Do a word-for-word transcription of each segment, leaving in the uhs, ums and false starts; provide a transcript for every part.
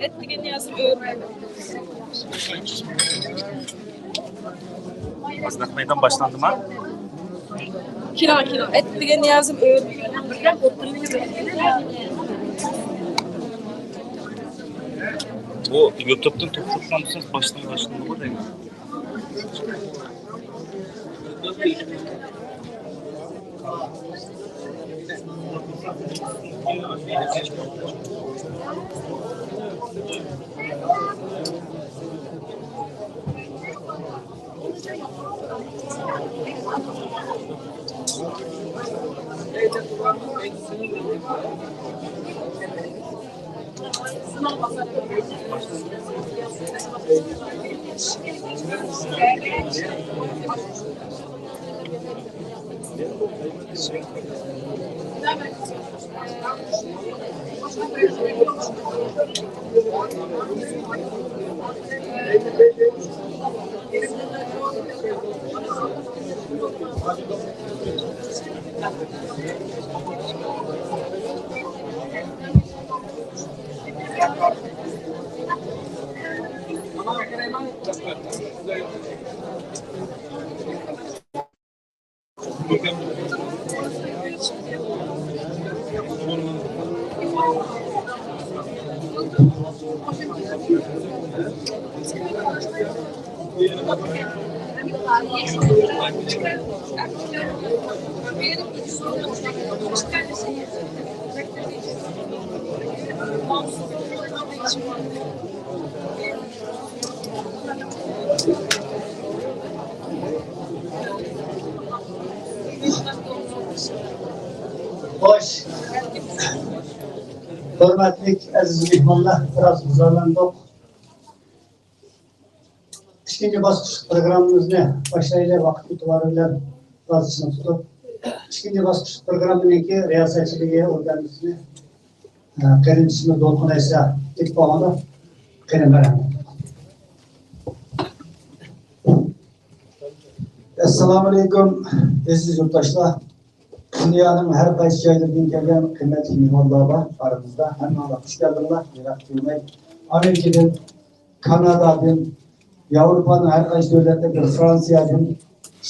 ئەتىگەن نىيازىم ئۆرۈپ. ھازىر نەق مەيدان باشلاندىما؟ كېلىڭ، كېلىڭ. ئەتىگەن نىيازىم ئۆرۈپ. بۇ يۇتۇبتىن توختىتىپ قالمىسىڭىز باشتىن باشلىنىدىغۇ دەيمەن. خوش. ھۆرمەتلىك ئەزىز مېھمانلار، بىراز ھۇزۇرلاندۇق. ئىككىنچى باسقۇچلۇق پروگراممىمىزنى باشلايلى، ۋاقىت ئېتىبارى بىلەن بىراز چىڭ تۇتۇپ. ئىككىنچى باسقۇچلۇق پروگراممىنىڭكى رىياسەتچىلىكى ئورگانىمىزنى، ئە، قېرىندىشىمىز دولقۇن ئەيسا ئېلىپ بارغانلار. قېنى، مەرھەمەت. ئەسسالامۇئەلەيكۇم، ئەزىز يۇرتداشلار. دۇنيانىڭ ھەر قايسى جايلىرىدىن كەلگەن قىممەتلىك مېھمانلار بار ئارىمىزدا. ھەممىڭلار خۇش كەلدىڭلار. يىراق كۆرمەي، ئامېرىكىدىن، كانادادىن، ياۋروپانىڭ ھەر قايسى دۆلەتلىرىدىن، فرانسىيەدىن،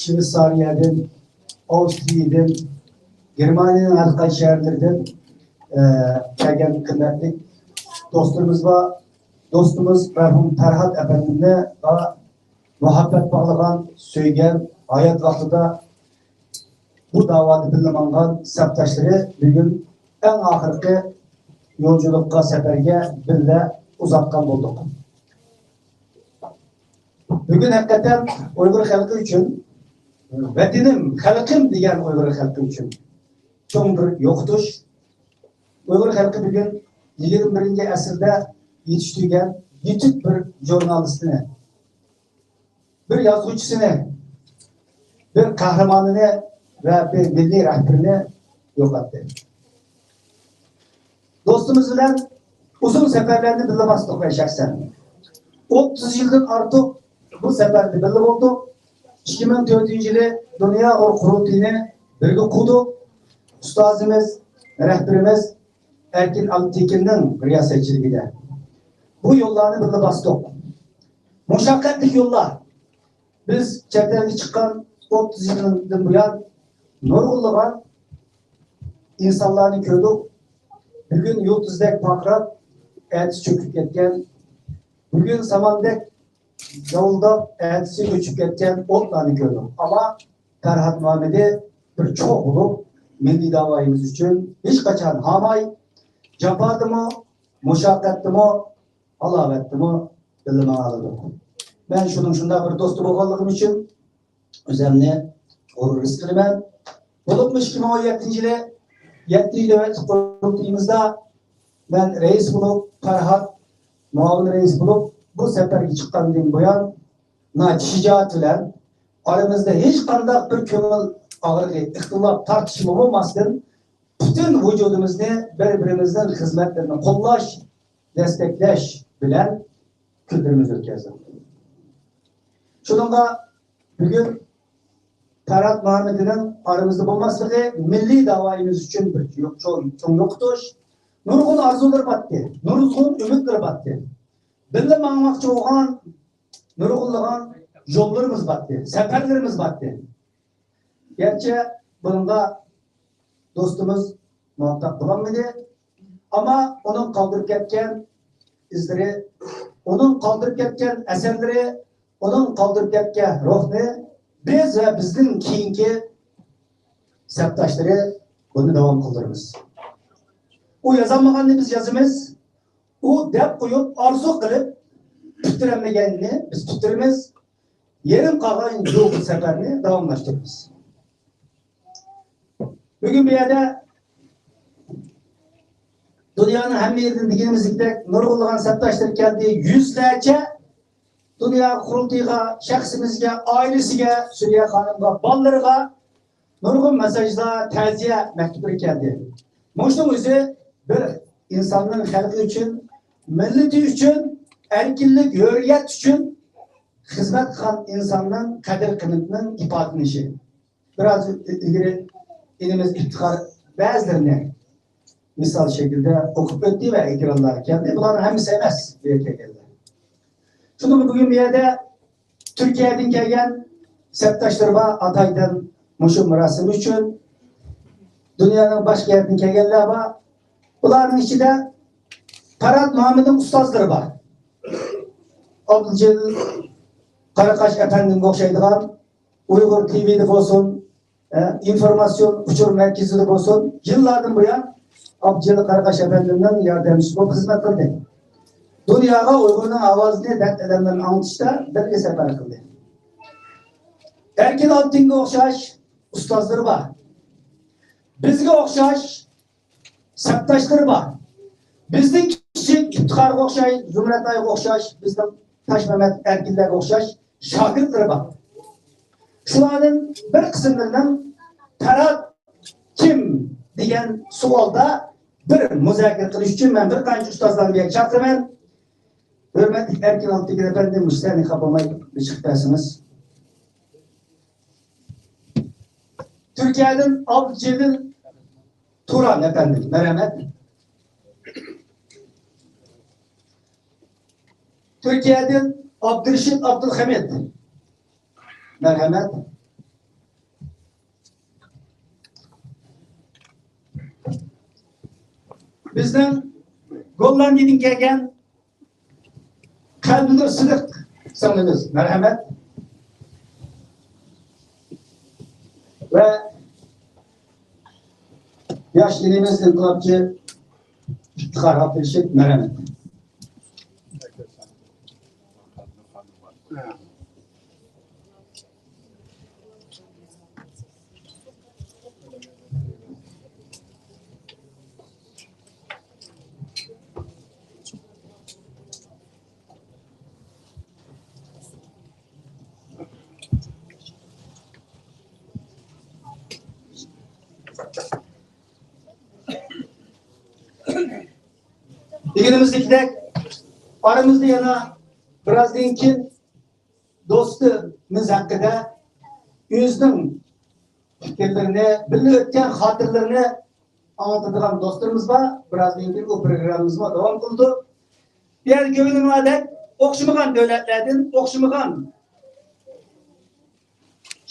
شۋېتسارىيەدىن، ئاۋسترىيەدىن، گېرمانىيەنىڭ ھەر قايسى شەھەرلىرىدىن، ئە، كەلگەن قىممەتلىك دوستلىرىمىز بار. دوستىمىز مەرھۇم پەرھات ئەپەندىمنى ۋە مۇھەببەت باغلىغان، سۆيگەن، ھايات ۋاقتىدا بۇ داۋادا بىللە ماڭغان سەپداشلىرى بۈگۈن ئەڭ ئاخىرقى يولچىلىققا، سەپەرگە بىللە ئۇزاتقان بولدۇق. بۈگۈن ھەقىقەتەن ئۇيغۇر خەلقى ئۈچۈن، ۋەتىنىم، خەلقىم دېگەن ئۇيغۇر خەلقى ئۈچۈن چوڭ بىر يوقىتىش. ئۇيغۇر خەلقى بۈگۈن يىگىرمە بىرىنچى ئەسىردە يېتىشتۈرگەن يېتىك بىر ژۇرنالىستىنى، بىر يازغۇچىسىنى، بىر قەھرىمانىنى ۋە بىر مىللىي رەھبىرىنى يوقاتتى. دوستىمىز بىلەن ئۇزۇن سەپەرلەرنى بىللە باستۇق مەن شەخسەن. ئوتتۇز يىلدىن ئارتۇق بۇ سەپەردە بىللە بولدۇق. ئىككى مىڭ تۆتىنچى يىلى دۇنيا ئۇيغۇر قۇرۇلتىيىنى بىرگە قۇردۇق. ئۇستازىمىز، رەھبىرىمىز ئەركىن ئالپتېكىننىڭ رىياسەتچىلىكىدە. بۇ يوللارنى بىللە باستۇق. مۇشەققەتلىك يوللار. بىز چەت ئەلگە چىققان ئوتتۇز يىلدىن بۇيان نۇرغۇنلىغان ئىنسانلارنى كۆردۇق. بۈگۈن يۇلتۇزدەك پارقىراپ، ئەتىسى چۆكۈپ كەتكەن، بۈگۈن ساماندەك داۋۇلداپ، ئەتىسى ئۆچۈپ كەتكەن ئوتلارنى كۆردۇق. ئەمما پەرھات مۇھەممىدى بىر چوغ بولۇپ، مىللىي داۋايىمىز ئۈچۈن ھېچقاچان ھاماي، جاپادىمۇ، مۇشەققەتتىمۇ، ھالاۋەتتىمۇ بىللە ماڭالىدۇق. مەن شۇنىڭ شۇنداق بىر دوستى بولغانلىقىم ئۈچۈن ئۆزۈمنى غۇرۇر ھېس قىلىمەن. بولۇپمۇ ئىككى مىڭ ئون يەتتىنچى يىلى يەتتىنچى نۆۋەتلىك قۇرۇلتىيىمىزدا مەن رەئىس بولۇپ، پەرھات مۇئاۋىن رەئىس بولۇپ، بۇ سەپەرگە چىققاندىن بۇيان ناھايىتى شىجائەت بىلەن ئارىمىزدا ھېچقانداق بىر كۆڭۈل ئاغرىقى، ئىختىلاپ، تارتىشما بولماستىن، پۈتۈن ۋۇجۇدىمىزنى بىر-بىرىمىزنىڭ خىزمەتلىرىنى قوللاش، دەستەكلەش بىلەن كۈنلىرىمىزنى ئۆتكۈزدۇق. شۇنىڭغا بۈگۈن پەرھات مۇھەممىدىنىڭ ئارىمىزدا بولماسلىقى مىللىي داۋايىمىز ئۈچۈن بىر يوق-، چوڭ، چوڭ يوقىتىش. نۇرغۇن ئارزۇلىرى بارتتى، نۇرغۇن ئۈمىدلىرى بارتتى. بىللە ماڭماقچى بولغان نۇرغۇنلىغان يوللىرىمىز بارتتى، سەپەرلىرىمىز بارتتى. گەرچە بۇنىڭغا دوستىمىز مۇۋەپپەق بولالمىدى، ئەمما ئۇنىڭ قالدۇرۇپ كەتكەن ئىزلىرى، ئۇنىڭ قالدۇرۇپ كەتكەن ئەسەرلىرى، ئۇنىڭ قالدۇرۇپ كەتكەن روھنى بىز ۋە بىزدىن كېيىنكى سەپداشلىرى بۇنى داۋام قىلدۇرىمىز. ئۇ يازالمىغاننى بىز يازىمىز، ئۇ دەپ قويۇپ، ئارزۇ قىلىپ پۈتتۈرەلمىگەننى بىز پۈتتۈرىمىز، يېرىم قالغان يول سەپەرنى داۋاملاشتۇرىمىز. بۈگۈن بۇ يەردە دۇنيانىڭ ھەممە يېرىدىن دېگىنىمىزدەك نۇرغۇنلىغان سەپداشلار كەلدى، يۈزلەرچە دۇنيا قۇرۇلتىيىغا، شەخسىمىزگە، ئائىلىسىگە، سۈرىيە خانىمغا، بالىلىرىغا نۇرغۇن مېسساژلار، تەزىيە مەكتۇپلىرى كەلدى. مۇشۇنىڭ ئۆزى بىر ئىنساننىڭ خەلقى ئۈچۈن، مىللىتى ئۈچۈن، ئەركىنلىك، ھۆرىيەت ئۈچۈن خىزمەت قىلغان ئىنساننىڭ قەدىر-قىممىتىنىڭ ئىپادىلىنىشى. بىراز ئىلگىرى ئىنىمىز ئىپتىخار بەزىلىرىنى مىسال شەكلىدە ئوقۇپ ئۆتتى ۋە ئېكرانلارغا كەلدى. بۇلارنىڭ ھەممىسى ئەمەس بۇ يەرگە كەلگەنلەر. شۇنىڭ بىلەن بۈگۈن بۇ يەردە تۈركىيەدىن كەلگەن سەپداشلىرى بار، ئاتايدىن مۇشۇ مۇراسىم ئۈچۈن دۇنيانىڭ باشقا يەردىن كەلگەنلەر بار. بۇلارنىڭ ئىچىدە پەرھات مۇھەممىدنىڭ ئۇستازلىرى بار. ئابدۇلجېلىل قاراقاش ئەپەندىمگە ئوخشايدىغان، ئۇيغۇر تىۋىدە بولسۇن، ئە، ئىنفورماتسىيون ئۇچۇر مەركىزىدە بولسۇن، يىللاردىن بۇيان ئابدۇجېلىل قاراقاش ئەپەندىمنىڭ ياردەمچىسى بولۇپ خىزمەت قىلدى. دۇنياغا ئۇيغۇرنىڭ ئاۋازىنى، دەرد-ئەلەملىرىنى ئاڭلىتىشتا بىرگە سەپەر قىلدى. ئەركىن ئالتۇنغا ئوخشاش ئۇستازلىرى بار. بىزگە ئوخشاش سەپداشلىرى بار. بىزدىن كىچىك ئىپتىخارغا ئوخشاش، زۇمرەتئايغا ئوخشاش، بىزنىڭ تاشمەمەت ئەركىنلەرگە ئوخشاش شاگىرتلىرى بار. شۇلاردىن بىر قىسىملىرىنىڭ پەرھات كىم دېگەن سوئالدا بىر مۇزاكىرە قىلىش ئۈچۈن مەن بىر قانچە ئۇستازلارنى بۇ يەرگە چاقىرىمەن. ھۆرمەتلىك ئەركىن ئالتىنگۈل ئەپەندى، مۇشۇ سەھنىگە خاپا بولماي بىر چىقىپ بەرسىڭىز. تۈركىيەدىن ئابدۇجېلىل تۇران ئەپەندىم، مەرھەمەت. تۈركىيەدىن ئابدۇرېشىت ئابدۇلخەمىت، مەرھەمەت. بىزنىڭ گوللاندىيەدىن كەلگەن قەلبىنۇر سىدىق سىڭلىمىز، مەرھەمەت. ۋە ياش ئىنىمىز ئىنقىلابچى ئىپتىخار ئابدۇرېشىت، مەرھەمەت. دېگىنىمىزدەك، ئارىمىزدا يەنە بىرازدىن كېيىن دوستىمىز ھەققىدە ئۆزىنىڭ پىكىرلىرىنى، بىللە ئۆتكەن خاتىرىلىرىنى ئاڭلىتىدىغان دوستلىرىمىز بار. بىرازدىن كېيىن ئۇ پروگراممىمىزمۇ داۋام قىلىدۇ. بۇ يەردە كۆرۈنگەندەك، ئوخشىمىغان دۆلەتلەردىن، ئوخشىمىغان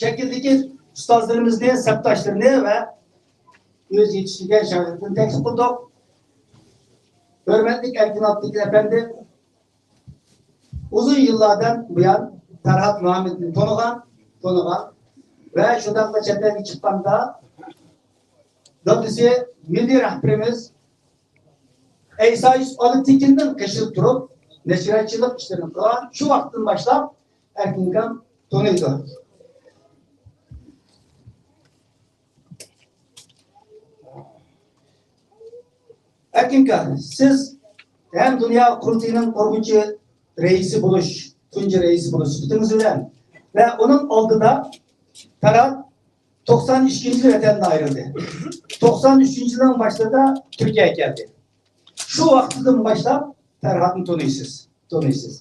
شەكىلدىكى ئۇستازلىرىمىزنى، سەپداشلىرىنى ۋە ئۆز يېتىشتۈرگەن شاگىرتلىرىنى تەكلىپ قىلدۇق. ھۆرمەتلىك ئەركىن ئابدۇلخەمىت ئەپەندى، ئۇزۇن يىللاردىن بۇيان پەرھات مۇھەممەدنى تونۇغان، تونۇغان ۋە شۇنداقلا چەت ئەلگە چىققاندا دادىسى مىللىي رەھبىرىمىز ئەيسا يۈسۈپ ئالىتېكىندىن قېشىدا تۇرۇپ نەشرىياتچىلىق ئىشلىرىنى قىلغان. شۇ ۋاقىتتىن باشلاپ ئەركىن ئاكام تونۇيدۇ. ئەركىن ئاكا، سىز ھەم دۇنيا قۇرۇلتىيىنىڭ قۇرغۇچى رەئىسى بولۇش، تۇنجى رەئىسى بولۇش سۈپىتىڭىز بىلەن ۋە ئۇنىڭ ئالدىدا پەرھات توقسان ئىككىنچى يىلى ۋەتەندىن ئايرىلدى. توقسان ئۈچىنچى يىلنىڭ باشلىرىدا تۈركىيەگە كەلدى. شۇ ۋاقىتتىن باشلاپ پەرھاتنى تونۇيسىز، تونۇيسىز.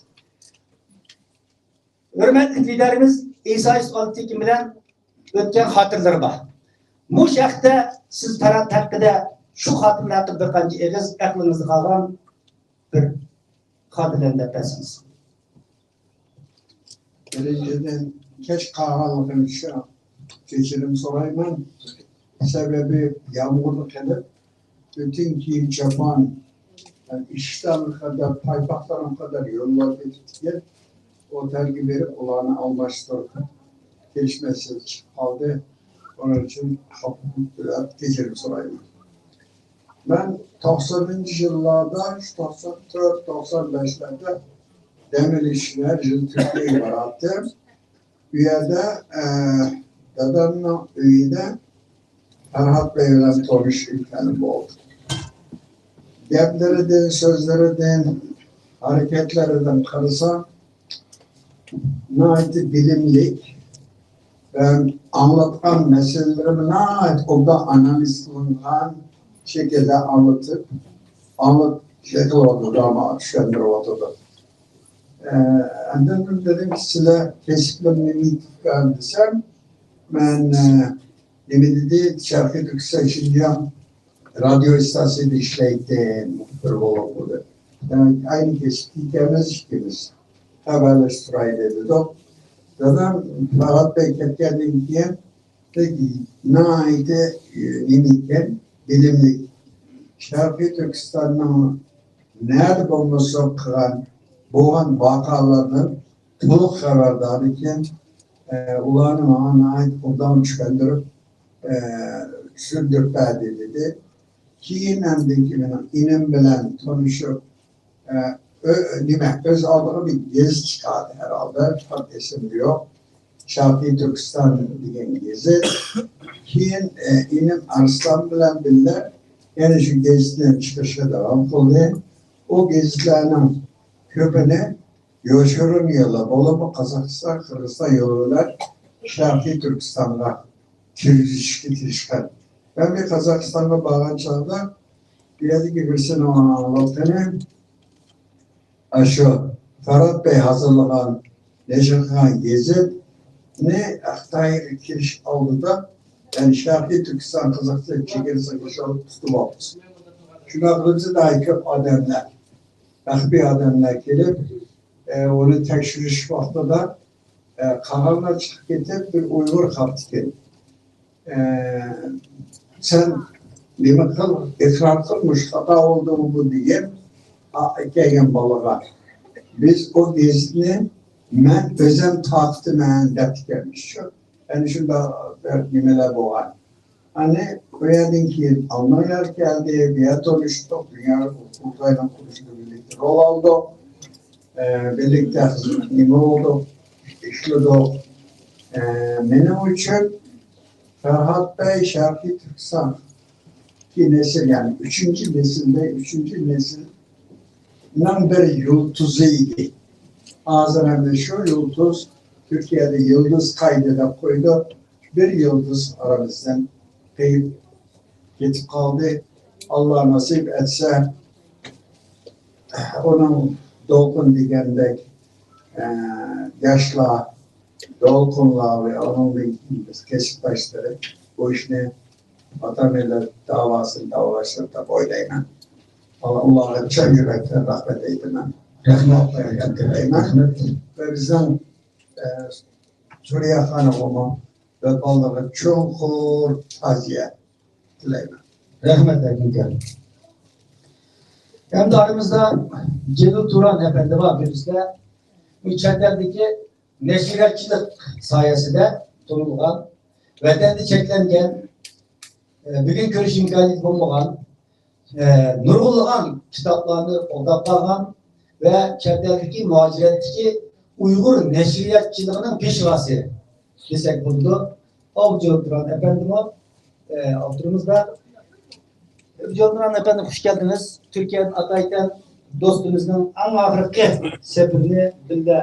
ھۆرمەتلىك لىدەرىمىز ئەيسا يۈسۈپ ئالىتېكىن بىلەن ئۆتكەن خاتىرىلىرى بار. مۇشۇ ھەقتە سىز پەرھات ھەققىدە، شۇ خاتىرىلەر ھەققىدە بىر قانچە ئېغىز ئەقلىڭىزدە قالغان بىر خاتىرىلەرنى دەپ بەرسىڭىز. بىرىنچىدىن، كەچ قالغانلىقىم ئۈچۈن كەچۈرۈم سورايمەن. سەۋەبى، يامغۇردا قېلىپ، پۈتۈن كىيىم چاپان، ئىشىكلەرگە قەدەر، پايپاقلارغا قەدەر يوللار كېتىپتىكەن. ئوتەلگە بېرىپ، ئۇلارنى ئالماشتۇرۇپ كېلىش مەسىلىسى چىقىپ قالدى. ئۇنىڭ ئۈچۈن خاپا بولۇپ، كەچۈرۈم سورايمەن. مەن توقسانىنچى يىللاردا، شۇ توقسان تۆت، توقسان بەشلەردە دەم ئېلىش ئۈچۈن ھەر يىل تۈركىيەگە باراتتىم. ئۇ يەردە، ئە، دادامنىڭ ئۆيىدە پەرھات بەگ بىلەن تونۇشۇش ئىمكانى بولدى. گەپلىرىدىن، سۆزلىرىدىن، ھەرىكەتلىرىدىن قارىسا، ناھايىتى بىلىملىك ۋە ئاڭلاتقان مەسىلىلىرىمۇ ناھايىتى ئوبدان ئانالىز قىلىنغان شەكىلدە ئاڭلىتىپ، ئاڭلىتىپ شەكىل ئوتتۇرىغا چۈشەندۈرۈۋاتىدۇ. ئە، ئاندىن دېدىمكى، سىلەر كەسىپلىرىڭ نېمە دېسەم، مەن، ئە، نېمە دېدى، شەرقىي تۈركىستان شىنجاڭ رادىيو ئىستانسىيىسىدا ئىشلەيتتىم، مۇخبىر بولۇپ. دېمەك، ئاينى كەسىپتە ئىكەنمىز ئىككىمىز. خەۋەرلەشتۈرەيلى دېدۇق. دادام پەرھات بەگ كەتكەندىن كېيىن، ناھايىتى، ئە، نېمە ئىكەن، بىلىملىك. شەرقىي تۈركىستاننىڭ نەدە بولمىسۇن قىلغان، بولغان ۋەقەلەردىن تولۇق خەۋەردار ئىكەن. ئە، ئۇلارنى ماڭا ناھايىتى ئوبدان چۈشەندۈرۈپ، ئە، چۈشەندۈرۈپ بەردى دېدى. كېيىن ئاندىن كېيىن مېنىڭ ئىنىم بىلەن تونۇشۇپ، ئە، ئۆ-، نېمە، ئۆز ئالدىغا بىر گېزىت چىقاردى ھەرھالدا، تام ئېسىمدە يوق. شەرقىي تۈركىستان دېگەن گېزىت. كېيىن، ئە، ئىنىم ئارسلان بىلەن بىللە يەنە شۇ گېزىتنى چىقىرىشقا داۋام قىلدى. ئۇ گېزىتلەرنىڭ كۆپىنى يوشۇرۇن يولى، بولۇپمۇ قازاقىستان، قىرغىزىستان يولى بىلەن شەرقىي تۈركىستانغا كىرگۈزۈشكە تىرىشقان. مەن بىر قازاقىستانغا بارغان چاغدا، بۇ يەردىكى بىرسىنىڭ ئاڭلاتقىنى، ئاشۇ پەرھات بەگ ھازىرلىغان، نەشر قىلغان گېزىتنى خىتايغا كىرىش ئالدىدا، يەنى شەرقىي تۈركىستان قازاقىستان چېگرىسىغا كىرىش ئالدىدا تۇتۇپ ئالدى. شۇنداق قىلىپ، ناھايىتى كۆپ ئادەملەر، مەخپىي ئادەملەر كېلىپ، ئە، ئۇنى تەكشۈرۈش ۋاقتىدا، ئە، قالغانلار چىقىپ كېتىپ، بىر ئۇيغۇر قاپتىكەن. ئە، سەن نېمە قىل، ئىقرار قىل، مۇشۇ خاتا بولدىمۇ بۇ دېگەن، ئا، كەلگەن بالىغا. بىز ئۇ گېزىتنى مەن ئۆزۈم تارقىتىمەن دەپتىكەنمىز شۇ. ئەنە شۇنداق بىر نېمىلەر بولغان. ئەنە بۇ يەردىن كېيىن ئالمانلار كەلدى، بۇ يەردە تونۇشتۇق، دۇنيا قۇرۇلتايىنىڭ قۇرۇلۇشىدا بىرلىكتە رول ئالدۇق. ئە، بىرلىكتە خىزمەت نېمە بولدۇق، ئىشلىدۇق. ئە، مېنىڭ ئۈچۈن پەرھات بەگ شەرقىي تۈركىستاندىكى نەسىل، يەنى ئۈچىنچى نەسىلدە، ئۈچىنچى نەسىلنىڭ بىر يۇلتۇزى ئىدى. ھازىر ئەمدى شۇ يۇلتۇز تۈركىيەدە يىلدىز قايدى دەپ قويدۇق. بىر يۇلتۇز ئارىمىزدىن قېيىپ كېتىپ قالدى. ئاللا ناسىپ ئەتسە، ئۇنىڭ دولقۇن دېگەندەك، ئە، ياشلار، دولقۇنلار ۋە ئۇنىڭدىن كېيىن بىز كەسىپداشلىرى بۇ ئىشنى ۋەتەن مىللەت داۋاسىنى داۋالاشتۇر دەپ ئويلايمەن. ئاللا، ئۇلارغا چىن يۈرەكتىن رەھمەت ئېيتىمەن. رەھمەت. رەھمەت تىلەيمەن. رەھمەت. ۋە بىزنىڭ، ئە، سۈرىيە خانىمغىمۇ ۋەپالىرىغا چوڭقۇر تازىيە تىلەيمەن. رەھمەت، ئەكىمكەن. ئەمدى ئارىمىزدا جېلىل تۇران ئەپەندى بار، بىلىسىلەر. ئۇ چەت ئەلدىكى نەشرىياتچىلىق ساھەسىدە تونۇلغان، ۋەتەندە چەكلەنگەن، ئە، بۈگۈن كۆرۈش ئىمكانىيىتى بولمىغان، ئە، نۇرغۇنلىغان كىتابلارنى قولداپ قالغان ۋە چەت ئەلدىكى مۇھاجىرەتتىكى ئۇيغۇر نەشرىياتچىلىقىنىڭ پېشۋاسى دېسەك بولىدۇ. ئابدۇجېلىل تۇران ئەپەندىمۇ، ئە، ئوتتۇرىمىزدا. ئابدۇجېلىل تۇران ئەپەندى، خۇش كەلدىڭىز. تۈركىيەدىن ئاتايتەن دوستىمىزنىڭ ئەڭ ئاخىرقى سەپىرىنى بىللە،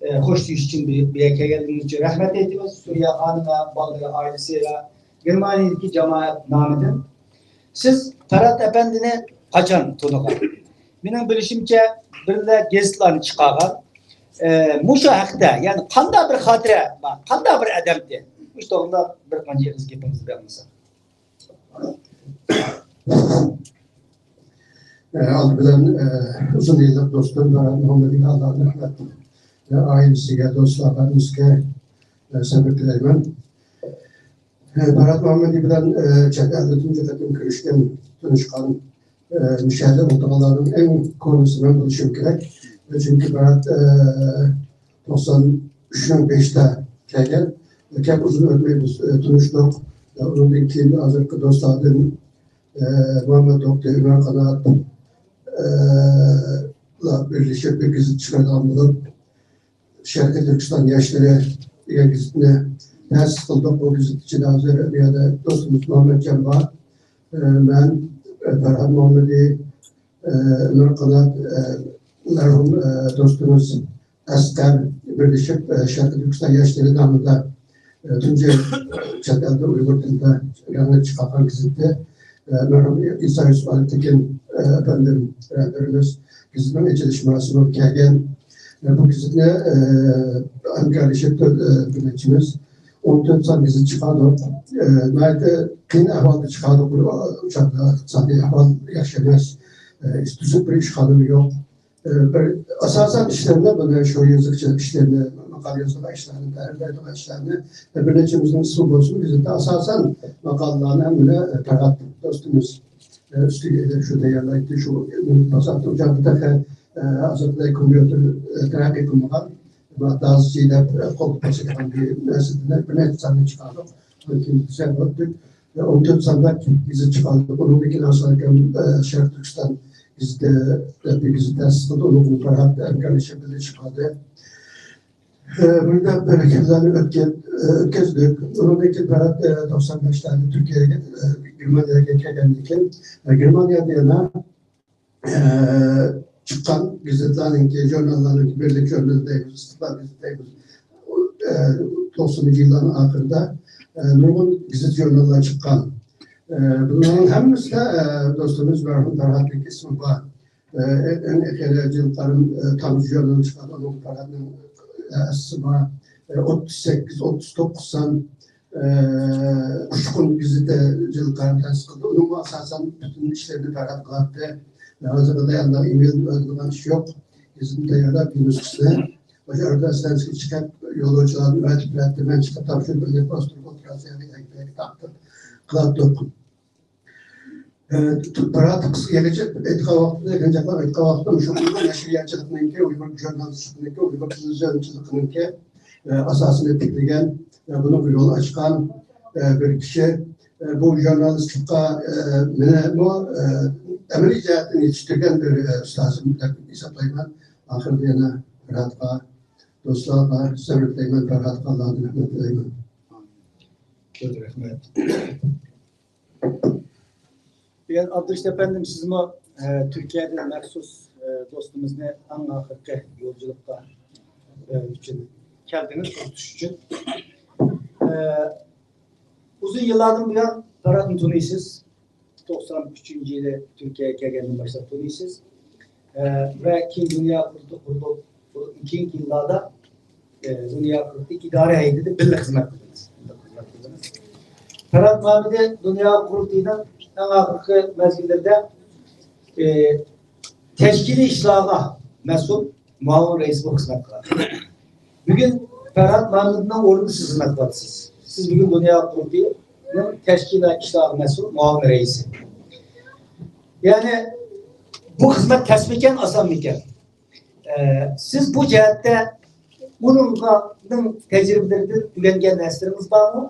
ئە، خوش دېيىش ئۈچۈن بۇ، بۇ يەرگە كەلگەنلىكىڭىز ئۈچۈن رەھمەت ئېيتىمىز. سۈرىيە خانىم ۋە بالىلىرى، ئائىلىسى ۋە گېرمانىيەدىكى جامائەت نامىدىن. سىز پەرھات ئەپەندىنى قاچان تونۇغان؟ مېنىڭ بىلىشىمچە، بىرلا گېزىتلارنى چىقارغان. ئە، مۇشۇ ھەقتە، يەنى قانداق بىر خاتىرە بار، قانداق بىر ئادەمدى؟ مۇشۇ توغرىدا بىر قانچە ئېغىز گېپىڭىزنى بەرمىسەڭ. ئە، ئالدى بىلەن، ئە، ئۇزۇن يىللىق دوستۇم ۋە مۇھەممەدىگە ئاللاھتىن رەھمەت ۋە ئائىلىسىگە، دوستلارغا، ھەممىسىگە، ئە، سەبىر تىلەيمەن. ئە، پەرھات مۇھەممەدى بىلەن، ئە، چەت ئەلدە تۇنجى قېتىم كۆرۈشكەن، تونۇشقان، ئە، مۇشۇ يەردە ئولتۇرغانلارنىڭ ئەڭ كونىسى مەن بولۇشۇم كېرەك. چۈنكى پەرھات، ئە، توقسان ئۈچنىڭ بېشىدا كەلگەن. كەپ ئۇزۇن ئۆتمەي بىز، ئە، تونۇشتۇق. ئە، ئۇنىڭدىن كېيىن ھازىرقى دوستلاردىن، ئە، مۇھەممەد توختى، ئۆمەر قانات، ئە، بىرلىشىپ بىر گېزىت چىقىرىدىغان بولۇپ، شەرقىي تۈركىستان ياشلىرى دېگەن گېزىتنى تەسىس قىلدۇق. بۇ گېزىت ئىچىدە ھازىر بۇ يەردە دوستىمىز مۇھەممەتجان بار. ئە، مەن، ئە، پەرھات مۇھەممەدى، ئە، ئۆمەر قانات، ئە، مەرھۇم، ئە، دوستىمىز ئەسقەر بىرلىشىپ، ئە، شەرقىي تۈركىستان ياشلىرى نامىدا، ئە، تۇنجى چەت ئەلدە ئۇيغۇر تىلىدا رەڭلىك چىقارغان گېزىتى. ئە، مەرھۇم ئىسا يۈسۈپ ئالىتېكىن، ئە، ئەپەندىم، رەھبىرىمىز گېزىتنىڭ ئېچىلىش مۇراسىمىغا كەلگەن. ئە، بۇ گېزىتنى، ئە، ھەمكارلىشىپ تۆت، ئە، بىر نەچچىمىز ئون تۆت سان گېزىت چىقاردۇق. ئە، ناھايىتى قىيىن ئەھۋالدا چىقاردۇق. بۇ چاغدا ئىقتىسادىي ئەھۋال ياخشى ئەمەس. ئە، تۈزۈك بىر ئىشخانىمۇ يوق. ئە، بىر ئاساسەن ئىشلىرىنى، بۇنى شۇ يېزىقچىلىق ئىشلىرىنى، ماقالە يازىدىغان ئىشلارنى، تەھرىرلەيدىغان ئىشلارنى، ئە، بىر نەچچىمىزنىڭ ئىسمى بولسىمۇ، گېزىتتە ئاساسەن ماقالىلارنى ھەممىنى، ئە، پەرھات دوستىمىز، ئە، ئۈستىگە ئېلىپ شۇ تەييارلايتتى. شۇ باساتتى ئۇ چاغدا تېخى، ئە، ھازىرقىدەك كومپيۇتېر، ئە، تەرەققىي قىلمىغان. مۇ-، دازىچى دەپ، ئە، قول بېسىدىغان بىر نەرسىدىن بىر نەچچە ساننى چىقاردۇق. ئاندىن كېيىن بىز ھەم ئۆتتۇك. ئە، ئون تۆت ساندا گېزىت چىقاردۇق. ئۇنىڭدىن كېيىن ئاسان ئاكام، ئە، شەرقىي تۈركىستان گېزىتى دەپ بىر گېزىت تەسىس قىلدى. ئۇنىڭغا پەرھات ھەمكارلىشىپ بىللە چىقاردى. ئە، بۇنداق بىر يىللارنى ئۆتكەن-، ئە، ئۆتكۈزدۇق. ئۇنىڭدىن كېيىن پەرھات، ئە، توقسان بەشلەردە تۈركىيەگە، ئە، گېرمانىيەگە كەلگەندىن كېيىن، ئە، گېرمانىيەدە يەنە ئە، چىققان گېزىتلارنىڭكى، ژۇرناللارنىڭكى، بىرلىك ژۇرنىلى دەيمىز، ئىستىقلال گېزىتى دەيمىز. ئۇ، ئە، توقسىنىنچى يىللارنىڭ ئاخىرىدا، ئە، نۇرغۇن گېزىت ژۇرناللار چىققان. ئە، بۇلارنىڭ ھەممىسىدە، ئە، دوستىمىز مەرھۇم پەرھاتنىڭ ئىسمى بار. ئە، ئەڭ ئېخىرى جىلقارىم، ئە، تامچە ژۇرنىلى چىققان، ئۇنىڭ پەرھاتنىڭ، ئە، ئەسسىسى بار. ئە، ئوتتۇز سەككىز، ئوتتۇز توققۇز سان ئۇچقۇن گېزىتى جىلقارىم تەسىس قىلدى. ئۇنىڭمۇ ئاساسەن پۈتۈن ئىشلىرىنى پەرھات قىلاتتى. ھازىرغىدەك ئانداق ئېمىل ئۆتىدىغان ئىش يوق. گېزىتنى تەييارلاپ، يۇنۇسقىسىنى مۇشۇ ئۆركەستانسىغا چىقىپ، يولۇچىلارنى ئەۋەتىپ بېرەتتى. مەن چىقىپ تاپشۇرۇپ، بىللە پوستېر ئولتۇراسىز، يەنى ئەيىبلەرگە تارتىپ قىلاتتۇق. ئە، پەرھات قىسقا يەنىچە ئېيتقان ۋاقتىدا، يېقىنچاقلاپ ئېيتقان ۋاقتىدا، مۇشۇ ئۇيغۇر نەشرىياتچىلىقىنىڭكى، ئۇيغۇر ژۇرنالىستىكىنىڭكى، ئۇيغۇر تېلېۋىزىيونچىلىقىنىڭكى، ئە، ئاساسىنى تىكلىگەن ۋە بۇنىڭغا يول ئاچقان، ئە، بىر كىشى. ئە، بۇ ژۇرنالىستلىققا، ئە، مېنىمۇ، ئە، ئەمەلىي جەھەتتىن يېتىشتۈرگەن بىر، ئە، ئۇستازىم دەپ ھېسابلايمەن. ئاخىرىدا يەنە پەرھاتقا، دوستلارغا سەۋر تىلەيمەن، پەرھاتقا ئاللاھتىن رەھمەت تىلەيمەن. كۆپ رەھمەت. بۈگۈن ئابدۇرېشىت ئەپەندىم، سىزمۇ، ئە، تۈركىيەدىن مەخسۇس، ئە، دوستىمىزنى ئەڭ ئاخىرقى يولچىلىققا، ئە، ئۈچۈن كەلدىڭىز، تۇتۇش ئۈچۈن. ئە، ئۇزۇن يىللاردىن بۇيان پەرھاتنى تونۇيسىز. توقسان ئۈچىنچى يىلى تۈركىيەگە كەلگەندىن باشلاپ تونۇيسىز. ئە، ۋە كېيىن دۇنيا قۇرۇلتىيى قۇرۇلۇپ، كېيىنكى يىللاردا، ئە، دۇنيا قۇرۇلتىيى ئىدارە ھەيئىتىدە بىللە خىزمەت قىلدىڭىز. بىللە خىزمەت قىلدىڭىز. پەرھات مامىدى دۇنيا قۇرۇلتىيىنىڭ ئەڭ ئاخىرقى مەزگىللىرىدە، ئە، تەشكىلىي ئىشلارغا مەسئۇل مۇئاۋىن رەئىس بولۇپ خىزمەت قىلاتتى. بۈگۈن پەرھات مامىدىنىڭ ئورنىدا سىز خىزمەت قىلىۋاتىسىز. سىز بۈگۈن دۇنيا قۇرۇلتىيىنىڭ تەشكىلات ئىشلارغا مەسئۇل مۇئاۋىن رەئىسى. يەنى بۇ خىزمەت تەسمىكەن، ئاسانمىكەن؟ ئە، سىز بۇ جەھەتتە ئۇنىڭغا، تەجرىبىلىرىدىن ئۆگەنگەن نەرسىلىرىڭىز بارمۇ؟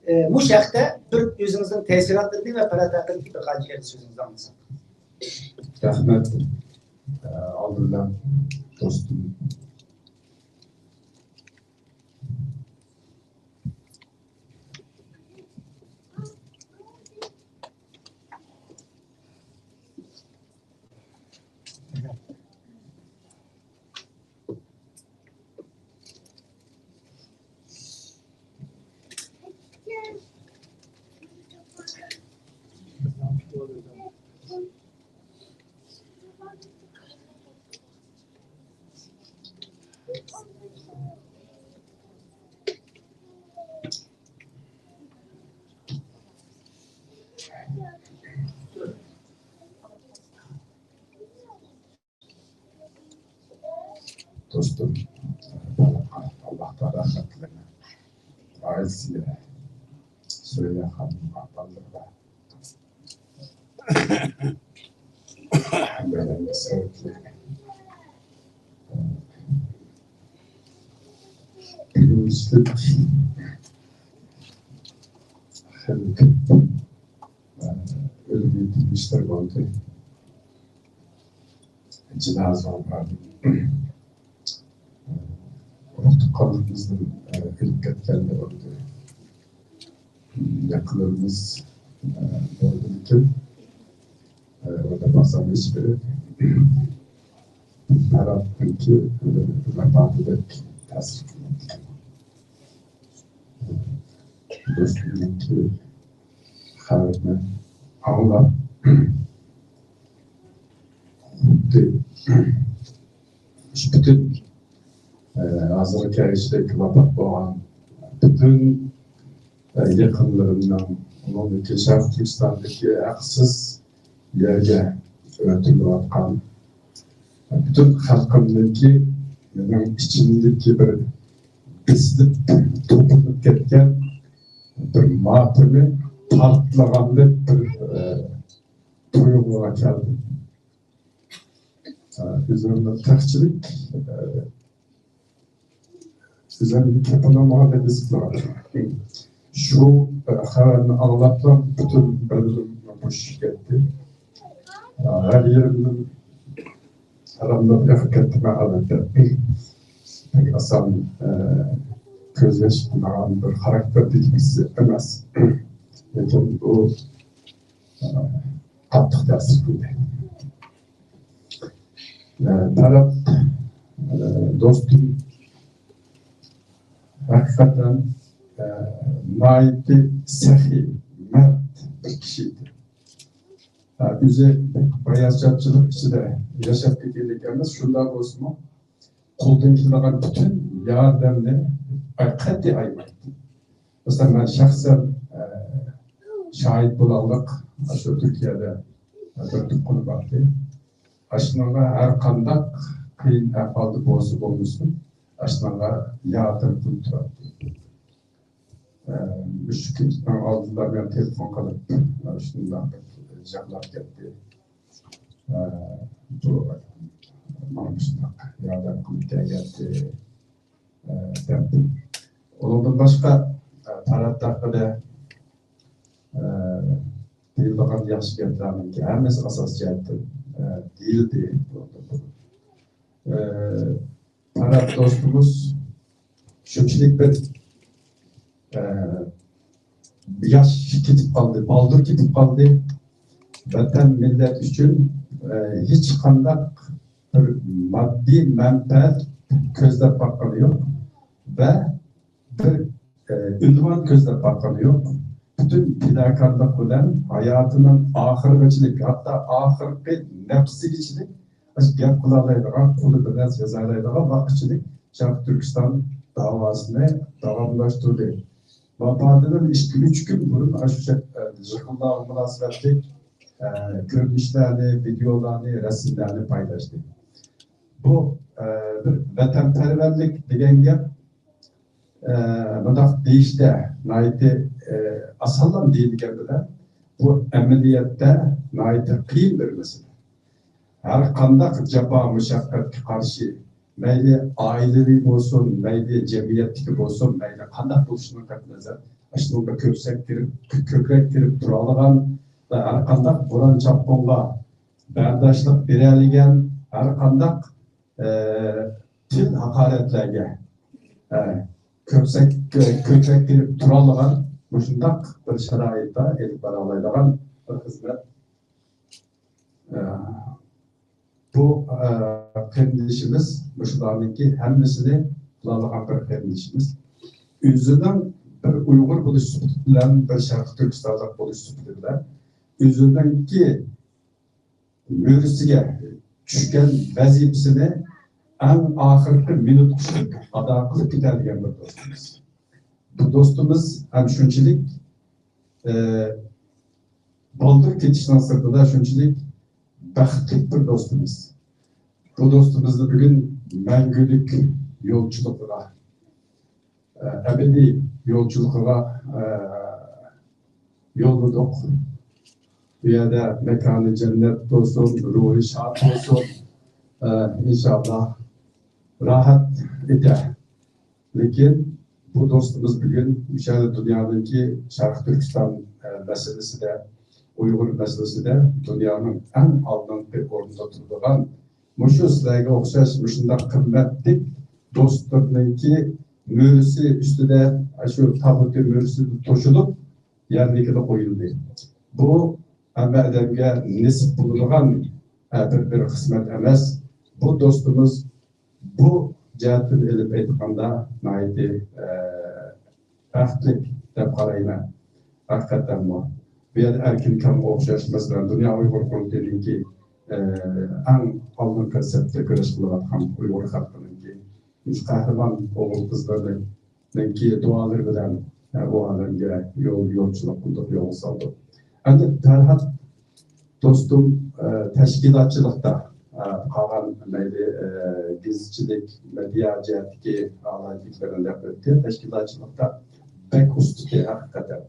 ئە، مۇشۇ ھەقتە بىر ئۆزىڭىزنىڭ تەسىراتلىرىنى ۋە پەرھات ھەققىدىكى بىر قانچە گەپ سۆزىڭىزنى ئاڭلىساق. رەھمەت. ئە، ئالدى بىلەن دوستۇم. دوستۇم، ئاللاھ تائالا رەھمەت تىلەيمەن. ئائىلىسىگە، سۈرەييا خانىمغا، بالىلىرىغا، ھەممەيلەنگە سەۋەبلىك. بۈگۈنلۈك خېلى كۆپ ئۆلۈم يېتىم ئىشلار بولدى. جىنازىغا باردىم. ئۇرۇق-تۇغقانلىرىمىزنىڭ ئۆلۈپ كەتكەنلىرى بولدى. يېقىنلىرىمىز بولدى، لېكىن ئۇنداق بولسا ھېچبىرى پەرھاتنىڭكى ۋاپاتىدەك تەسىر قىلمايدىكەن. دوستۇمنىڭكى خەۋىرىنى ئاڭلاپ، خۇددى شۇ پۈتۈن، ئە، ھازىرغا كەلگۈچىدەك ۋاپات بولغان پۈتۈن، ئە، يېقىنلىرىمنىڭ، ئۇنىڭدىكى شەرقىي تۈركىستاندىكى ھەقسىز يەرگە ئۆلتۈرۈلۈۋاتقان پۈتۈن خەلقىمنىڭكى، مېنىڭ ئىچىمدىكى بىر بېسىلىپ، توپىلىپ كەتكەن بىر ماتىمى پارتلىغاندەك بىر، ئە، تۇيغۇغا كەلدىم. ئە، ئۆزۈمنى تەقچىلىك، ئە، ئۆزۈمنى كەپىلانمىغاندەك ھېس قىلىۋاتىمەن. شۇ، ئە، خەۋەرنى ئاڭلاپلا پۈتۈن بەدىنىم بوشىشىپ كەتتى. ئە، ھەر يېرىمدىن تەرلەپ ئېقىپ كەتتىم، ئەلۋەتتە. بەك ئاسان، ئە، كۆز ياش قىلىدىغان بىر خاراكتېردىكى بىرسى ئەمەس. لېكىن بۇ، ئە، قاتتىق تەسىر قىلدى. ئە، پەرھات، ئە، دوستۇم ھەقىقەتەن، ئە، ناھايىتى سېخىي، مەرد بىر كىشى ئىدى. ئە، ئۆزى باياشاتچىلىق ئىچىدە ياشاپ كەتكەنلىك ئەمەس، شۇنداق بولسىمۇ، قولدىن كېلىدىغان پۈتۈن ياردەمنى قەتئىي ئايىمايتتى. مەسىلەن، مەن شەخسەن، ئە، شاھىت بولغانلىق، ئاشۇ تۈركىيەدە بىر تۇغقىنى بار ئىدى. ئاشۇنىڭغا ھەر قانداق قىيىن ئەھۋالدا بولسا بولمىسۇن، ئاشۇنىڭغا ياردەم قىلىپ تۇراتتى. ئە، مۇشۇ كىچىكنىڭ ئالدىدا مەن تېلېفون قىلىپ، شۇنداق يىغلاپ كەتتى. ئە، بۇ ماڭا مۇشۇنداق ياردەم قىلىپ كەلگەنتى، ئە، دەپ. ئۇنىڭدىن باشقا، ئە، پەرھات ھەققىدە، ئە، دېيىلىدىغان ياخشى گەپلەرنىڭكى ھەممىسى ئاساسىي جەھەتتىن، ئە، دېيىلدى. ئە، پەرھات دوستىمىز شۇنچىلىك بىر، ئە، ياش كېتىپ قالدى، بالدۇر كېتىپ قالدى. ۋەتەن، مىللەت ئۈچۈن، ئە، ھېچقانداق بىر ماددىي مەنپەئەت كۆزلەپ باققىنى يوق ۋە بىر، ئە، ئۈنۋان كۆزلەپ باققىنى يوق. پۈتۈن پىداكارلىق بىلەن ھاياتىنىڭ ئاخىرىغىچىلىك، ھەتتا ئاخىرقى نەپسىگىچىلىك ئاشۇ گەپ قىلالايدىغان، قولى بىر نەرسە يازالايدىغان ۋاقىتچىلىك شەرقىي تۈركىستان داۋاسىنى داۋاملاشتۇردى. ۋاپاتىدىن ئىككى، ئۈچ كۈن بۇرۇن ئاشۇ شە-، ئە، يىغىنلارغا مۇناسىۋەتلىك، ئە، كۆرۈنۈشلەرنى، ۋىدېئولارنى، رەسىملەرنى پايلاشتى. بۇ، ئە، بىر ۋەتەنپەرۋەرلىك دېگەن گەپ، ئە، مۇنداق دېيىشتە ناھايىتى، ئە، ئاسانلا دېيىلگەن بىلەن، بۇ ئەمەلىيەتتە ناھايىتى قىيىن بىر مەسىلە. ھەر قانداق جاپا مۇشەققەتكە قارشى، مەيلى ئائىلىۋى بولسۇن، مەيلى جەمئىيەتتىكى بولسۇن، مەيلى قانداق بولۇشىدىن قەتئىينەزەر، ئاشۇنىڭغا كۆپسەك كىرىپ، كۆكرەك كىرىپ تۇرالىغان ۋە ھەر قانداق بوران چاپقۇنغا بەرداشلىق بېرەلىگەن، ھەر قانداق، ئە، تىل ھاقارەتلەرگە، ئە، كۆپسەك، كۆكرەك كىرىپ تۇرالىغان مۇشۇنداق بىر شارائىتتا ئېلىپ بارالايدىغان بىر خىزمەت. ئە، بۇ، ئە، قېرىندىشىمىز مۇشۇلارنىڭكى ھەممىسىنى قىلالىغان بىر قېرىندىشىمىز. ئۆزىنىڭ بىر ئۇيغۇر بولۇش سۈپىتى بىلەن، بىر شەرقىي تۈركىستانلىق بولۇش سۈپىتى بىلەن ئۆزىنىڭكى مۈرىسىگە چۈشكەن ۋەزىپىسىنى ئەڭ ئاخىرقى مىنۇتقىچە ئادا قىلىپ كېتەلىگەن بىر دوستىمىز. بۇ دوستىمىز ھەم شۇنچىلىك، ئە، بالدۇر كېتىشنىڭ سىرتىدا شۇنچىلىك بەختلىك بىر دوستىمىز. بۇ دوستىمىزنى بۈگۈن مەڭگۈلۈك يولچىلىقىغا، ئەبەدىي يولچىلىقىغا يوللىدۇق. بۇ يەردە ماكانى جەننەت بولسۇن، روھى شاد بولسۇن. ئىنشاللا راھەت ئېتە. لېكىن بۇ دوستىمىز بۈگۈن مۇشۇ دۇنيانىڭكى شەرقىي تۈركىستان مەسىلىسىدە، ئۇيغۇر مەسىلىسىدە دۇنيانىڭ ئەڭ ئالدىنقى ئورۇندا تۇرىدىغان، مۇشۇ سىلەرگە ئوخشاش مۇشۇنداق قىممەتلىك دوستلىرىنىڭكى مۈرىسى ئۈستىدە، شۇ تابۇتى مۈرىسى توشۇلۇپ، يەرلىكىدە قويۇلدى. بۇ ھەممە ئادەمگە نېسىپ بولىدىغان، ئە، بىر، بىر قىسمەت ئەمەس. بۇ دوستىمىز بۇ جەھەتتىن ئېلىپ ئېيتقاندا ناھايىتى، ئە، بەختلىك دەپ قارايمەن. ھەقىقەتەنمۇ. بۇ يەردە ئەركىن كامغا ئوخشاش، مەسىلەن، دۇنيا ئۇيغۇر قۇرۇلتىيىنىڭكى، ئە، ئەڭ ئالدىنقى سەپتە كۈرەش قىلىۋاتقان ئۇيغۇر خەلقىنىڭكى مۇشۇ قەھرىمان ئوغۇل-قىزلىرىنىڭكى دۇئالىرى بىلەن، ئە، بۇ ئالەمگە يول، يولچىلىق قىلدۇق، يولغا سالدۇق. ئەمدى پەرھات دوستۇم، ئە، تەشكىلاتچىلىقتا، ئە، قالغان مەيلى، ئە، گېزىتچىلىك، مېدىيا جەھەتتىكى ئالاھىدىلىكلىرىنى دەپ ئۆتتى. تەشكىلاتچىلىقتا بەك ئۇستىكەن ھەقىقەتەن.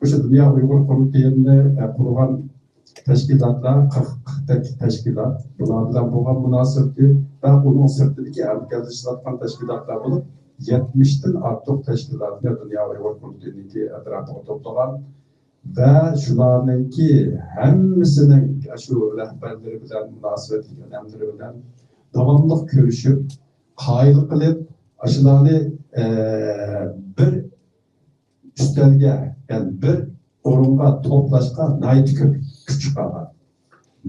مۇشۇ دۇنيا ئۇيغۇر قۇرۇلتىيىنى، ئە، قۇرغان تەشكىلاتلار، قىرىق، قىرىقتەك تەشكىلات، بۇلار بىلەن بولغان مۇناسىۋىتى ۋە ئۇنىڭ سىرتىدىكى ھەمكارلىشىۋاتقان تەشكىلاتلار بولۇپ، يەتمىشتىن ئارتۇق تەشكىلاتنى دۇنيا ئۇيغۇر قۇرۇلتىيىنىڭكى ئەتراپىغا توپلىغان ۋە شۇلارنىڭكى ھەممىسىنىڭ شۇ رەھبەرلىرى بىلەن، مۇناسىۋەتلىك ئادەملىرى بىلەن داۋاملىق كۆرۈشۈپ، قايىل قىلىپ، ئاشۇلارنى، ئە، بىر ئۈستەلگە، يەنى بىر ئورۇنغا توپلاشقا ناھايىتى كۆپ كۈچ چىقارغان.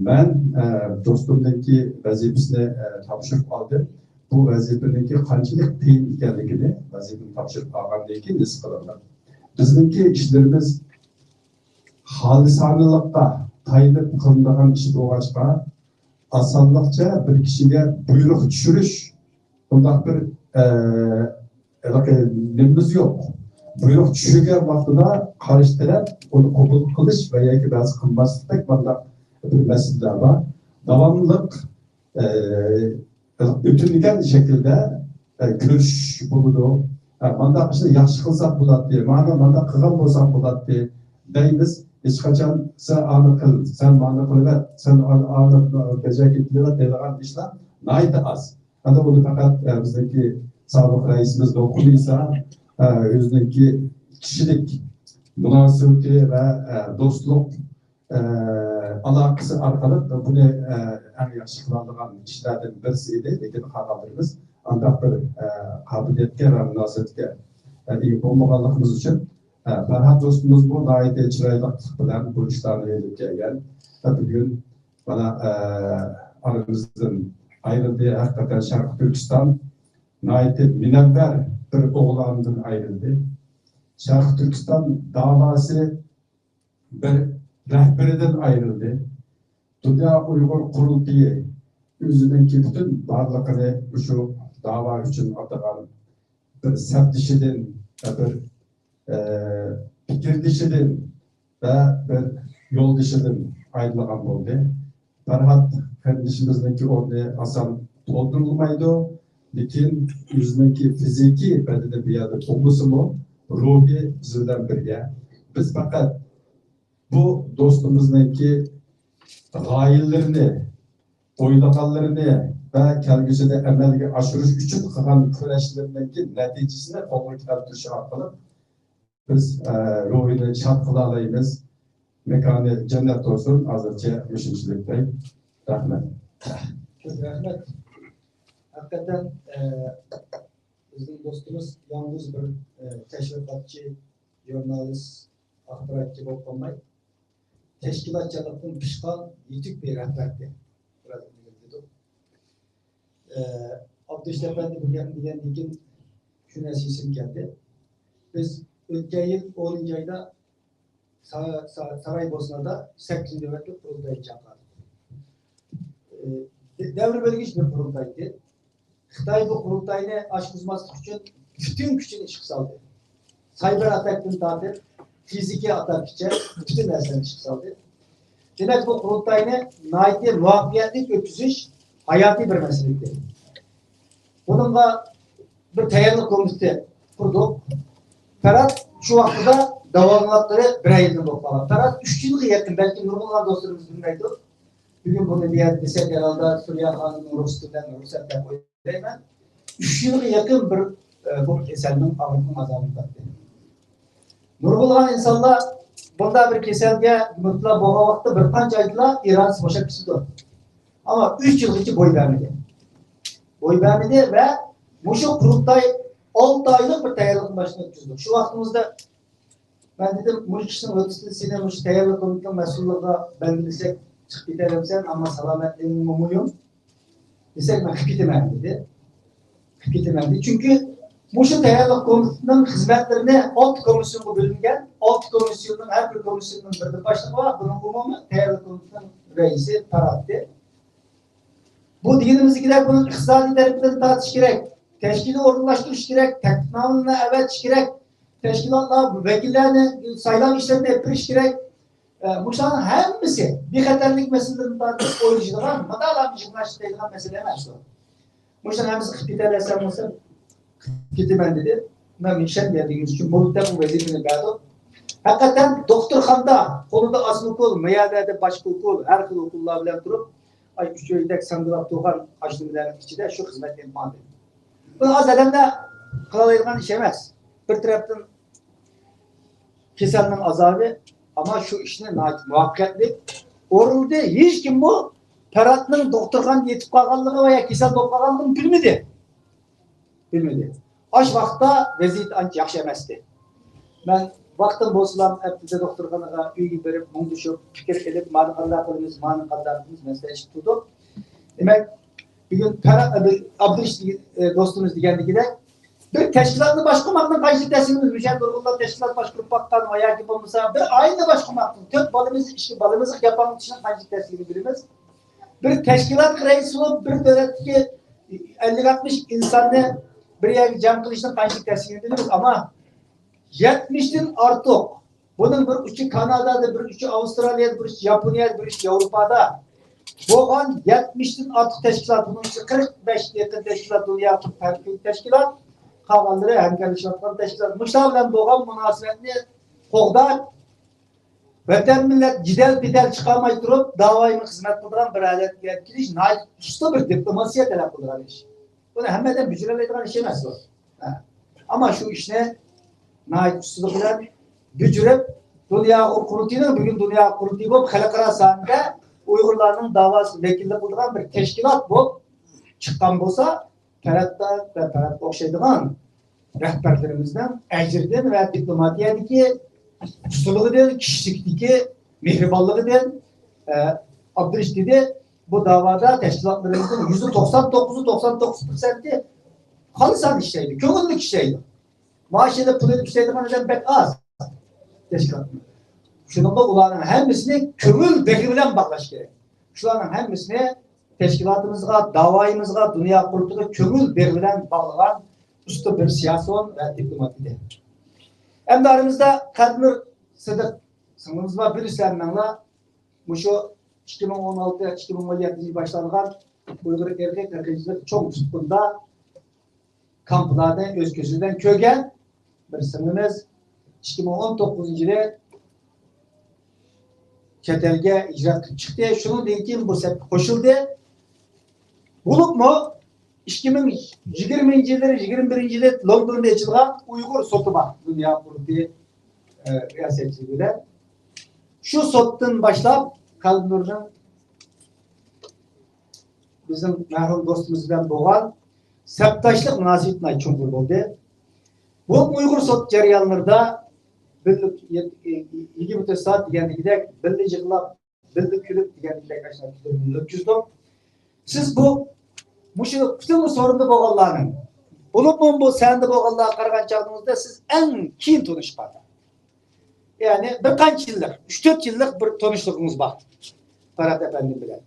مەن، ئە، دوستۇمنىڭكى ۋەزىپىسىنى، ئە، تاپشۇرۇپ ئالدىم. بۇ ۋەزىپىنىڭكى قانچىلىك قىيىن ئىكەنلىكىنى ۋەزىپىنى تاپشۇرۇپ ئالغاندىن كېيىن ھېس قىلىمەن. بىزنىڭكى ئىشلىرىمىز خالىسانىلىققا تايىنىپ قىلىنىدىغان ئىش بولغاچقا، ئاسانلىقچە بىر كىشىگە بۇيرۇق چۈشۈرۈش، بۇنداق بىر، ئە، ھېلىقى نېمىمىز يوق. بۇيرۇق چۈشۈرگەن ۋاقتىدا قارشى تەرەپ ئۇنى قوبۇل قىلىش ۋە ياكى بەزى قىلماسلىقتەك مۇنداق بىر مەسىلىلەر بار. داۋاملىق، ئە، ئۆتۈنگەن شەكىلدە، ئە، كۆرۈشۈش بولىدۇ. ئە، مانداق ئىشنى ياخشى قىلساق بولاتتى، مانا مانداق قىلغان بولساق بولاتتى دەيمىز. ھېچقاچان سەن ئانى قىل، سەن مانى قىلىۋەت، سەن ئانى، ئانى بەجەرگىلى قىلىۋەت دەيدىغان ئىشلار ناھايىتى ئاز. ئەمدى ئۇنى پەقەت، ئە، بىزنىڭكى سابىق رەئىسىمىز دولقۇن ئىسا، ئە، ئۆزىنىڭكى كىشىلىك مۇناسىۋىتى ۋە، ئە، دوستلۇق، ئە، ئالاقىسى ئارقىلىق بۇنى، ئە، ئەڭ ياخشى قىلالىغان كىشىلەردىن بىرسى ئىدى. لېكىن قالغانلىرىمىز ئانداق بىر، ئە، قابىلىيەتكە ۋە مۇناسىۋەتكە، ئە، ئىگە بولمىغانلىقىمىز ئۈچۈن، ئە، پەرھات دوستىمىزمۇ ناھايىتى چىرايلىق بىلەن بۇ ئىشلارنى ئېلىپ كەلگەن. ۋە بۈگۈن مانا، ئە، ئارىمىزدىن ئايرىلدى. ھەقىقەتەن شەرقىي تۈركىستان ناھايىتى مۇنەۋۋەر بىر ئوغلاندىن ئايرىلدى. شەرقىي تۈركىستان داۋاسى بىر رەھبىرىدىن ئايرىلدى. دۇنيا ئۇيغۇر قۇرۇلتىيى ئۆزىنىڭكى پۈتۈن بارلىقىنى مۇشۇ داۋا ئۈچۈن ئاتىغان بىر سەپدىشىدىن ۋە بىر، ئە، پىكىردىشىدىن ۋە بىر يولدىشىدىن ئايرىلغان بولدى. پەرھات قېرىندىشىمىزنىڭكى ئورنى ئاسان تولدۇرۇلمايدۇ، لېكىن ئۆزىنىڭكى فىزىكىي بەدىنى بۇ يەردە بولمىسىمۇ، روھى بىز بىلەن بىرگە. بىز پەقەت بۇ دوستىمىزنىڭكى غايىلىرىنى، ئويلىغانلىرىنى ۋە كەلگۈسىدە ئەمەلگە ئاشۇرۇش ئۈچۈن قىلغان كۈرەشلىرىنىڭكى نەتىجىسىنى قولغا كەلتۈرۈش ئارقىلىق بىز، ئە، روھىنى شاد قىلالايمىز. مېكانى جەننەت بولسۇن. ھازىرچە مۇشۇنچىلىك دەي. رەھمەت. كۆپ رەھمەت. ھەقىقەتەن، ئە، بىزنىڭ دوستىمىز يالغۇز بىر، ئە، تەشۋىقاتچى، ژۇرنالىست، ئاخباراتچى بولۇپ قالماي، تەشكىلاتچانلىقتىن پىشقان يېتۈك بىر رەھبەرتى. بىراز ئىلگىرىلىدۇق. ئە، ئابدۇش ئەپەندى بۇ گەپنى دېگەندىن كېيىن شۇ نەرسە ئېسىمگە كەلدى. بىز ئۆتكەن يىل ئونىنچى ئايدا سا-، سا-، سارايبوسنادا سەككىزىنچى نۆۋەتلىك قۇرۇلتاينى چاقىردۇق. ئە، دەۋر بۆلگۈچ بىر قۇرۇلتاي ئىدى. خىتاي بۇ قۇرۇلتاينى ئاچقۇزماسلىق ئۈچۈن پۈتۈن كۈچىنى ئىشقا سالدى. سايبېر ئاتاكتىن تارتىپ، فىزىكىي ئاتاكقىچە پۈتۈن نەرسىلەرنى ئىشقا سالدى. دېمەك، بۇ قۇرۇلتاينى ناھايىتى مۇۋەپپەقىيەتلىك ئۆتكۈزۈش ھاياتىي بىر مەسىلە ئىدى. بۇنىڭغا بىر تەييارلىق كومىتېتى قۇردۇق. پەرھات شۇ ۋاقتىدا داۋالغانلىقلىرى بىرەر يىلدىن بولۇپ قالغان. پەرھات ئۈچ يىلغا يېقىن، بەلكىم نۇرغۇنلىغان دوستلىرىمىز بىلمەيدۇ. بۈگۈن بۇنى بۇ يەردە دېسەك، ھەرھالدا سۈرىيە خانىمنىڭ رۇخسىتى بىلەن رۇخسەت دەپ قويايمەن. ئۈچ يىلغا يېقىن بىر، ئە، بۇ كېسەلنىڭ ئاغرىقىنىڭ ئازابىنى تارتتى. نۇرغۇنلىغان ئىنسانلار بۇنداق بىر كېسەلگە مۇپتىلا بولغان ۋاقىتتا بىر قانچە ئايدىلا ئىرادىسى بوشاپ كېتىدۇ. ئەمما ئۈچ يىلغىچە بوي بەرمىدى. بوي بەرمىدى ۋە مۇشۇ قۇرۇلتاي ئالتە ئايلىق بىر تەييارلىقنى باشتىن ئۆتكۈزدۇق. شۇ ۋاقتىمىزدا مەن دېدىم، مۇشۇ ئىشنىڭ ھۆددىسىنى سېنى مۇشۇ تەييارلىق كومىتېتىنىڭ مەسئۇللۇقىغا بەلگىلىسەك، چىقىپ كېتەلەمسەن، ئەمما سالامەتلىكىڭمۇ مۇھىم. دېسەك، مەن قىلىپ كېتىمەن دېدى. قىلىپ كېتىمەن دېدى. چۈنكى مۇشۇ تەييارلىق كومىتېتىنىڭ خىزمەتلىرىنى ئالتە كومىسسىيونغا بۆلۈنگەن. ئالتە كومىسسىيوننىڭ، ھەر بىر كومىسسىيوننىڭ بىردىن باشلىقى بار. بۇنىڭ ئومۇمىي تەييارلىق كومىتېتىنىڭ رەئىسى پەرھاتتى. بۇ دېگىنىمىزدىكىدەك بۇنىڭ ئىقتىسادىي تەرىپىدىن تارتىش كېرەك، تەشكىلنى ئورۇنلاشتۇرۇش كېرەك، تەكلىپنامىلەرنى ئەۋەتىش كېرەك، تەشكىلاتلار ۋەكىللەرنى سايلاپ ئىشلەرنى ئېلىپ بېرىش كېرەك. ئە، مۇشۇلارنىڭ ھەممىسى بىخەتەرلىك مەسىلىلىرىنى تارتىپ ئويلىشىدىغان، ماتالارنى يىغناشتۇرىدىغان مەسىلە ئەمەس بۇ. مۇشۇنى ھەممىسى قىلىپ كېتەلەيسەن بولسا، قىلىپ كېتىمەن دېدى. مەن ئىشەنمىگەنلىكىمىز ئۈچۈن بولدى دەپ بۇ ۋەزىپىنى بەردۇق. ھەقىقەتەن دوختۇرخانىدا قولىدا ئاسما ئوكۇل، مەيەدە باشقا ئوكۇل، ھەر خىل ئوكۇللار بىلەن تۇرۇپ، ئاي ئۈچ ئۆيدەك ساڭگىلاپ تۇرغان ئاشۇ نېمىلەرنىڭ ئىچىدە شۇ خىزمەتنى ئېلىپ باردى. بۇ ئاز ئادەملەر قىلالايدىغان ئىش ئەمەس. بىر تەرەپتىن كېسەلنىڭ ئازابى، ئەمما شۇ ئىشنى ناھايىتى مۇۋەپپەقىيەتلىك ئورۇندى. ھېچكىممۇ پەرھاتنىڭ دوختۇرخانىدا يېتىپ قالغانلىقى ۋە يا كېسەل بولۇپ قالغانلىقىنى بىلمىدى. بىلمىدى. ئاشۇ ۋاقىتتا ۋەزىيىتى ئانچە ياخشى ئەمەستى. مەن ۋاقتىم بولسىلا، ھەپتىدە دوختۇرخانىغا، ئۆيگە بېرىپ، مۇڭدىشىپ، پىكىر ئېلىپ، مانا قانداق قىلىمىز، مانا قانداق قىلىمىز، مەسلىھەتلىشىپ تۇردۇق. دېمەك، بۈگۈن پەرھات، ئابدۇرېشىت دوستىمىز دېگەندىكىدەك، بىر تەشكىلاتنى باشقۇرماقنىڭ قانچىلىك تەسلىمىمىز، مۇشۇ يەردە نۇرغۇنلار تەشكىلات باشقۇرۇپ باققان ۋە ياكى بولمىسا بىر ئائىلىنى باشقۇرماقنىڭ، تۆت بالىمىز، ئىككى بالىمىزغا ياپالمىتىشنىڭ قانچىلىك تەسلىمىنى بىلىمىز. بىر تەشكىلاتقا رەئىس بولۇپ، بىر دۆلەتتىكى ئەللىك ئاتمىش ئىنساننى بىر يەرگە جەم قىلىشنىڭ قانچىلىك تەسلىمىنى بىلىمىز. ئەمما يەتمىشتىن ئارتۇق، بۇنىڭ بىر ئۇچى كانادادا، بىر ئۇچى ئاۋسترالىيەدە، بىر ئۇچى ياپونىيەدە، بىر ئۇچى ياۋروپادا بولغان يەتمىشتىن ئارتۇق تەشكىلات، بۇنىڭ ئىچىدە قىرىق بەشكە يېقىن تەشكىلات، دۇنيا ھەر خىل تەشكىلات، قالغانلىرى ھەمكارلىشىۋاتقان تەشكىلات. مۇشۇلار بىلەن بولغان مۇناسىۋەتنى قوغداپ، ۋەتەن مىللەت جېدەل پېدەل چىقارماي تۇرۇپ، داۋايىغا خىزمەت قىلىدىغان بىر ھالەتكە كېلىش ناھايىتى ئۇستا بىر دىپلوماتىيە تەلەپ قىلىدىغان ئىش. بۇنى ھەممە ئادەم بېجىرەلەيدىغان ئىش ئەمەس بۇ. ھە. ئەمما شۇ ئىشنى ناھايىتى ئۇستىلىق بىلەن بېجىرىپ، دۇنيا ئۇيغۇر قۇرۇلتىيىنىڭ بۈگۈن دۇنيا ئۇيغۇر قۇرۇلتىيى بولۇپ خەلقئارا ساھەدە ئۇيغۇرلارنىڭ داۋاسىغا ۋەكىللىك قىلىدىغان بىر تەشكىلات بولۇپ چىققان بولسا، پەرھات ۋە پەرھاتقا ئوخشايدىغان رەھبەرلىرىمىزنىڭ ئەجرىدىن ۋە دىپلوماتىيەدىكى ئۇستىلىقىدىن، كىشىلىكتىكى مېھرىبانلىقىدىن، ئە، ئابدۇرېشىت دېدى، بۇ داۋادا تەشكىلاتلىرىمىزنىڭ يۈزدە توقسان توققۇزى، توقسان توققۇز پىرسەنتى خالىسانە ئىشلەيدۇ، كۆڭۈللۈك ئىشلەيدۇ. مائاش ئېلىپ، پۇل ئېلىپ ئىشلەيدىغان ئادەم بەك ئاز تەشكىلاتتا. شۇنىڭغا ئۇلارنىڭ ھەممىسىنى كۆڭۈل بېغى بىلەن باغلاش كېرەك. شۇلارنىڭ ھەممىسىنى تەشكىلاتىمىزغا، داۋايىمىزغا، دۇنيا قۇرۇلتىيىغا كۆڭۈل بېغى بىلەن باغلىغان ئۇستا بىر سىياسىيون ۋە دىپلومات ئىدى. ئەمدى ئارىمىزدا قەلبىنۇر سىدىق سىڭلىمىز بار، بىلىسىلەر مەڭلا، مۇشۇ ئىككى مىڭ ئون ئالتە، ئىككى مىڭ ئون يەتتىنچى يىل باشلانغان ئۇيغۇر ئىرقىي قىرغىنچىلىقى چوڭ تۇتقۇندا كامپلاردىن ئۆز كۆزى بىلەن كۆرگەن بىر سىڭلىمىز ئىككى مىڭ ئون توققۇزىنچى يىلى چەت ئەلگە ھىجرەت قىلىپ چىقتى. شۇنىڭدىن كېيىن بۇ سەپكە قوشۇلدى. بولۇپمۇ ئىككى مىڭ يىگىرمىنچى يىلى، يىگىرمە بىرىنچى يىلى لوندوندا ئېچىلغان ئۇيغۇر سوتى بار. دۇنيا قۇرۇلتىيى، ئە، رىياسەتچىلىكى بىلەن. شۇ سوتتىن باشلاپ قەلبىنۇرنىڭ بىزنىڭ مەرھۇم دوستىمىز بىلەن بولغان سەپداشلىق مۇناسىۋىتى ناھايىتى چوڭقۇر بولدى. بۇ ئۇيغۇر سوت جەريانلىرىدا بىللە يىگىرمە تۆت سائەت دېگەندىكىدەك بىللە يىغلاپ، بىللە كۈلۈپ دېگەندىكىدەك ئاشۇنداق كۈنلەرنى ئۆتكۈزدۇق. سىز بۇ، مۇشۇ پۈتۈن بۇ سورۇندا بولغانلارنىڭ، بولۇپمۇ بۇ سەھنىدە بولغانلارغا قارىغان چاغىڭىزدا سىز ئەڭ كېيىن تونۇشقان، يەنى بىر قانچە يىللىق، ئۈچ تۆت يىللىق بىر تونۇشلۇقىڭىز بار پەرھات ئەپەندىم بىلەن.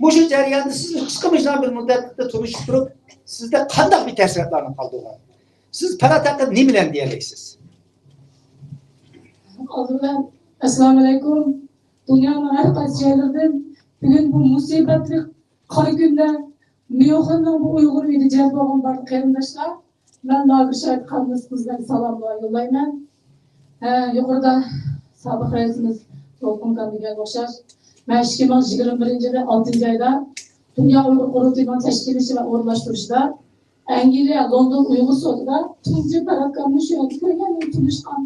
مۇشۇ جەرياندا سىز قىسقا مۇشۇنداق بىر مۇددەتتە تونۇشۇپ تۇرۇپ، سىزدە قانداق بىر تەسىراتلارنى قالدۇرغان؟ سىز پەرھات ھەققىدە نېمىلەرنى دېيەلەيسىز؟ ئالدى بىلەن، ئەسسالامۇئەلەيكۇم. دۇنيانىڭ ھەر قايسى جايلىرىدىن بۈگۈن بۇ مۇسىبەتلىك قارا كۈندە ميۇنخېننىڭ بۇ ئۇيغۇر ئۆيىدە جەم بولغان بارلىق قېرىنداشلار، مەن لاگېر شاھىت قانۇنىيىتىمىزدىن سالاملار يوللايمەن. ھە، يۇقىرىدا سابىق رەئىسىمىز دولقۇن ئاكام دېگەنگە ئوخشاش، مەن ئىككى مىڭ يىگىرمە بىرىنچى يىلى ئالتىنچى ئايدا دۇنيا ئۇيغۇر قۇرۇلتىيىنىڭ تەشكىللىشى ۋە ئورۇنلاشتۇرۇشىدا ئەنگلىيە لوندون ئۇيغۇر سوتىدا تۇنجى پەرھات ئاكامنى شۇ يەردە كۆرگەن، مېنى تونۇشقان.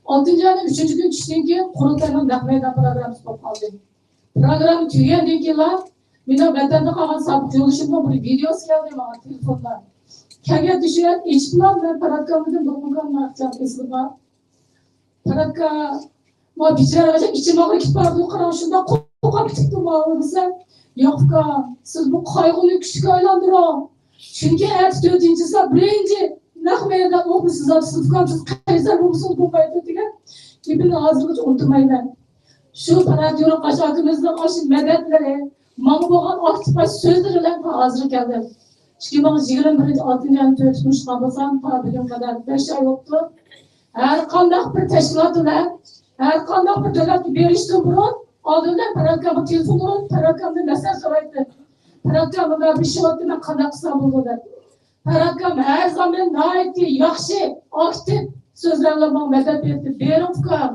ئالتىنچى ئاينىڭ ئۈچىنچى كۈنى چۈشتىن كېيىن قۇرۇلتاينىڭ نەق مەيدان پروگراممىسى بولۇپ قالدى. پروگرامما تۈگىگەندىن كېيىنلا مېنىڭ ۋەتەندە قالغان سابىق يولدىشىمنىڭ بىر ۋىدېئوسى كەلدى ماڭا تېلېفوندا. كەلگەن تۇشۇپ ئېچىپلا مەن پەرھات ئاكامدىن بولغان ئىزىغا پەرھات ئاكا، ما بىچارە ئىچىم ئاغرىپ كېتىپ بارىدۇ، قاراڭ، شۇنداق قورقۇپ كېتىپتۇ ماۋۇ دېسەم، ياق ئۇكام، سىز بۇ قايغۇنى كۈچكە ئايلاندۇرۇڭ. چۈنكى ئەتە تۆتىنچى ساپ بىرىنچى نەق مەيداندا ئوقۇپ سىز ئۇكام، سىز قەيسەر بولمىسىڭىز بولمايدۇ دېگەن گېپىنى ھازىرغىچە ئۇنتۇمايمەن. شۇ پەرھات يورۇقباش ئاكىمىزنىڭ ئاشۇ مەدەتلىرى، ماڭا بولغان ئاكتىپ سۆزلىرى بىلەن ھازىر كەلدىم. ئىككى مىڭ يىگىرمە بىرىنچى ئالتىنچى ئاينىڭ تۆتىدە تونۇشقان بولسام، تا بۈگۈن قەدەر بەش ئاي بوپتۇ. ھەر قانداق بىر تەشكىلات بىلەن، ھەر قانداق بىر دۆلەتكە بېرىشتىن بۇرۇن ئالدى بىلەن پەرھات ئاكامغا تېلېفون ئۇرۇپ، پەرھات ئاكامدىن مەسلىھەت سورايتتى. پەرھات ئاكام، مۇنداق بىر ئىش بولۇپتۇ، مەن قانداق قىلسام بولىدۇ دەپ. پەرھات ئاكام ھەر زامان ناھايىتى ياخشى، ئاكتىپ سۆزلەر بىلەن ماڭا مەدەت بېرىپتۇ. بېرىڭ ئۇكام.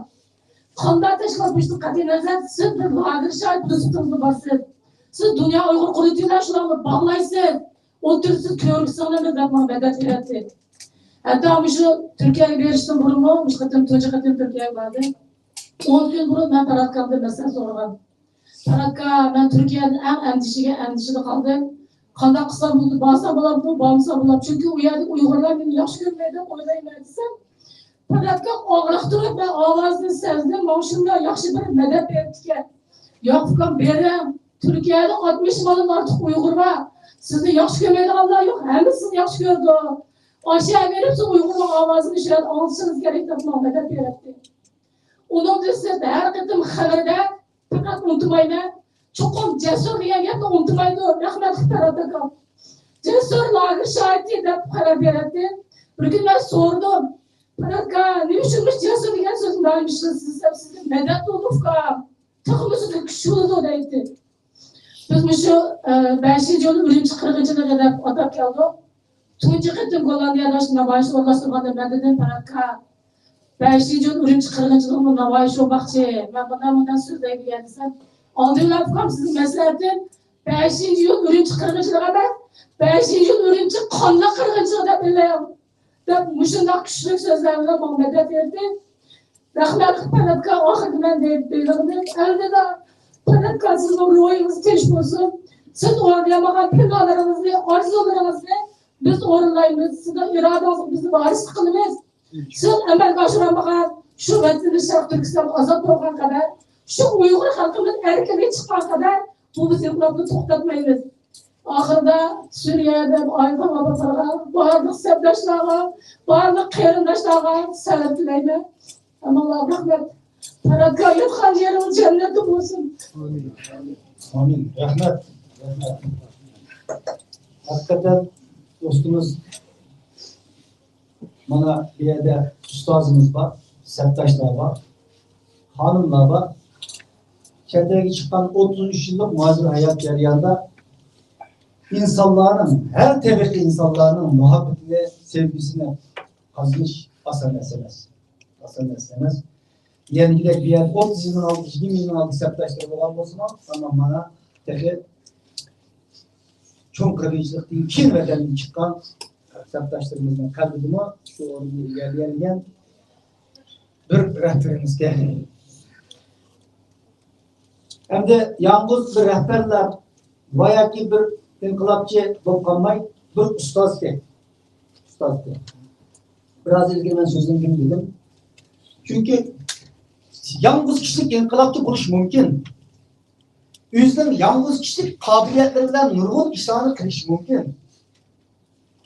قانداق تەشكىلات بولۇشىدىن قەتئىينەزەر، سىز بىر لاگېر شاھىتى سۈپىتىڭىزدە بارسىز. سىز دۇنيا ئۇيغۇر قۇرۇلتىيى بىلەن شۇلارنى باغلايسىز. ئولتۇرۇپ سىز كۆرۈپ سىڭلىمىز دەپ ماڭا مەدەت بېرەتتى. ھەتتا مۇشۇ تۈركىيەگە بېرىشتىن بۇرۇنمۇ، مۇشۇ قېتىم تۇنجى قېتىم تۈركىيەگە باردىم. ئون كۈن بۇرۇن مەن پەرھات ئاكامدىن مەسلىھەت سورىغان. پەرھات ئاكا، مەن تۈركىيەدە ئەڭ ئەندىشىگە ئەندىشىدە قالدىم. قانداق قىلسام بولىدۇ، بارسام بولامدۇ، بارمىسام بولامدۇ؟ چۈنكى ئۇ يەردىكى ئۇيغۇرلار مېنى ياخشى كۆرمەيدۇ دەپ ئويلايمەن دېسەم، پەرھات ئاكا ئاغرىق تۇرۇپ مەن ئاۋازىنى سەزدىم، ماڭا شۇنداق ياخشى بىر مەدەت بېرىپتىكەن. ياق ئۇكام، بېرىڭ. تۈركىيەدە ئاتمىش مىڭدىن ئارتۇق ئۇيغۇر بار. سىزنى ياخشى كۆرمەيدىغانلار يوق، ھەممىسى سىزنى ياخشى كۆرىدۇ. ئاشۇ يەرگە بېرىپ سىز ئۇيغۇرنىڭ ئاۋازىنى شۇ يەردە ئاڭلىتىشىڭىز كېرەك دەپ ماڭا مەدەت بېرەتتى. ئۇنىڭدىن سىرت ھەر قېتىم خەۋەردە پەقەت ئۇنتۇمايمەن. چوقۇم جەسۇر دېگەن گەپنى ئۇنتۇمايدۇ. رەھمەتلىك پەرھات ئاكام. جەسۇر لاگېر شاھىتى دەپ خەۋەر بېرەتتى. بىر كۈنى مەن سورىدىم. پەرھات ئاكا، نېمە ئۈچۈن مۇشۇ جەسۇر دېگەن سۆزنى دائىم ئىشلىتىسىز دېسەم، سىزدىن مەدەت بولىدۇ ئۇكام. تېخىمۇ سىزدىن كۈچ بولىدۇ دەيتتى. بىز مۇشۇ، ئە، بەشىنچى يىل ئۈرۈمچى قىرغىنچىلىقى دەپ ئاتاپ كەلدۇق. تۇنجى قېتىم گوللاندىيەدە شۇ نامايىش ئورۇنلاشتۇرغاندا مەن دېدىم، پەرھات ئاكا، بەشىنچى يىل ئۈرۈمچى قىرغىنچىلىقىنىڭ نامايىشى بولماقچى. مەن بۇنداق، بۇنداق سۆزلەيدىكەن دېسەم، ئالدى بىلەن ئۇكام سىزنىڭ مەسلىھەتىم، بەشىنچى يىل ئۈرۈمچى قىرغىنچىلىقى ئەمەس، بەشىنچى يىل ئۈرۈمچى قانلىق قىرغىنچىلىقى دەپ بىلىڭ دەپ مۇشۇنداق كۈچلۈك سۆزلەر بىلەن ماڭا مەدەت بەردى. رەھمەتلىك پەرھات ئاكا، ئاخىرىدا مەن دەپ بېرىدىغىنىم، ئەلۋىدا، پەرھات ئاكا، سىزنىڭ روھىڭىز تىنچ بولسۇن. سىز ئورۇنلىيالمىغان پىلانلىرىڭىزنى، ئارزۇلىرىڭىزنى بىز ئورۇنلايمىز. سىزنىڭ ئىرادىڭىزگە بىز ۋارىسلىق قىلىمىز. سىز ئەمەلگە ئاشۇرالمىغان شۇ ۋەتىنىمىز شەرقىي تۈركىستان ئازاد بولغان قەدەر، شۇ ئۇيغۇر خەلقىمىز ئەركىنلىككە چىققان قەدەر بۇ بىز ئىنقىلابنى توختاتمايمىز. ئاخىرىدا سۈرىيەدە ئايرىلغان بارلىق سەپداشلارغا، بارلىق قېرىنداشلارغا سەۋر تىلەيمەن. ئەمما رەھمەت. پەرھات ئاكا، ياتقان يېرىڭىز جەننەتتە بولسۇن. ئامىن. ئامىن. رەھمەت. رەھمەت. ھەقىقەتەن دوستىمىز، مانا بۇ يەردە ئۇستازىمىز بار، سەپداشلار بار، خانىملار بار. چەت ئەلگە چىققان ئوتتۇز ئۈچ يىللىق مۇھاجىر ھايات جەريانىدا ئىنسانلارنىڭ، ھەر تەبىقە ئىنسانلارنىڭ مۇھەببىتىنى، سۆيگۈسىنى قازىنىش ئاسان نەرسە ئەمەس. ئاسان نەرسە ئەمەس. يەنىكىدەك بۇ يەردە ئوتتۇز يىلدىن ئالدى، يىگىرمە يىلدىن ئالدى سەپداشلىرى بولغان بولسىمۇ، ئەمما مانا تېخى چوڭ قىرغىنچىلىقتىن كېيىن ۋەتەندىن چىققان سەپداشلىرىمىزنىڭ قەلبىدىمۇ شۇ ئورۇننى ئىگىلىيەلىگەن بىر رەھبىرىمىزكەن. ئەمدى يالغۇز بىر رەھبەرلەر ۋە ياكى بىر ئىنقىلابچى بولۇپ قالماي، بىر ئۇستازكەن. ئۇستازكەن. بىراز ئىلگىرى مەن سۆزلىگەن دېدىم. چۈنكى يالغۇز كىشىلىك ئىنقىلابچى بولۇش مۇمكىن. ئۆزىنىڭ يالغۇز كىشىلىك قابىلىيەتلىرى بىلەن نۇرغۇن ئىشلارنى قىلىشى مۇمكىن.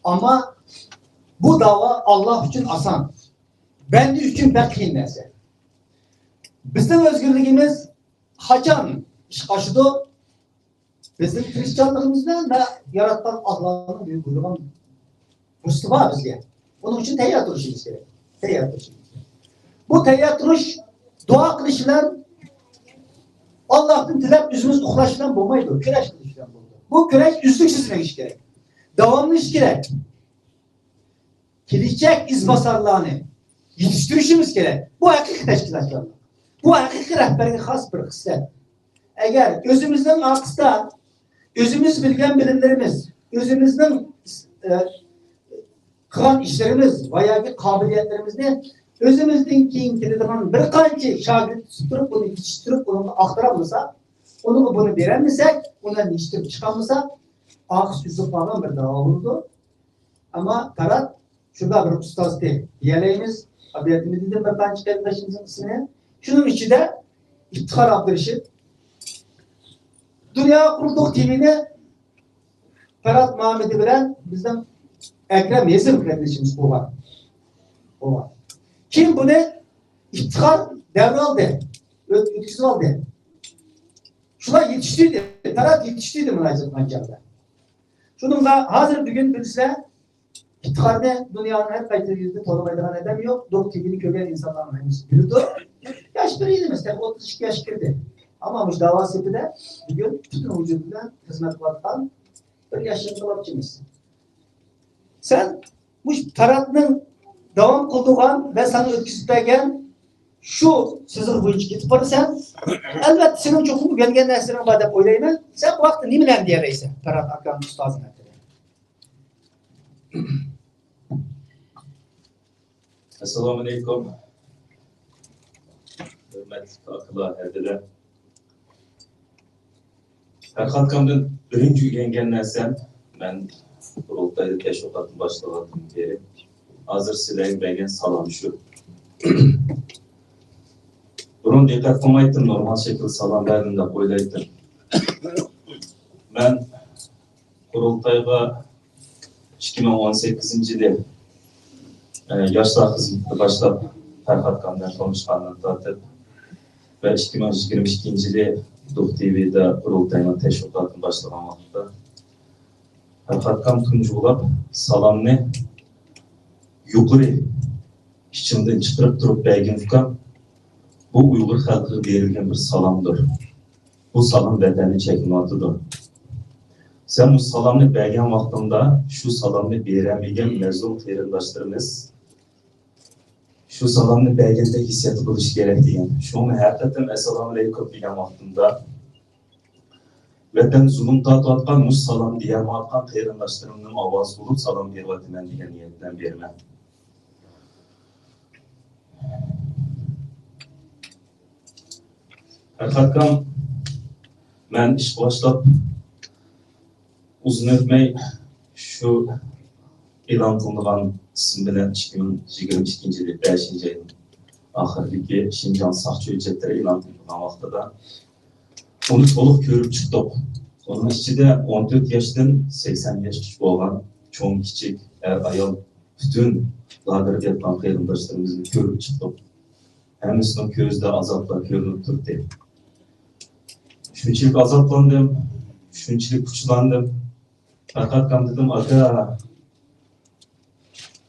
ئەمما بۇ داۋا ئاللا ئۈچۈن ئاسان، بەندە ئۈچۈن بەك قىيىن نەرسە. بىزنىڭ ئۆزگىرىلىكىمىز قاچان ئىشقا ئاشىدۇ؟ بىزنىڭ تىرىشچانلىقىمىز بىلەن ۋە ياراتقان ئاللانىڭ بۇيرۇغان رۇخسىتى بار بىزگە. بۇنىڭ ئۈچۈن تەييار تۇرۇشىمىز كېرەك. تەييار تۇرۇشىمىز كېرەك. بۇ تەييار تۇرۇش دۇئا قىلىش بىلەن، ئاللاھتىن تىلەپ، ئۆزىمىز ئۇخلاش بىلەن بولمايدۇ، كۈرەش قىلىش بىلەن بولىدۇ. بۇ كۈرەش ئۈزلۈكسىز مېڭىشى كېرەك. داۋاملىشىشى كېرەك. كېلىچەك ئىزباسارلارنى يېتىشتۈرۈشىمىز كېرەك. بۇ ھەقىقىي تەشكىلاتچانلىق. بۇ ھەقىقىي رەھبەرگە خاس بىر خىسلەت. ئەگەر ئۆزىمىزنىڭ ئارقىسىدا ئۆزىمىز بىلگەن بىلىملىرىمىز، ئۆزىمىزنىڭ، ئە، قىلغان ئىشلىرىمىز ۋە ياكى قابىلىيەتلىرىمىزنى ئۆزىمىزدىن كېيىن كېلىدىغان بىر قانچە شاگىرت تۇتۇپ تۇرۇپ، ئۇنى يېتىشتۈرۈپ، ئۇنىڭغا ئاختۇرالمىساق، ئۇنىڭغا بۇنى بېرەلمىسەك، ئۇنى يېتىشتۈرۈپ چىقالمىساق، ئارقىسى ئۈزۈلۈپ قالغان بىر داۋا بولىدۇ. ئەمما تارات شۇنداق بىر ئۇستازدى دېيەلەيمىز. ئابىيەتىمىزدىن بىر قانچە قېرىندىشىمىزنىڭ ئىسمىنى. شۇنىڭ ئىچىدە ئىپتىخار ئابدۇرېشىت، دۇنيا قۇردۇق تىۋىنى پەرھات مامىدى بىلەن بىزنىڭ ئەكرەم ھېزىم قېرىندىشىمىز قۇرغان. قۇرغان. كېيىن بۇنى ئىپتىخار دەۋرالدى. ئۆت-، ئۆتكۈزۈۋالدى. شۇلار يېتىشتۈردى. پەرھات يېتىشتۈردى مۇلاھىزە قىلغان چاغدا. شۇنىڭغا ھازىر بۈگۈن بىلسە، ئىپتىخارنى دۇنيانىڭ ھەر قايسى يېرىدە تونۇمايدىغان ئادەم يوق. دوق تىۋىنى كۆرگەن ئىنسانلارنىڭ ھەممىسى بىلىدۇ. ياش بىر يىل ئەمەس، تېخى ئوتتۇز ئىككى ياشقا كىردى. ئەمما مۇشۇ داۋا سېپىدە بۈگۈن پۈتۈن ۋۇجۇدى بىلەن خىزمەت قىلىۋاتقان بىر ياش ئىنقىلابچىمىز. سەن مۇشۇ پەرھاتنىڭ داۋام قىلدۇرغان ۋە ساڭا ئۆتكۈزۈپ بەرگەن شۇ سىزىق بويىچە كېتىپ بارىسەن. ئەلۋەتتە، سېنىڭ چوقۇم ئۆگەنگەن نەرسىلىرىڭ بار دەپ ئويلايمەن. سەن بۇ ھەقتە نېمىلەرنى دېيەلەيسەن پەرھات ئاكام ئۇستازىڭ ھەققىدە؟ ئەسسالامۇئەلەيكۇم. ھۆرمەتلىك ئاكىلار، ھەدىلەر. پەرھات ئاكامدىن بىرىنچى ئۆگەنگەن نەرسەم، مەن قۇرۇلتايدا تەشۋىقاتنى باشلىغاندىن بېرى، ھازىر سىلەرگە بەرگەن سالام شۇ. بۇرۇن دىققەت قىلمايتتىم، نورمال شەكىلدە سالام بەردىم دەپ ئويلايتتىم. مەن قۇرۇلتايغا ئىككى مىڭ ئون سەككىزىنچى يىلى، ئە، ياشلار خىزمىتىدە باشلاپ، پەرھات ئاكام بىلەن تونۇشقاندىن تارتىپ ۋە ئىككى مىڭ يىگىرمە ئىككىنچى يىلى دوق تىۋىدا قۇرۇلتاينىڭ تەشۋىقاتىنى باشلىغان ۋاقىتتا، پەرھات ئاكام تۇنجى بولاپ سالامنى يۇقىرى ئىچىڭدىن چىقىرىپ تۇرۇپ بەرگىن ئۇكام، بۇ ئۇيغۇر خەلقىگە بېرىلگەن بىر سالامدۇر. بۇ سالام ۋەتەننى چەكلىنىۋاتىدۇ. سەن بۇ سالامنى بەرگەن ۋاقتىڭدا، شۇ سالامنى بېرەلمىگەن مەزلۇم قېرىنداشلىرىمىز شۇ سالامنى بەرگەندەك ھېسسىياتتا بولۇشى كېرەك دېگەن. شۇڭا مەن ھەر قېتىم «ئەسسالامۇئەلەيكۇم» دېگەن ۋاقتىمدا، ۋەتەن زۇلۇم تارتىۋاتقان، مۇشۇ سالام دېيەلمەيۋاتقان قېرىنداشلىرىمنىڭ ئاۋازى بولۇپ سالام بېرىۋاتىمەن دېگەن نىيەت بىلەن بېرىمەن. پەرھات ئاكام، مەن ئىشقا باشلاپ ئۇزۇن ئۆتمەي شۇ ئېلان قىلىنغان ئىسىم بىلەن ئىككى مىڭ يىگىرمە ئىككىنچى يىلى بەشىنچى ئاينىڭ ئاخىرىدىكى شىنجاڭ ساقچى ھۆججەتلىرى ئېلان قىلىنغان ۋاقتىدا ئۇنى تولۇق كۆرۈپ چىقتۇق. ئۇنىڭ ئىچىدە ئون تۆت ياشتىن سەكسەن ياشقىچە بولغان چوڭ-كىچىك، ئەر-ئايال، پۈتۈن لاگېردا ياتقان قېرىنداشلىرىمىزنى كۆرۈپ چىقتۇق. ھەممىسىنىڭ كۆزىدە ئازابلار كۆرۈنۈپ تۇردى. شۇنچىلىك ئازابلاندىم، شۇنچىلىك پۇچلاندىم. پەرھات ئاكام دېدىم، «ئاكا،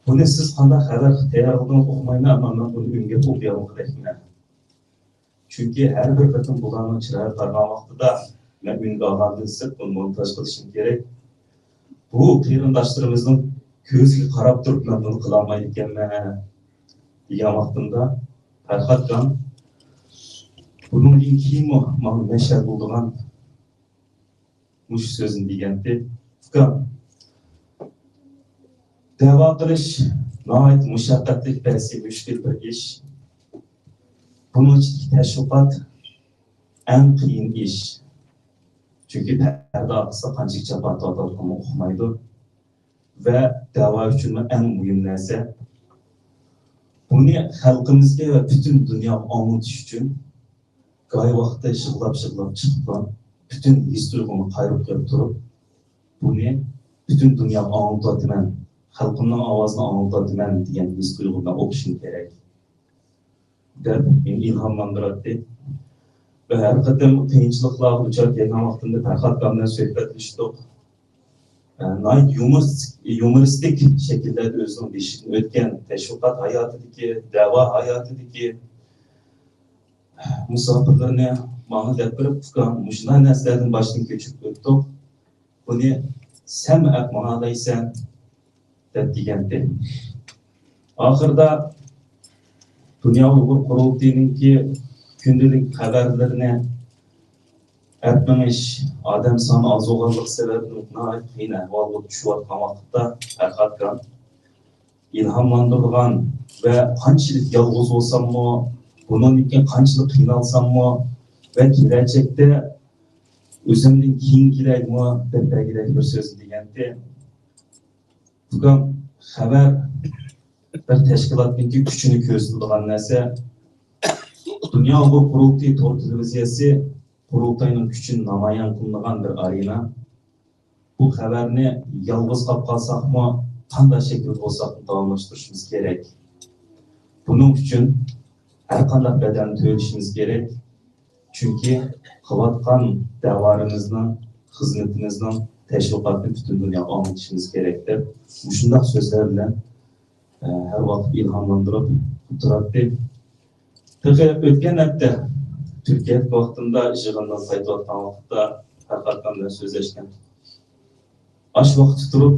بۇنى سىز قانداق خەۋەر تەييارلىدىڭىز ئۇقمايمەن، ئەمما مەن بۇنى ئۆڭگەپ ئوقۇيالمىغۇدەكمەن.» چۈنكى ھەر بىر قېتىم بۇلارنىڭ چىرايىغا قارىغان ۋاقتىدا مەن ئۈنگە ئالغاندىن سىرت بۇنى مونتاژ قىلىشىم كېرەك. بۇ قېرىنداشلىرىمىزنىڭ كۆزىگە قاراپ تۇرۇپ مەن بۇنى قىلالمايدىكەنمەن دېگەن ۋاقتىمدا، پەرھات ئاكام بۇنىڭدىن كېيىنمۇ ماڭا مەشئەل بولىدىغان مۇشۇ سۆزنى دېگەنتى، ئۇكام، دەۋا قىلىش ناھايىتى مۇشەققەتلىك، بەسى مۈشكۈل بىر ئىش. بۇنىڭ ئىچىدىكى تەشۋىقات ئەڭ قىيىن ئىش. چۈنكى پەردە ئارقىسىدا قانچىلىك جاپا تارتىۋاتقىنىنى ئۇقمايدۇ. ۋە دەۋا ئۈچۈنمۇ ئەڭ مۇھىم نەرسە، بۇنى خەلقىمىزگە ۋە پۈتۈن دۇنياغا ئاڭلىتىش ئۈچۈن گاھى ۋاقىتتا يىغلاپ-يىغلاپ چىقىپلا، پۈتۈن ھېس-تۇيغۇمنى قايرىپ قويۇپ تۇرۇپ، بۇنى پۈتۈن دۇنياغا ئاڭلىتىۋاتىمەن، خەلقىمنىڭ ئاۋازىنى ئاڭلىتىۋاتىمەن دېگەن ھېس-تۇيغۇ بىلەن ئوقۇشۇم كېرەك، دەپ مېنى ئىلھاملاندۇراتتى. ۋە ھەر قېتىم قىيىنچىلىقلارغا دۇچار كەلگەن ۋاقتىمدا پەرھات ئاكام بىلەن سۆھبەتلىشتۇق. ئە، ناھايىتى يۇمۇرىستىك، يۇمۇرىستىك شەكىللەردە ئۆزىنىڭ بېشىدىن ئۆتكەن تەشۋىقات ھاياتىدىكى، دەۋا ھاياتىدىكى مۇساپىرلىرىنى ماڭا دەپ بېرىپ، ئۇكام، مۇشۇنداق نەرسىلەردىن باشتىن كۆچۈرۈپ ئۆتتۇق. بۇنى سەنمۇ ئەپ ماڭالايسەن، دەپ دېگەنتى. ئاخىرىدا دۇنيا ئۇيغۇر قۇرۇلتىيىنىڭكى كۈندىلىك خەۋەرلىرىنى ئەپ مېڭىش، ئادەم سانى ئاز بولغانلىقى سەۋەبىدىن ناھايىتى قىيىن ئەھۋالغا چۈشۈۋاتقان ۋاقىتتا پەرھاتكان ئىلھاملاندۇرىدىغان ۋە قانچىلىك يالغۇز بولساممۇ، بۇنىڭدىن كېيىن قانچىلىك قىينالساممۇ ۋە كېلەچەكتە ئۆزۈمدىن كېيىنكىلەرگىمۇ دەپ بەرگۈدەك بىر سۆز دېگەنتى. ئۇكام، خەۋەر بىر تەشكىلاتنىڭكى كۈچىنى كۆرسىتىدىغان نەرسە. دۇنيا ئۇيغۇر قۇرۇلتىيى تور تېلېۋىزىيەسى قۇرۇلتاينىڭ كۈچىنى نامايان قىلىدىغان بىر ئارېنا. بۇ خەۋەرنى يالغۇز قاپ قالساقمۇ، قانداق شەكىلدە بولساقمۇ داۋاملاشتۇرۇشىمىز كېرەك. بۇنىڭ ئۈچۈن ھەر قانداق بەدەلنى تۆلىشىمىز كېرەك. چۈنكى قىلىۋاتقان دەۋالىرىمىزنىڭ، خىزمىتىمىزنىڭ تەشۋىقاتىنى پۈتۈن دۇنياغا ئاڭلىتىشىمىز كېرەك دەپ، مۇشۇنداق سۆزلەر بىلەن، ئە، ھەر ۋاقىت ئىلھاملاندۇرۇپ تۇراتتى. تېخى ئۆتكەن ھەپتە تۈركىيەدىكى ۋاقتىمدا يىغىندىن قايتىۋاتقان ۋاقىتتا پەرھاتكان بىلەن سۆزلەشكەن. ئاش ۋاقتى تۇرۇپ،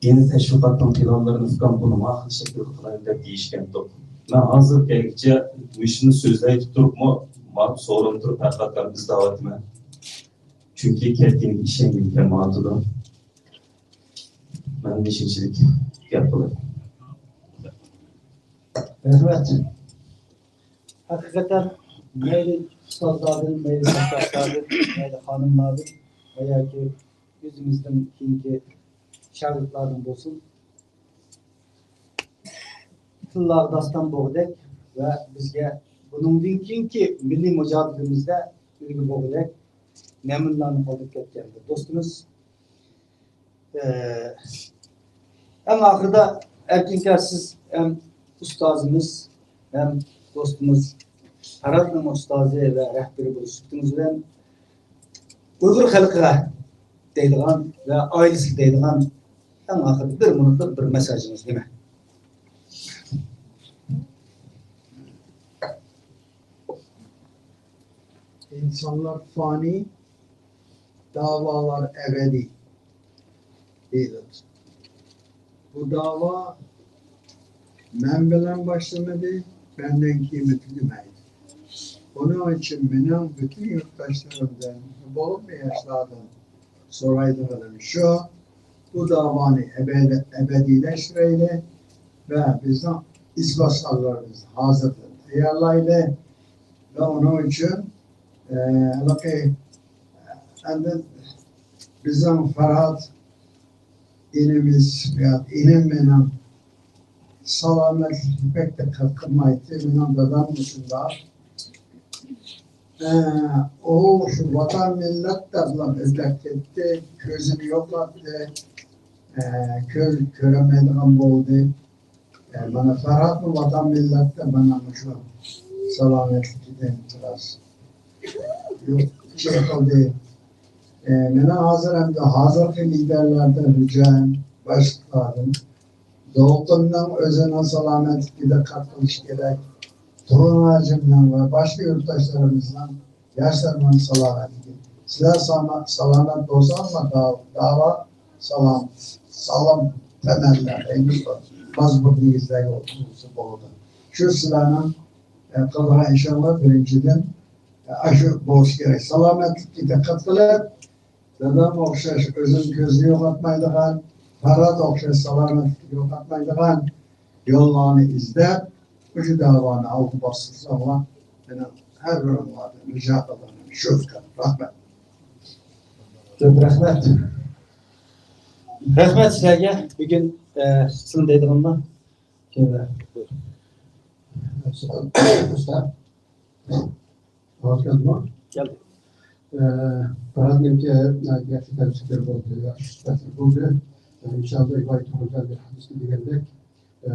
يەنە تەشۋىقاتنىڭ پىلانلىرىنى ئۇكام بۇنى ماقۇل شەكىلدە قىلايلى دەپ دېيىشكەنتۇق. مەن ھازىر كەلگۈچە مۇشۇنى سۆزلەيتىپ تۇرۇپمۇ، مانا سورۇنۇپ تۇرۇپ پەرھاتكان ئىزدەۋاتىمەن. چۈنكى كەتكىنىگە ئىشەنگۈم كەلمەيۋاتىدۇ. مەن مۇشۇنچىلىك گەپ قىلاي. رەھمەت. ھەقىقەتەن مەيلى ئۇستازلاردىن، مەيلى سەپداشلاردىن، مەيلى خانىملاردىن ۋە ياكى ئۆزىمىزدىن كېيىنكى شاگىرتلاردىن بولسۇن، تىللارغا داستان بولغۇدەك ۋە بىزگە بۇنىڭدىن كېيىنكى مىللىي مۇجادىلىمىزدە ئۈلگە بولغۇدەك نەمۇنىلەرنى قالدۇرۇپ كەتكەن بىر دوستىمىز. ئەڭ ئاخىرىدا ئەركىنكە سىز ھەم ئۇستازىمىز، ھەم دوستىمىز، پەرھاتنىڭ ئۇستازى ۋە رەھبىرى بولۇش سۈپىتىڭىز بىلەن ئۇيغۇر خەلقىگە دەيدىغان ۋە ئائىلىسىگە دەيدىغان ئەڭ ئاخىرىدا بىر مىنۇتلۇق بىر مېسساژىڭىز نېمە؟ ئىنسانلار فانىي، داۋالار ئەبەدىي دېيىلىدۇ. بۇ داۋا مەن بىلەن باشلىنىدۇ، مەندىن كېيىن تۈگىمەيدۇ. بۇنىڭ ئۈچۈن مېنىڭ پۈتۈن يۇرتداشلىرىمدىن، بولۇپمۇ ياشلاردىن سورايدىغىنىم شۇ، بۇ داۋانى ئەبەدىي-، ئەبەدىيلەشتۈرەيلى ۋە بىزنىڭ ئىز باسقانلىرىمىزنى ھازىردىن تەييارلايلى ۋە ئۇنىڭ ئۈچۈن، ئە، ھېلىقى، ئەمدى بىزنىڭ فەرھات ئىنىمىز، يا ئىنىم مېنىڭ سالامەتلىككە بەك دىققەت قىلمايتتى. مېنىڭ دادام مۇشۇنداق. ئە، ئۇ شۇ ۋاتان مىللەت دەپلا ئۆتەپ كەتتى. كۆزىنى يوقاتتى. ئە، كۆز كۆرەلمەيدىغان بولدى. ئە، مانا، فەرھاتمۇ ۋاتان مىللەتتە مانا مۇشۇ سالامەتلىكىدىن بىراز يوق، شۇ قىلدى. ئە، مانا ھازىر ئەمدى ھازىرقى لىدەرلەردىن، خوجايىن باشلىقلاردىن دولقۇننىڭ ئۆزىنىڭ سالامەتلىكىگە دىققەت قىلىشى كېرەك. تۇرغۇن ھاجىمنىڭ ۋە باشقا يۇرتداشلىرىمىزنىڭ ياشلىرىمىزنىڭ سالامەتلىكى. سىلەر ساما-، سالامەت بولساڭلار، دا-، داۋا سالام، ساغلام تەمەللەر، مەزمۇت نېگىزلەرگە ئولتۇرغۇزسا بولىدۇ. شۇ سىلەرنىڭ، ئە، قىلىدىغان ئىشىڭلار بىرىنچىدىن، ئە، ئاشۇ بولۇشى كېرەك. سالامەتلىككە دىققەت قىلىپ، دادام ئوخشاش ئۆزىنىڭ كۆزىنى يوقاتمايدىغان، پەرھات ئوخشاش سالامەتلىكىنى يوقاتمايدىغان يوللارنى ئىزدەپ، مۇشۇ داۋانى ئالغا باستۇرساڭلار، مېنىڭ ھەر بىرىڭلاردىن رىجا قىلغىنىم شۇ. رەھمەت. كۆپ رەھمەت. رەھمەت سىلەرگە. بۈگۈن، ئە، سىلەرنى دەيدىغانلار. ئاۋاز كەلدىمۇ؟ كەلدى. ئە، پەرھاتنىڭكى ياخشى تەپسىرلىرى بولدى، ياخشى سۆھبەتلەر بولدى. ئىنشاللا ئىبراھىم تۇغۇلجان بىر ھەدىستە دېگەندەك، ئە،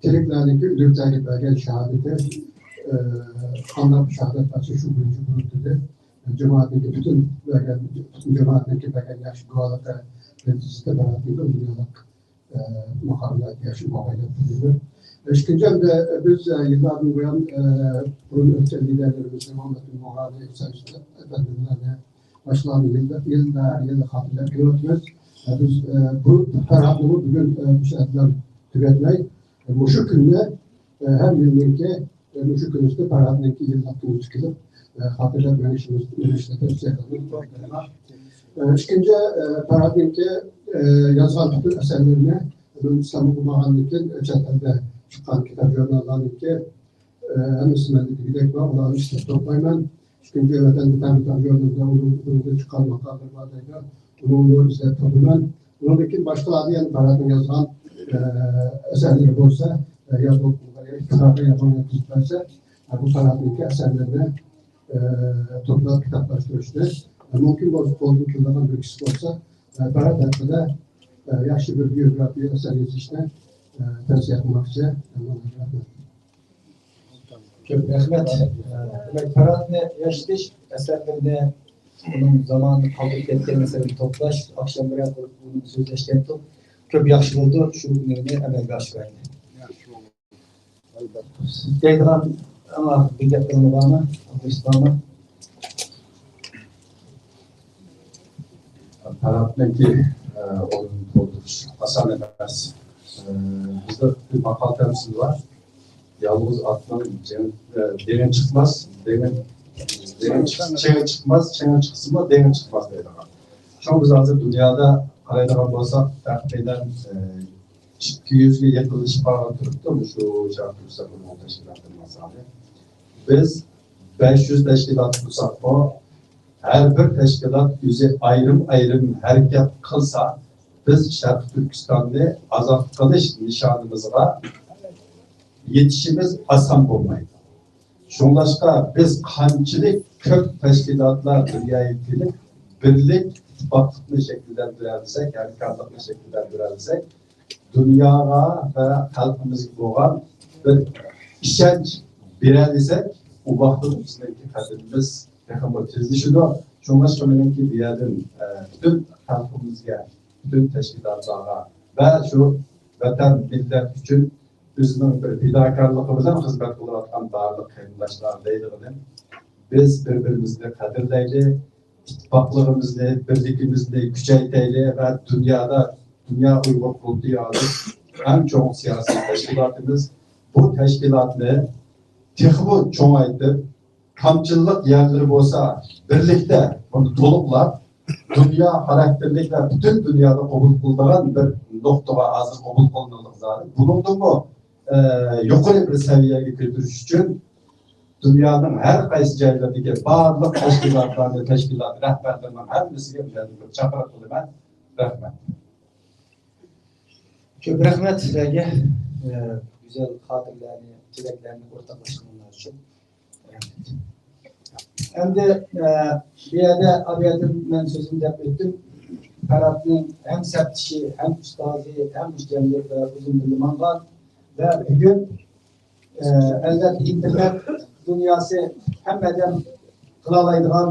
تىرىكلەرنىڭكى ئۆلۈكلەرگە بەرگەن شاھادىتى، ئە، قانداق شاھادەت بەرسە شۇ بويىچە بولىدۇ دېدى. جامائەتنىڭكى پۈتۈن بەرگەن، پۈتۈن جامائەتنىڭكى بەرگەن ياخشى گۇۋاھلىقى نەتىجىسىدە پەرھاتنىڭكى ئۇ دۇنيالىق ئە، مۇقاۋىمەت ياخشى مۇقاۋىمەت قىلدى. ئىككىنچى، ئەمدى بىز، ئە، يىللاردىن بۇيان، ئە، بۇرۇن ئۆتكەن لىدەرلىرىمىزنى، مۇھەممەد بۇغانى، ھۈسەن ئەپەندىلەرنى، باشقىلارنى يىلدا، يىلدا، ھەر يىلدا خاتىرىلەپ كېلىۋاتىمىز. ئە، بىز، ئە، بۇ پارادنىمۇ بۈگۈن، ئە، مۇشۇ ئەدلەم تۈگەتمەي، ئە، مۇشۇ كۈننى، ئە، ھەر يىلنىڭكى، ئە، مۇشۇ كۈنىسىنى پارادنىڭكى يىللىق كۈنىسى قىلىپ، ئە، خاتىرىلەپ مېڭىشىمىز، مېڭىشنى تەۋسىيە قىلىمەن. ئە، ئىككىنچى، ئە، پارادنىڭكى، ئە، يازغان پۈتۈن ئەسەرلىرىنى، ئىسلامغا بارغاندىن كېيىن، ئە، چەت ئەلدە چىققان كىتاب ژۇرناللارنىڭكى، ئە، ھەممىسى مەندە دېگۈدەك بار، ئۇلارنى ئىشلەپ توپلايمەن. ئىككىنچى ۋەتەندە تەڭ تەڭ يولىمىزدا ئۇنىڭ ئۇنىڭدا چىققان ماقالىلىرى بار دەيدۇ. ئۇنىڭ ئۇنىڭ ئىزدەپ تاپىمەن. ئۇنىڭدىن كېيىن باشقىلاردا يەنە پاراتنىڭ يازغان، ئە، ئەسەرلىرى بولسا، ئە، يا بۇ ئىفتىخارغا يازغان يازغان بەرسە، ئە، بۇ پاراتنىڭكى ئەسەرلىرىنى، ئە، توپلاپ كىتابلاشتۇرۇشنى، ئە، مۇمكىن بولسا قولدىن كېلىدىغان بىر كىشى بولسا، ئە، پارات ھەققىدە، ئە، ياخشى بىر بىيوگرافىيە ئەسەر يېزىشنى، ئە، تەۋسىيە قىلماقچى. رەھمەت. كۆپ رەھمەت. دېمەك، پاراتنى ياشىتىش، ئەسەرلىرىنى، ئۇنىڭ زامانىدا قالدۇرۇپ كەتكەن ئەسەرلىرىنى توپلاش، ئاخشام بىرەر قۇرۇپ ئۇنى سۆزلەشكەن تۇق. كۆپ ياخشى بولدى، شۇ نېمىنى ئەمەلگە ئاشۇرايلى. دەيدىغان ئەڭ ئاخىرقى بىر گەپلىرىڭىز بارمۇ؟ ئابدۇرېشىت بارمۇ؟ پاراتنىڭكى، ئە، ئورنىنى تولدۇرۇش ئاسان ئەمەس. ئە، بىزدە بىر ماقال تەمسىلى بار. يالغۇز ئاتنىڭ جېڭى، ئە، دېڭى چىقماس، دېڭى، دېڭى چىق-، چېڭى چىقماس، چېڭى چىقسىمۇ دېڭى چىقماس دەيدىغان. شۇڭا بىز ھازىر دۇنيادا قارايدىغان بولساق، تەخمىنەن، ئە، ئىككى يۈزگە يېقىنلىشىپ بارغان تۇرۇپتۇ مۇشۇ شەرقىي تۈركىستان ئۇيغۇر تەشكىلاتلىرىنىڭ سانى. بىز بەش يۈز تەشكىلات قۇرساقمۇ، ھەر بىر تەشكىلات ئۆزى ئايرىم-ئايرىم ھەرىكەت قىلسا، بىز شەرقىي تۈركىستاننى ئازاد قىلىش نىشانىمىزغا يېتىشىمىز ئاسان بولمايدۇ. شۇڭلاشقا بىز قانچىلىك كۆپ تەشكىلاتلار بىر يەرگە كېلىپ، بىرلىك، ئىتتىپاقلىقنى شەكىللەندۈرەلىسەك، ھەمكارلىقنى شەكىللەندۈرەلىسەك، دۇنياغا ۋە خەلقىمىزگە بولغان بىر ئىشەنچ بېرەلىسەك، ئۇ ۋاقىتتا بىزنىڭكى قەدىمىمىز تېخىمۇ تېزلىشىدۇ. شۇڭلاشقا مېنىڭكى بۇ يەردىن، ئە، پۈتۈن خەلقىمىزگە، پۈتۈن تەشكىلاتلارغا ۋە شۇ ۋەتەن، مىللەت ئۈچۈن ئۆزىنىڭ بىر پىداكارلىقى بىلەن خىزمەت قىلىۋاتقان بارلىق قېرىنداشلار دەيدىغىنىم، بىز بىر-بىرىمىزنى قەدىرلەيلى، ئىتتىپاقلىقىمىزنى، بىرلىكىمىزنى كۈچەيتەيلى ۋە دۇنيادا، دۇنيا ئۇيغۇر قۇرۇلتىيى ھازىر ئەڭ چوڭ سىياسىي تەشكىلاتىمىز. بۇ تەشكىلاتنى تېخىمۇ چوڭايتىپ، كامچىللىق يەرلىرى بولسا بىرلىكتە بۇنى تولۇقلاپ، دۇنيا خاراكتېرلىك ۋە پۈتۈن دۇنيادا قوبۇل قىلىدىغان بىر نۇقتىغا ھازىر قوبۇل قىلىنغانلىقى زادى. بۇنىڭدىنمۇ، ئە، يۇقىرى بىر سەۋىيەگە كۆتۈرۈش ئۈچۈن دۇنيانىڭ ھەر قايسى جايلىرىدىكى بارلىق تەشكىلاتلارنى، تەشكىلات رەھبەرلىرىنىڭ ھەممىسىگە مەن بىر چاقىرىق قىلىمەن. رەھمەت. كۆپ رەھمەت سىلەرگە، ئە، گۈزەل خاتىرىلەرنى، تىلەكلەرنى ئورتاقلاشقىنىڭلار ئۈچۈن. ئەمدى، ئە، بۇ يەردە ئابىيەدىن مەن سۆزۈمنى دەپ ئۆتتۈم. پاراتنىڭ ھەم سەپدىشى، ھەم ئۇستازى، ھەم مۇشۇ جەمئىيەتتە ئۇزۇن بىللە ماڭغان ۋە بۈگۈن، ئە، ئەلۋەتتە، ئىنتېرنېت دۇنياسى ھەممە ئادەم قىلالايدىغان،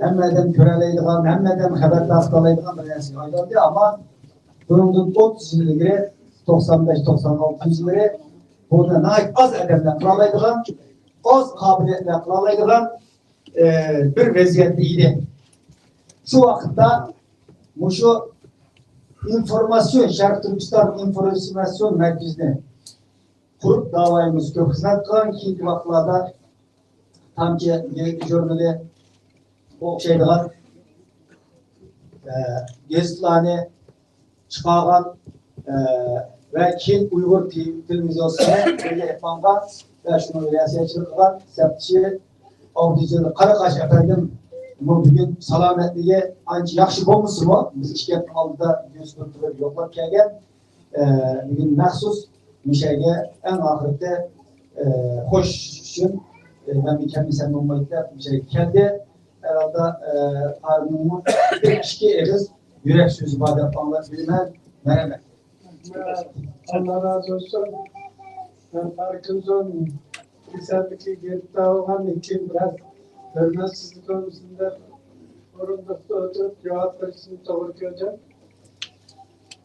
ھەممە ئادەم كۆرەلەيدىغان، ھەممە ئادەم خەۋەر تارقىتالايدىغان بىر نەرسىگە ئايلاندى. ئەمما بۇنىڭدىن ئوتتۇز يىل ئىلگىرى، توقسان بەش، توقسان ئالتىنچى يىللىرى بۇنى ناھايىتى ئاز ئادەملەر قىلالايدىغان، ئاز قابىلىيەتلەر قىلالايدىغان، ئى، بىر ۋەزىيەتتە ئىدى. شۇ ۋاقىتتا مۇشۇ ئىنفورماتسىيون، شەرقىي تۈركىستان ئىنفورماتسىيون مەركىزىنى قۇرۇپ، داۋايىمىز كۆپ خىزمەت قىلغان، كېيىنكى ۋاقىتلاردا تامچە ژۇرنىلى ئوخشايدىغان، ئە، گېزىتلارنى چىقارغان، ئە، ۋە كېيىن ئۇيغۇر تې-، تېلېۋىزىيەسىنى بىرگە ئېلىپ ماڭغان ۋە شۇنىڭ رىياسەتچىلىك قىلغان سەپدىشى ئابدۇجېلىل قاراقاش ئەپەندىممۇ بۈگۈن سالامەتلىكى ئانچە ياخشى بولمىسىمۇ، بىز ئىككى ھەپتە ئالدىدا يۈز بىر تۇرۇپ يوقلاپ كەلگەن. ئە، بۈگۈن مەخسۇس مۇشۇ يەرگە ئەڭ ئاخىرقى، ئە، خوش ئۈچۈن، ئە، مەن بىر كەلمىسەم بولمايدۇ دەپ مۇشۇ يەرگە كەلدى. ھەرھالدا، ئە، ئارمىننىڭ بىر ئىككى ئېغىز يۈرەك سۆزى بار دەپ ئاڭلاپ بىلىمەن. مەرھەمەت. ئاللا رازى بولسۇن. مەن پاركىنسون كېسەللىكىگە گىرىپتار بولغاندىن كېيىن بىراز ھۆرمەتسىزلىك بولمىسۇن دەپ ئورۇندۇقتا ئولتۇرۇپ جاۋاب بېرىشنى توغرا كۆردۈم.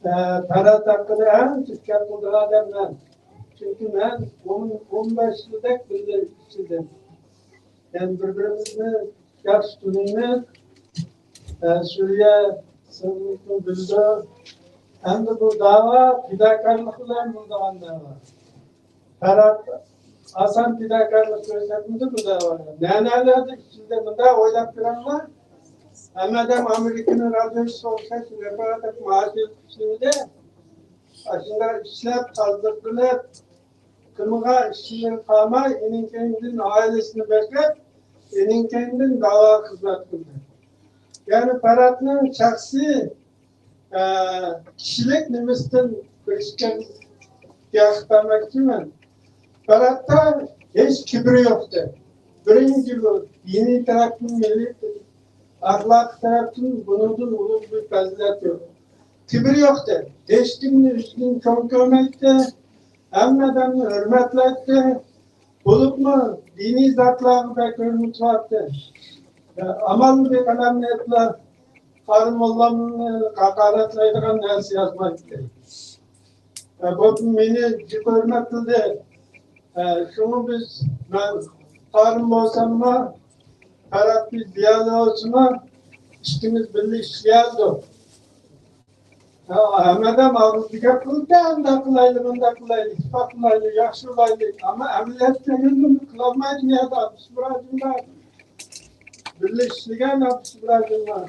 ئە، پەرھات ھەققىدە ئەڭ كۆپ گەپ قىلىدىغان ئادەم مەن. چۈنكى مەن ئون، ئون بەش يىلدەك بىللە ئىشلىدىم. يەنى بىر-بىرىمىزنى ياخشى تونۇيمىز. ئە، سۈرىيە سىرلىقنى بىلدى. ئەمدى بۇ داۋا پىداكارلىق بىلەن بولىدىغان داۋا. پەرھات ئاسان پىداكارلىق كۆرسەتمىدى بۇ داۋادا. نەنەلەردە ئىچىدە مۇنداق ئويلاپ كۆرۈڭلار. ھەممە ئادەم ئامېرىكىنىڭ رادىيوسىغا ئوخشاش رېپورتاژ مائاش ئېلىپ ئىشلىمىدى. ئاشۇنداق ئىشلەپ، تازىلىق قىلىپ، قىلمىغان ئىشلىرى قالماي، ئېنىڭ كەينىدىن ئائىلىسىنى بېقىپ، ئېنىڭ كەينىدىن داۋا خىزمەت قىلدى. يەنى پەرھاتنىڭ شەخسىي، ئە، كىشىلىك نېمىسىدىن بىر ئىككى گەپ قىلماقچىمەن. پەرھاتتا ھېچ كىبىر يوقتى. بىرىنچى بۇ دىنىي تەرەپتىن، مىللىي ئەخلاقىي تەرەپتىن بۇنىڭدىن ئۇلۇغ بىر پەزىلەت يوق. كىبىر يوقتى. ھېچكىمنى ئۆزىدىن چوڭ كۆرمەيتتى. ھەممە ئادەمنى ھۆرمەتلەيتتى. بولۇپمۇ دىنىي زاتلارغا بەك ھۆرمىتى بارتتى. ئامالمۇ بىر قەلەمنى ئېلىپلا قارى موللامنى ھاقارەتلەيدىغان نەرسە يازمايتتى. بۇ مېنى جىق ھۆرمەت قىلدى. شۇڭا بىز، مەن قارىم بولساممۇ، پەرھات بىز زىيالىي بولسىمۇ، ئىككىمىز بىللە ئىشلىيەلدۇق. ھە، ھەممە ئادەم ئاغزىدا گەپ قىلىدۇ، ئۇنداق قىلايلى، مۇنداق قىلايلى، ئىتتىپاق قىلايلى، ياخشى بولايلى. ئەمما ئەمەلىيەتتە كۆڭۈلدىن قىلالمايدۇ، يا ئابدۇس ئىبراھىم بار. بىللە ئىشلىگەن ئابدۇس ئىبراھىم بار.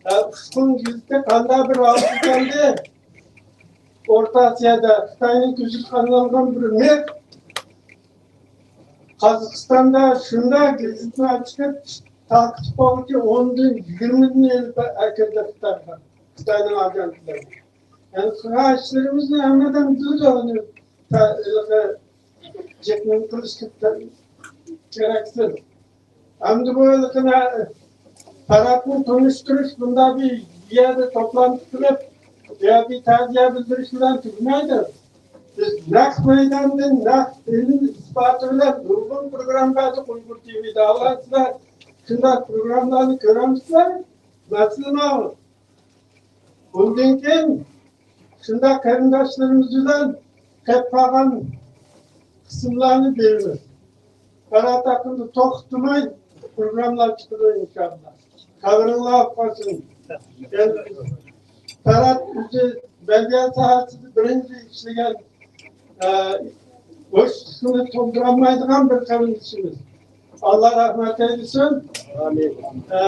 ھە، ئۇچقۇن گېزىتى قانداق بىر ھالقا كەلدى؟ ئورتا ئاسىيادا خىتاينىڭ كۆزىگە قارىلانغان بىر مىخ. قازاقىستاندا شۇنداق گېزىتنى ئاچىقىپ، تارقىتىپ بولغۇچە ئوندىن يىگىرمىدىن ئېلىپ ئەكىردى خىتايغا، خىتاينىڭ ئاگېنتلىرى. يەنى قىلغان ئىشلىرىمىزنى ھەممىدىن بىلىدۇ، ئۇنى تا-، ھېلىقى جىقنىڭ قىلىشقا كېرەكسىز. ئەمدى بۇ ھېلىقى پەرھاتنى تونۇشتۇرۇش، بۇنداق بىر يەردە توپلانتى قىلىپ، يا بىر تەزىيە بىلدۈرۈش بىلەن تۈگىمەيدۇ. بىز نەق مەيداندىن نەق دەلىل ئىسپاتى بىلەن نۇرغۇن پروگرامما بەردۇق ئۇيغۇر تىۋىدا. ئاللا سىلەر شۇنداق پروگراممىلارنى كۆرەمسىلەر؟ مەسىلە ماۋۇ. بۇندىن كېيىن شۇنداق قېرىنداشلىرىمىز بىلەن قېلىپ قالغان قىسىملارنى بېرىمىز. پەرھات ھەققىدە توختىماي پروگراممىلار چىقىدۇ ئىنشاللا. خەۋىرىڭلار بولۇپ قالسۇن. پەرھات ئۆزى مەدەنىيەت ساھەسىدە بىرىنچى ئىشلىگەن، ئە، بوشلۇقنى تولدۇرالمايدىغان بىر قېرىندىشىمىز. ئاللا رەھمەت ئەيلىسۇن. ئامىن. ئە،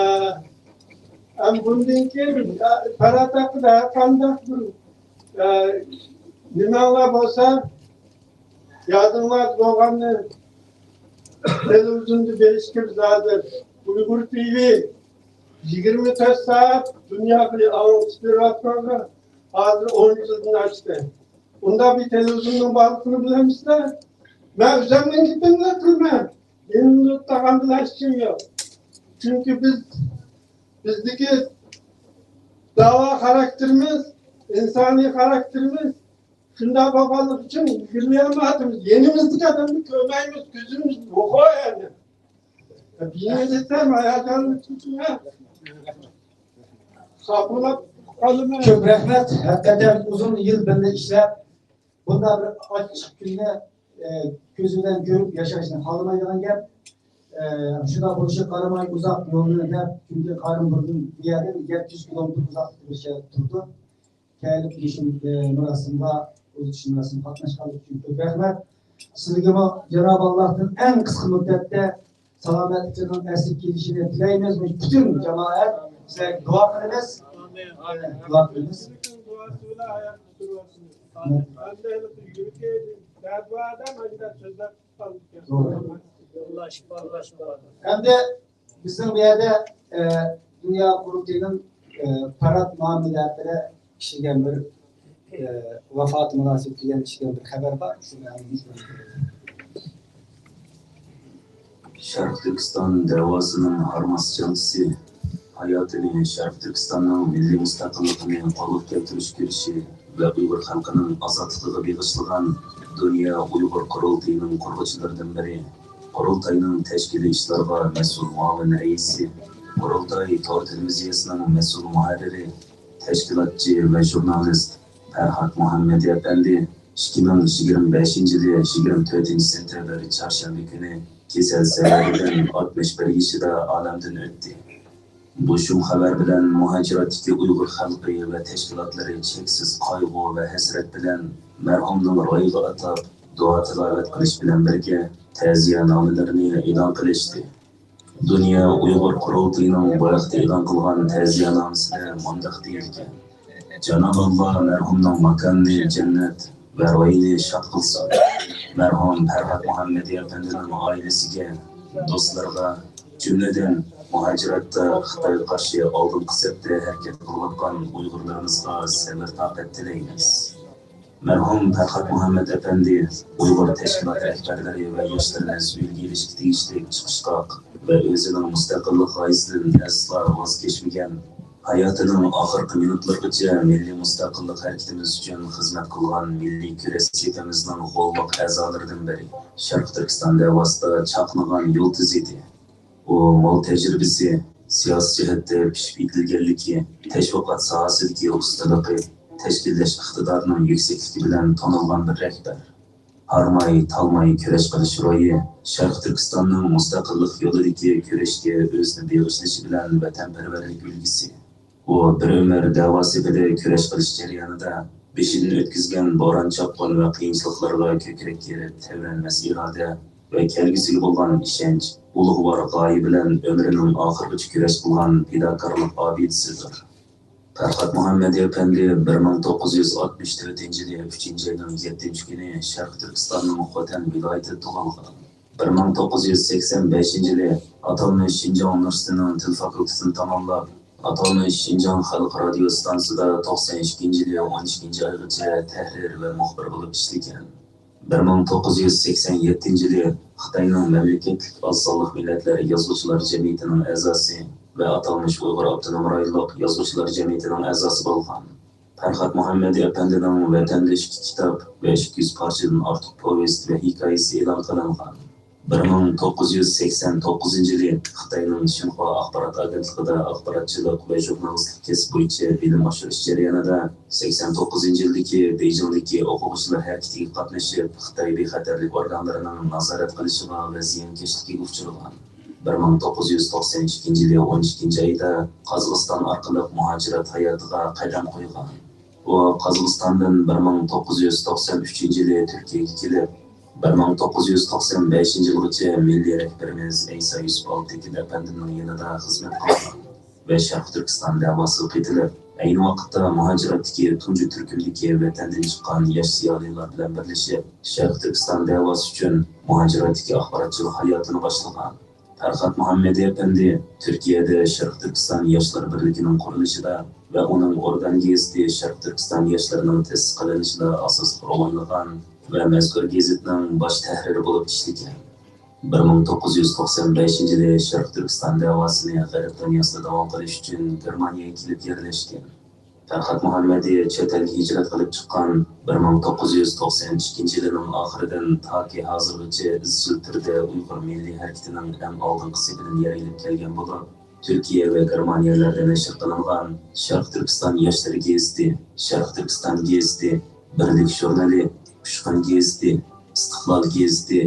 ھەم بۇندىن كېيىن، ئە، پەرھات ھەققىدە ھەر قانداق بىر، ئە، نېمەڭلار بولسا، يادىڭلاردا بولغاننى تېلېۋىزىيوندا بېرىشكە بىز ھازىر. ئۇيغۇر تىۋى يىگىرمە تۆت سائەت دۇنياغا ئاڭلىتىش بېرىۋاتقانغا ھازىر ئون يىلدىن ئاشتى. ئۇنداق بىر تېلېۋىزىيوننىڭ بارلىقىنى بىلەمسىلەر؟ مەن ئۆزۈمنىڭ گېپىمنى قىلىمەن. مېنىڭ تاغام بىلەن ئىشىم يوق. چۈنكى بىز، بىزدىكى داۋا خاراكتېرىمىز، ئىنسانىي خاراكتېرىمىز شۇنداق بولغانلىقى ئۈچۈن يىغلىيالمايۋاتىمىز. يېنىمىزدىكى ئادەمنى كۆرمەيمىز، كۆزىمىز يوق ئەمدى. بىر نېمە دېسەم، ھاياجانلىنىپ كېتىمەن. خاپىلاپ قالىمەن. كۆپ رەھمەت. ھەقىقەتەن ئۇزۇن يىل بىللە ئىشلەپ، بۇنداق بىر ئاچچىق كۈننى، ئە، كۆزى بىلەن كۆرۈپ ياشاشنى خالىمايدىغان گەپ. ئە، شۇنداق بولۇشىغا قارىماي، ئۇزاق يولنى دەپ، چۈنكى قارىم بۇ يەردىن يەتتە يۈز كىلومېتىر ئۇزاقلىقتا بىر يەردە تۇرىدۇ. كەلىپ مۇشۇ، ئە، مۇراسىمغا، ئۇزىتىش مۇراسىمىغا قاتناشقانلىقى ئۈچۈن كۆپ رەھمەت. سىزگىمۇ جانابى ئاللاھتىن ئەڭ قىسقا مۇددەتتە سالامەتلىكىنىڭ ئەسلىگە كېلىشىنى تىلەيمىز. پۈتۈن جامائەت سىلەرگە دۇئا قىلىمىز. ئامىن. دۇئا قىلىمىز. ئەمدى بىزنىڭ بۇ يەردە، ئە، دۇنيا قۇرۇلتىيىنىڭ، ئە، پەرھات مۇھەممەد ھەققىدە ئىشلىگەن بىر، ئە، ۋاپاتى مۇناسىۋىتىدە ئىشلىگەن بىر خەۋەر بار. شۇنى ئاڭلىمىز. شەرقىي تۈركىستان دەۋاسىنىڭ ھارماس جەڭچىسى، ھاياتىنى شەرقىي تۈركىستاننىڭ مىللىي مۇستەقىللىقىنى قولغا كەلتۈرۈشكە كۈرىشى ۋە ئۇيغۇر خەلقىنىڭ ئازادلىقىغا بېغىشلىغان دۇنيا ئۇيغۇر قۇرۇلتىيىنىڭ قۇرغۇچىلىرىدىن بىرى، قۇرۇلتاينىڭ تەشكىلىي ئىشلارغا مەسئۇل مۇئاۋىن رەئىسى، قۇرۇلتاي تور تېلېۋىزىيەسىنىڭ مەسئۇل مۇھەررىرى، تەشكىلاتچى ۋە ژۇرنالىست پەرھات مۇھەممەد ئەپەندى ئىككى مىڭ يىگىرمە بەشىنچى يىلى يىگىرمە تۆتىنچى سېنتەبىر چارشەنبە كۈنى كېسەل سەۋەبىدىن ئاتمىش بىر يېشىدا ئالەمدىن ئۆتتى. بۇ شۇم خەۋەر بىلەن مۇھاجىرەتتىكى ئۇيغۇر خەلقى ۋە تەشكىلاتلىرى چەكسىز قايغۇ ۋە ھەسرەت بىلەن مەرھۇمنىڭ رايىغا ئاتاپ، دۇئا تىلاۋەت قىلىش بىلەن بىرگە، تەزىيە نامىلىرىنى ئېلان قىلىشتى. دۇنيا ئۇيغۇر قۇرۇلتىيىنىڭ بۇ ھەقتە ئېلان قىلغان تەزىيەنامىسىدە مۇنداق دېيىلگەن: جاناب ئاللا مەرھۇمنىڭ ماكانىنى جەننەت ۋە رايىنى شاد قىلسۇن. مەرھۇم پەرھات مۇھەممەدى ئەپەندىنىڭ ئائىلىسىگە، دوستلىرىغا، جۈملىدىن مۇھاجىراتتا خىتايغا قارشى ئالدىنقى سەپتە ھەرىكەت قىلىۋاتقان ئۇيغۇرلىرىمىزغا سەۋر-تاقەت تىلەيمىز. مەرھۇم پەرھات مۇھەممەد ئەپەندى ئۇيغۇر تەشكىلات رەھبەرلىرى ۋە ياشلىرىمىز ئۈلگە ئېلىشقا تېگىشلىك چىقىشقاق ۋە ئۆزىنىڭ مۇستەقىللىق غايىسىدىن ئەسلا ۋاز كەچمىگەن، ھاياتىنىڭ ئاخىرقى مىنۇتلىرىغىچە مىللىي مۇستەقىللىق ھەرىكىتىمىز ئۈچۈن خىزمەت قىلغان مىللىي كۈرەش سېپىمىزنىڭ غولۋاق ئەزالىرىدىن بىرى، شەرقىي تۈركىستان دەۋاسىدا چاقنىغان يۇلتۇز ئىدى. ئۇ مول تەجرىبىسى، سىياسىي جەھەتتە پىشىپ يېتىلگەنلىكى، تەشۋىقات ساھەسىدىكى ئۇستىلىقى، تەشكىللەش ئىقتىدارىنىڭ يۈكسەكلىكى بىلەن تونۇلغان بىر رەھبەر. ھارماي، تالماي كۈرەش قىلىش روھى، شەرقىي تۈركىستاننىڭ مۇستەقىللىق يولىدىكى كۈرەشكە ئۆزىنى بېغىشلىشى بىلەن ۋەتەنپەرۋەرلىك ئۈلگىسى. ئۇ بىر ئۆمۈر دەۋا سېپىدا كۈرەش قىلىش جەريانىدا بېشىدىن ئۆتكۈزگەن بوران-چاپقۇن ۋە قىيىنچىلىقلارغا كۆكرەك كېرىپ، تەۋرەنمەس ئىرادە ۋە كەلگۈسىگە بولغان ئىشەنچ، ئۇلۇغۋار غايە بىلەن ئۆمرىنىڭ ئاخىرىغىچە كۈرەش قىلغان پىداكارلىق ئابىدىسىدۇر. پەرھات مۇھەممەد ئەپەندى بىر مىڭ توققۇز يۈز ئاتمىش تۆتىنچى يىلى ئۈچىنچى ئاينىڭ يەتتىنچى كۈنى شەرقىي تۈركىستاننىڭ خوتەن ۋىلايىتىدە تۇغۇلغان. بىر مىڭ توققۇز يۈز سەكسەن بەشىنچى يىلى ئاتالمىش شىنجاڭ ئۇنىۋېرسىتېتىنىڭ تىل فاكۇلتېتىنى تاماملاپ، ئاتالمىش شىنجاڭ خەلق رادىيو ئىستانسىسىدا توقسان ئىككىنچى يىلى ئون ئىككىنچى ئايغىچە تەھرىر ۋە مۇخبىر بولۇپ ئىشلىگەن. بىر مىڭ توققۇز يۈز سەكسەن يەتتىنچى يىلى خىتاينىڭ مەملىكەتلىك ئاز سانلىق مىللەتلەر يازغۇچىلار جەمئىيىتىنىڭ ئەزاسى ۋە ئاتالمىش ئۇيغۇر ئاپتونوم رايونلۇق يازغۇچىلار جەمئىيىتىنىڭ ئەزاسى بولغان. پەرھات مۇھەممەد ئەپەندىنىڭ ۋەتەندە ئىككى كىتاب ۋە ئىككى يۈز پارچىدىن ئارتۇق پوۋېست ۋە ھېكايىسى ئېلان قىلىنغان. بىر مىڭ توققۇز يۈز سەكسەن توققۇزىنچى يىلى خىتاينىڭ شىنخۇا ئاخبارات ئاگېنتلىقىدا ئاخباراتچىلىق ۋە ژۇرنالىستىك كەسىپ بويىچە بىلىم ئاشۇرۇش جەريانىدا، سەكسەن توققۇزىنچى يىلدىكى بېيجىڭدىكى ئوقۇغۇچىلار ھەرىكىتىگە قاتنىشىپ، خىتاي بىخەتەرلىك ئورگانلىرىنىڭ نازارەت قىلىشىغا ۋە زىيانكەشلىكىگە ئۇچرىغان. بىر مىڭ توققۇز يۈز توقسان ئىككىنچى يىلى ئون ئىككىنچى ئايدا قازاقىستان ئارقىلىق مۇھاجىرەت ھاياتىغا قەدەم قويغان. ئۇ قازاقىستاندىن بىر مىڭ توققۇز يۈز توقسان ئۈچىنچى يىلى تۈركىيەگە كېلىپ، بىر مىڭ توققۇز يۈز توقسان بەشىنچى يىلغىچە مىللىي رەھبىرىمىز ئەيسا يۈسۈپ ئالتەكىن ئەپەندىنىڭ يېنىدا خىزمەت قىلغان ۋە شەرقىي تۈركىستان دەۋاسىغا قېتىلىپ، ئەينى ۋاقىتتا مۇھاجىرەتتىكى تۇنجى تۈركۈمدىكى ۋەتەندىن چىققان ياش زىيالىيلار بىلەن بىرلىشىپ، شەرقىي تۈركىستان دەۋاسى ئۈچۈن مۇھاجىرەتتىكى ئاخباراتچىلىق ھاياتىنى باشلىغان. پەرھات مۇھەممەدى ئەپەندى تۈركىيەدە شەرقىي تۈركىستان ياشلار بىرلىكىنىڭ قۇرۇلۇشىدا ۋە ئۇنىڭ ئورگان گېزىتى شەرقىي تۈركىستان ياشلىرىنىڭ تەسىس قىلىنىشىدا ئاساسلىق رول ئوينىغان ۋە مەزكۇر گېزىتنىڭ باش تەھرىرى بولۇپ ئىشلىگەن. بىر مىڭ توققۇز يۈز توقسان بەشىنچى يىلى شەرقىي تۈركىستان دەۋاسىنى غەرب دۇنياسىدا داۋام قىلىش ئۈچۈن گېرمانىيەگە كېلىپ يەرلەشكەن. پەرھات مۇھەممەدى چەت ئەلگە ھىجرەت قىلىپ چىققان بىر مىڭ توققۇز يۈز توقسان ئىككىنچى يىلىنىڭ ئاخىرىدىن تاكى ھازىرغىچە ئىزچىل تۈردە ئۇيغۇر مىللىي ھەرىكىتىنىڭ ئەڭ ئالدىنقى سېپىدىن يەر ئېلىپ كەلگەن بولۇپ، تۈركىيە ۋە گېرمانىيەلەردە نەشر قىلىنغان شەرقىي تۈركىستان ياشلىرى گېزىتى، شەرقىي تۈركىستان گېزىتى، بىرلىك ژۇرنىلى، ئۇچقۇن گېزىتى، ئىستىقلال گېزىتى،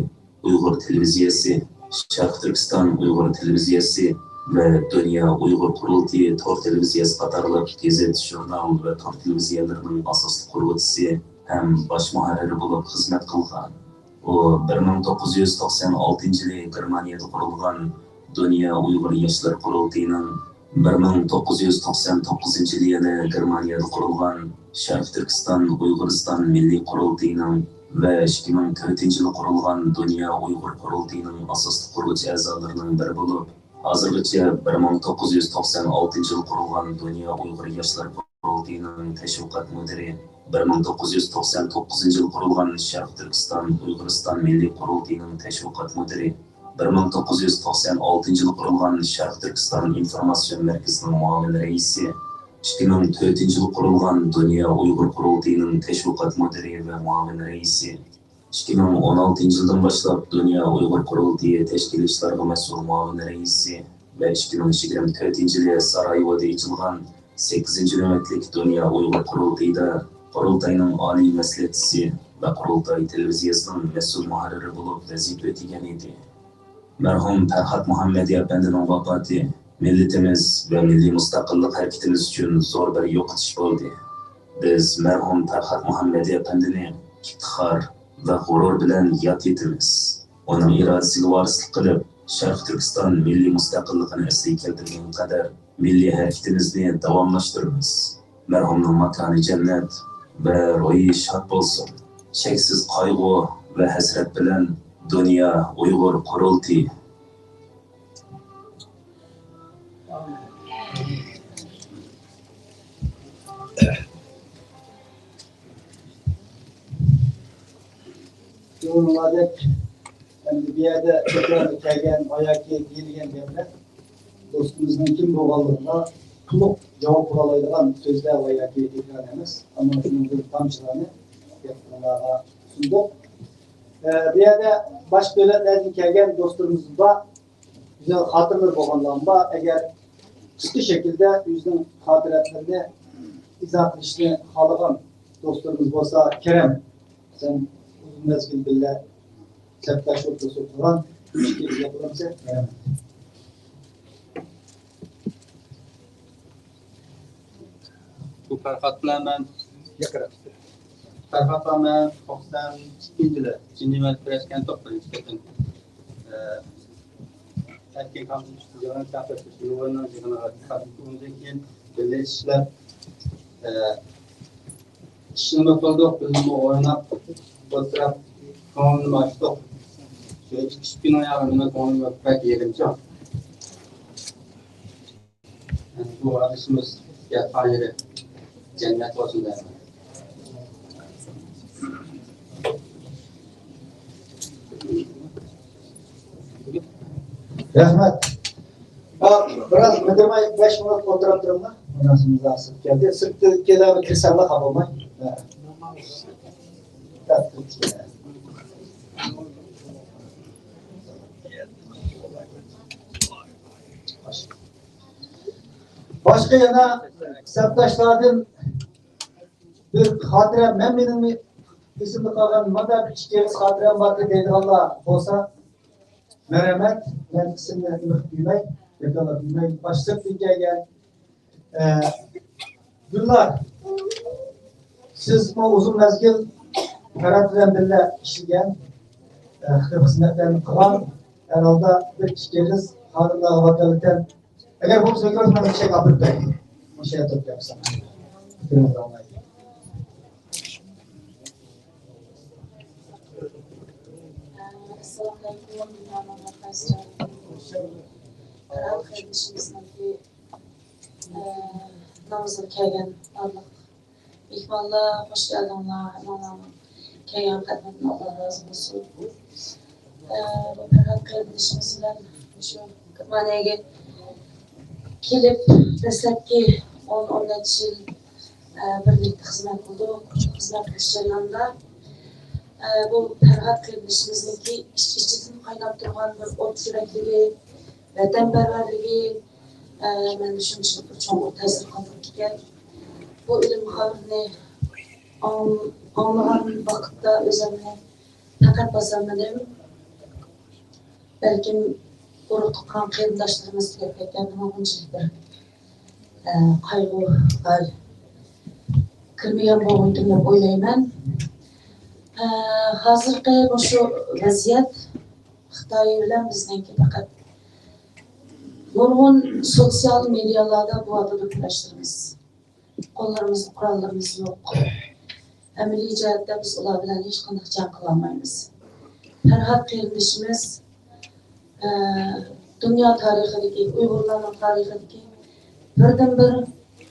ئۇيغۇر تېلېۋىزىيەسى، شەرقىي تۈركىستان ئۇيغۇر تېلېۋىزىيەسى ۋە دۇنيا ئۇيغۇر قۇرۇلتىيى تور تېلېۋىزىيەسى قاتارلىق گېزىت، ژۇرنال ۋە تور تېلېۋىزىيەلىرىنىڭ ئاساسلىق قۇرغۇچىسى ھەم باش مۇھەررىرى بولۇپ خىزمەت قىلغان. ئۇ بىر مىڭ توققۇز يۈز توقسان ئالتىنچى يىلى گېرمانىيەدە قۇرۇلغان دۇنيا ئۇيغۇر ياشلىرى قۇرۇلتىيىنىڭ، بىر مىڭ توققۇز يۈز توقسان توققۇزىنچى يىلى يەنە گېرمانىيەدە قۇرۇلغان شەرقىي تۈركىستان ئۇيغۇرىستان مىللىي قۇرۇلتىيىنىڭ ۋە ئىككى مىڭ تۆتىنچى يىلى قۇرۇلغان دۇنيا ئۇيغۇر قۇرۇلتىيىنىڭ ئاساسلىق قۇرغۇچى ئەزالىرىنىڭ بىرى بولۇپ، ھازىرغىچە بىر مىڭ توققۇز يۈز توقسان ئالتىنچى يىلى قۇرۇلغان دۇنيا ئۇيغۇر ياشلار قۇرۇلتىيىنىڭ تەشۋىقات مۇدىرى، بىر مىڭ توققۇز يۈز توقسان توققۇزىنچى يىلى قۇرۇلغان شەرقىي تۈركىستان ئۇيغۇرىستان مىللىي قۇرۇلتىيىنىڭ تەشۋىقات مۇدىرى، بىر مىڭ توققۇز يۈز توقسان ئالتىنچى يىلى قۇرۇلغان شەرقىي تۈركىستان ئىنفورماتسىيون مەركىزىنىڭ مۇئاۋىن رەئىسى، ئىككى مىڭ تۆتىنچى يىلى قۇرۇلغان دۇنيا ئۇيغۇر قۇرۇلتىيىنىڭ تەشۋىقات مۇدىرى ۋە مۇئاۋىن رەئىسى، ئىككى مىڭ ئون ئالتىنچى يىلدىن باشلاپ دۇنيا ئۇيغۇر قۇرۇلتىيى تەشكىلىي ئىشلارغا مەسئۇل مۇئاۋىن رەئىسى ۋە ئىككى مىڭ يىگىرمە تۆتىنچى يىلى سارايېۋودا ئېچىلغان سەككىزىنچى نۆۋەتلىك دۇنيا ئۇيغۇر قۇرۇلتىيىدا قۇرۇلتاينىڭ ئالىي مەسلىھەتچىسى ۋە قۇرۇلتاي تېلېۋىزىيەسىنىڭ مەسئۇل مۇھەررىرى بولۇپ ۋەزىپە ئۆتىگەن ئىدى. مەرھۇم پەرھات مۇھەممەدى ئەپەندىنىڭ ۋاپاتى مىللىتىمىز ۋە مىللىي مۇستەقىللىق ھەرىكىتىمىز ئۈچۈن زور بىر يوقىتىش بولدى. بىز مەرھۇم پەرھات مۇھەممەدى ئەپەندىنى ئىپتىخار ۋە غۇرۇر بىلەن ياد ئېتىمىز. ئۇنىڭ ئىرادىسىگە ۋارىسلىق قىلىپ، شەرقىي تۈركىستان مىللىي مۇستەقىللىقىنى ئەسلىگە كەلتۈرگەنگە قەدەر مىللىي ھەرىكىتىمىزنى داۋاملاشتۇرىمىز. مەرھۇمنىڭ ماكانى جەننەت ۋە روھى شاد بولسۇن. چەكسىز قايغۇ ۋە ھەسرەت بىلەن دۇنيا ئۇيغۇر قۇرۇلتىيى. شۇنىڭلاردەك ئەمدى بۇ يەردە تەكرار كەلگەن ۋە ياكى دېيىلگەن گەپلەر دوستىمىزنىڭ كىم بولغانلىقىغا تولۇق جاۋاب بولالايدىغان سۆزلەر ۋە ياكى تەكرار ئەمەس، ئەمما شۇنىڭدىن تامچىلارنى ياقتۇرغانلارغا سۇندۇق. ئە، بۇ يەردە باشقا دۆلەتلەردىن كەلگەن دوستلىرىمىز بار. گۈزەل خاتىرىلىرى بولغانلارمۇ بار. ئەگەر قىسقا شەكىلدە ئۆزىنىڭ خاتىرىلىرىنى ئىزاھ قىلىشنى خالىغان دوستلىرىمىز بولسا، كېرەم، سەن ئۇزۇن مەزگىل بىللە سەپداش ئولتۇرۇشۇپ تۇرغان ئىككى ياقلامسەن، كېرەم. بۇ پەرھات بىلەن مەن، پەرھات بىلەن مەن توقسان ئىككىنچى يىلى جېنېۋادا كۆرۈشكەن، توقسان ئىككىنچى قېتىم. ئەركىن كامىل يىغىن شەخسىي يۇغۇرنىڭ يىغىنىغا قاتنىشىپ، ئۇنىڭدىن كېيىن بىللە ئىشلەپ، ئىشنىمۇ قىلدۇق، بىللىمۇ ئويناپ ئولتۇرۇپ، كۆڭلىنى ئاچتۇق. شۇ ئىككى ئۈچ كۈننىڭ ياغىنىمۇ كۆڭلۈم بەك يېرىمچان. بۇ ئادىشىمىز ياتقان يېرى جەننەت بولسۇن دەيمەن. رەھمەت. بىراز مىدىرماي بەش مىنۇت ئولتۇرۇپ تۇرۇڭلار. مۇناسىۋىتىمىز ئاسىپ كەلدى. سىرتتىكىلەرنى كىرسەڭلار خاپا بولماي. باشقا يەنە سەپداشلاردىن بىر خاتىرە، مەن مېنىڭ ئېسىمدە قالغان مانا بىر ئىككى ئېغىز خاتىرەم بار دەيدىغانلار بولسا، مەرھەمەت، مەن ئىسىمنى ئېنىق دېمەي، يېقىنلاپ دېمەي، باشلىقتىن كەلگەن، ئە، گۈلنار، سىزمۇ ئۇزۇن مەزگىل پەرھات بىلەن بىللە ئىشلىگەن، ئە، خىزمەتلەرنى قىلغان، ھەر ھالدا بىر ئىككى ئېغىز خانىملارغا ۋاكالىتەن ئەگەر بۇ سۆزلەر مەن چەك ئاپىرىپ بەرگىن. مۇشۇ يەردە توپ ياپسام. پىكرىڭىزنى ئاڭلايلى. ئەسسالامۇئەلەيكۇم، مېھمانلارغا خاس جاي. قېرىندىشىمىزنىڭكى، ئە، نامىزىغا كەلگەن بارلىق مېھمانلار، خوش كەلدىڭلار. ھەممىڭلارنىڭ كەلگەن قەدىمىدىن ئاللا رازى بولسۇن. ئە، بۇ پەرھات قېرىندىشىمىز بىلەن مۇشۇ گېرمانىيەگە كېلىپ، دەسلەپكى ئون، ئون نەچچە يىل، ئە، بىرلىكتە خىزمەت قىلدۇق. خىزمەت قىلىش جەريانىدا، ئە، بۇ پەرھات قېرىندىشىمىزنىڭكى ئىچ-ئىچىدىن قايناپ تۇرغان بىر ئوت يۈرەكلىكى، ۋەتەنپەرۋەرلىكى، ئە، مەندە شۇنچىلىك بىر چوڭقۇر تەسىر قالدۇرۇپتىكەن. بۇ ئىلىم خەۋىرىنى ئاڭ-، ئاڭلىغان ۋاقىتتا ئۆزۈمنى پەقەت باسالمىدىم. بەلكىم ئۇرۇق تۇغقان قېرىنداشلىرىمىز تۈگەپ كەتكەندىمۇ بۇنچىلىك بىر، ئە، قايغۇغا كىرمىگەن بولغىيتتىم دەپ ئويلايمەن. ئە، ھازىرقى مۇشۇ ۋەزىيەت خىتاي بىلەن بىزنىڭكى پەقەت نۇرغۇن سوتسىيال مېدىيالاردا بولۇۋاتىدۇ كۈرەشلىرىمىز. قوللىرىمىزدا قوراللىرىمىز يوق. ئەمەلىي جەھەتتە بىز ئۇلار بىلەن ھېچقانداق جەڭ قىلالمايمىز. پەرھات قېرىندىشىمىز، ئە، دۇنيا تارىخىدىكى، ئۇيغۇرلارنىڭ تارىخىدىكى بىردىنبىر،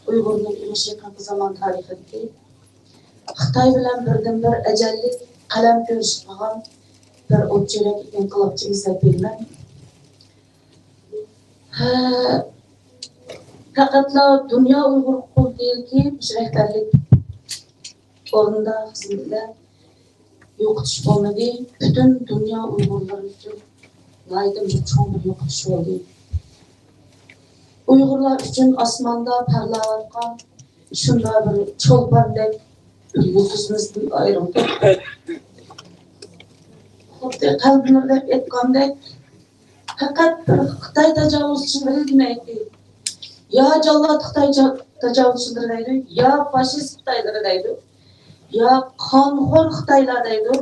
ئۇيغۇرنىڭ مۇشۇ يېقىنقى زامان تارىخىدىكى خىتاي بىلەن بىردىنبىر ئەجەللىك قەلەم كۆرۈشۈپ قالغان بىر ئوت يۈرەك ئىنقىلابچىمىز دەپ بىلىمەن. ھە، پەقەتلا دۇنيا ئۇيغۇر قۇرۇلتىيىدىكى مۇشۇ رەھبەرلىك ئورنىدا خىزمىتىدە يوقىتىش بولمىدى. پۈتۈن دۇنيا ئۇيغۇرلىرى ئۈچۈن ناھايىتى بىر چوڭ بىر يوقىتىش بولدى. ئۇيغۇرلار ئۈچۈن ئاسماندا پارلاۋاتقان شۇنداق بىر چولپاندەك بىر يۇلتۇزىمىزدىن ئايرىلدۇق. خۇددى قەلبىمىزدە ئېيتقاندەك، پەقەت بىر خىتاي تاجاۋۇزچىلىرى دېمەيدۇ. يا جاللات خىتاي جا-، تاجاۋۇزچىلىرى دەيدۇ، يا فاشىست خىتايلىرى دەيدۇ، يا قانخور خىتايلار دەيدۇ.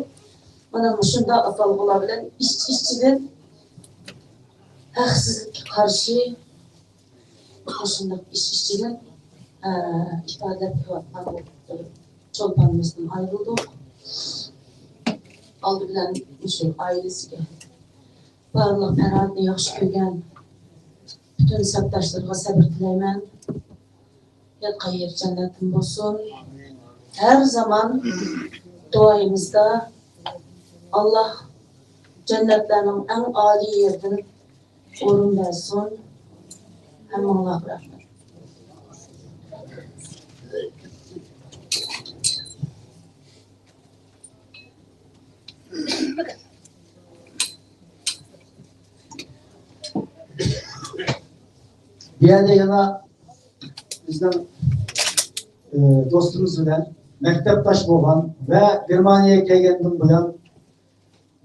مانا مۇشۇنداق ئاتالغۇلار بىلەن ئىچ-ئىچىدىن ھەقسىزلىككە قارشى مۇشۇنداق ئىچ-ئىچىدىن، ئە، ئىپادىلەپ كېلىۋاتقان بىر چولپانىمىزدىن ئايرىلدۇق. ئالدى بىلەن مۇشۇ ئائىلىسىگە، بارلىق پەرھاتنى ياخشى كۆرگەن پۈتۈن سەپداشلىرىغا سەۋر تىلەيمەن. ياتقان يېرى جەننەتتىن بولسۇن. ھەر زامان دۇئايىمىزدا ئاللاھ جەننەتلەرنىڭ ئەڭ ئالىي يېرىدىن ئورۇن بەرسۇن. ھەممىڭلارغا رەھمەت. بۇ يەردە يەنە بىزنىڭ، ئى، دوستىمىز بىلەن مەكتەپداش بولغان ۋە گېرمانىيەگە كەلگەندىن بۇيان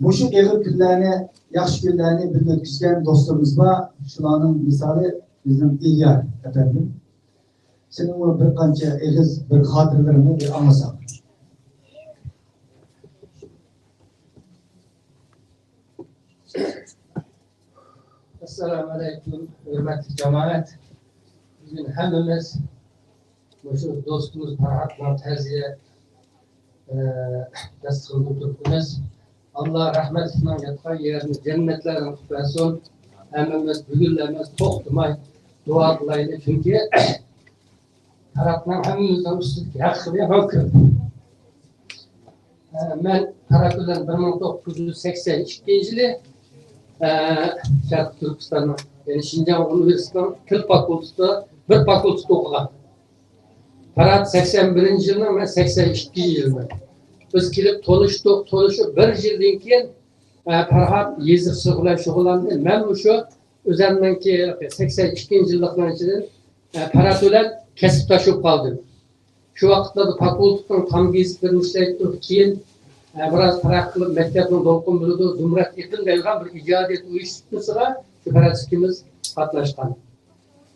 مۇشۇ ئېغىر كۈنلەرنى، ياخشى كۈنلەرنى بىللە ئۆتكۈزگەن دوستلىرىمىز بار. شۇلارنىڭ مىسالى بىزنىڭ ئېليار ئەپەندىم. سېنىڭمۇ بىر قانچە ئېغىز بىر خاتىرىلىرىڭنى بىر ئاڭلىساق. ئەسسالامۇ ئەلەيكۇم، ھۆرمەتلىك جامائەت. بۈگۈن ھەممىمىز مۇشۇ دوستىمىز پەرھاتنىڭ تەزىيە، ئە، داستىخىنىدا ئولتۇرۇپتىمىز. ئاللا رەھمەتلىكنىڭ ياتقان يېرىنى جەننەتلەردىن قىلىپ بەرسۇن. ھەممىمىز بۈگۈنلا ئەمەس، توختىماي دۇئا قىلايلى، چۈنكى پەرھاتنىڭ ھەممىمىزنىڭ ئۈستىدىكى ھەققى ھەم كۆپ. ئە، مەن پەرھات بىلەن بىر مىڭ توققۇز يۈز سەكسەن ئىككىنچى يىلى، ئە، شەرقىي تۈركىستاننىڭ، يەنى شىنجاڭ ئۇنىۋېرسىتېتىنىڭ تىل فاكۇلتېتىدا، بىر فاكۇلتېتتا ئوقۇغان. پەرھات سەكسەن بىرىنچى يىلىنىڭ، مەن سەكسەن ئىككىنچى يىلىمەن. بىز كېلىپ تونۇشتۇق، تونۇشۇپ بىر يىلدىن كېيىن، ئە، پەرھات يېزىقچىلىق بىلەن شۇغۇللاندى. مەن مۇشۇ ئۆزەمنىڭكى سەكسەن ئىككىنچى يىللىقنىڭ ئىچىدىن، ئە، پەرھات بىلەن كەسىپداش بولۇپ قالدىم. شۇ ۋاقىتلاردا فاكۇلتېتنىڭ تام گېزىتلىرىنى ئىشلەيتتۇق. كېيىن، ئە، بىراز تەرەققىي قىلىپ، مەكتەپنىڭ دولقۇن بىلىدۇ، زۇمرەت ئېقىن دەيدىغان بىر ئىجادىيەت ئۇيۇشمىسىغا شۇ پەرھات ئىككىمىز قاتناشقان.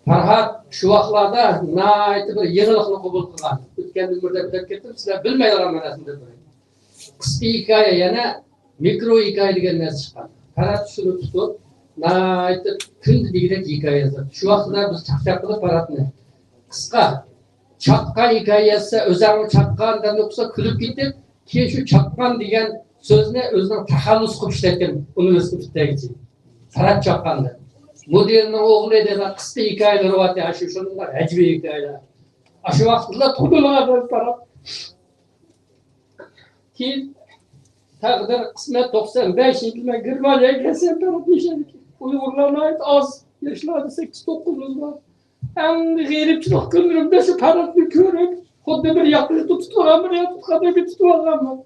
پەرھات شۇ ۋاقىتلاردا ناھايىتى بىر يېڭىلىقنى قوبۇل قىلغان. ئۆتكەندىن بىر دەپ دەپ كەتتىم، سىلەر بىلمەيدىغان مەنىسىنى دەپ بېرەي. قىسقا ھېكايە، يەنە مىكرو ھېكايە دېگەن نەرسە چىققان. پەرھات شۇنى تۇتۇپ، ناھايىتى كۈندە دېگۈدەك ھېكايە يازاتتى. شۇ ۋاقىتتا بىز چاقچاق قىلىپ پەرھاتنى، قىسقا، چاققان ھېكايە يازسا، ئۆزۈڭمۇ چاققان دەپ ئوقۇسا كۈلۈپ كېتىپ، كېيىن شۇ چاققان دېگەن سۆزنى ئۆزىنىڭ تەخەللۇسى قىلىپ ئىشلەتكەن ئۇنىۋېرسىتېت پۈتتۈرگۈچى. پەرھات چاققان دەپ. مۇدىرنىڭ ئوغلى دېگەن قىسقا ھېكايىلىرى بار، ئاشۇ شۇنداق ئەجىب ھېكايىلەر. ئاشۇ ۋاقىتلا تونۇلغان پەرھات. كېيىن تەقدىر، قىسمەت، توقسان بەشىنچى يىلى مەن گېرمانىيەگە كەلسەم، تەرەپ نىشاندىكى ئۇيغۇرلار ناھايىتى ئاز. ياشلاردا سەككىز، توققۇزلا بار. ئەڭ غېرىبچىلىق كۈنلىرىمدە شۇ پەرھاتنى كۆرۈپ، خۇددى بىر ياقىنى تۇتۇپ تۇرغان، بىر ياقىنى قەدەمگە تۇتۇۋالغانمەن.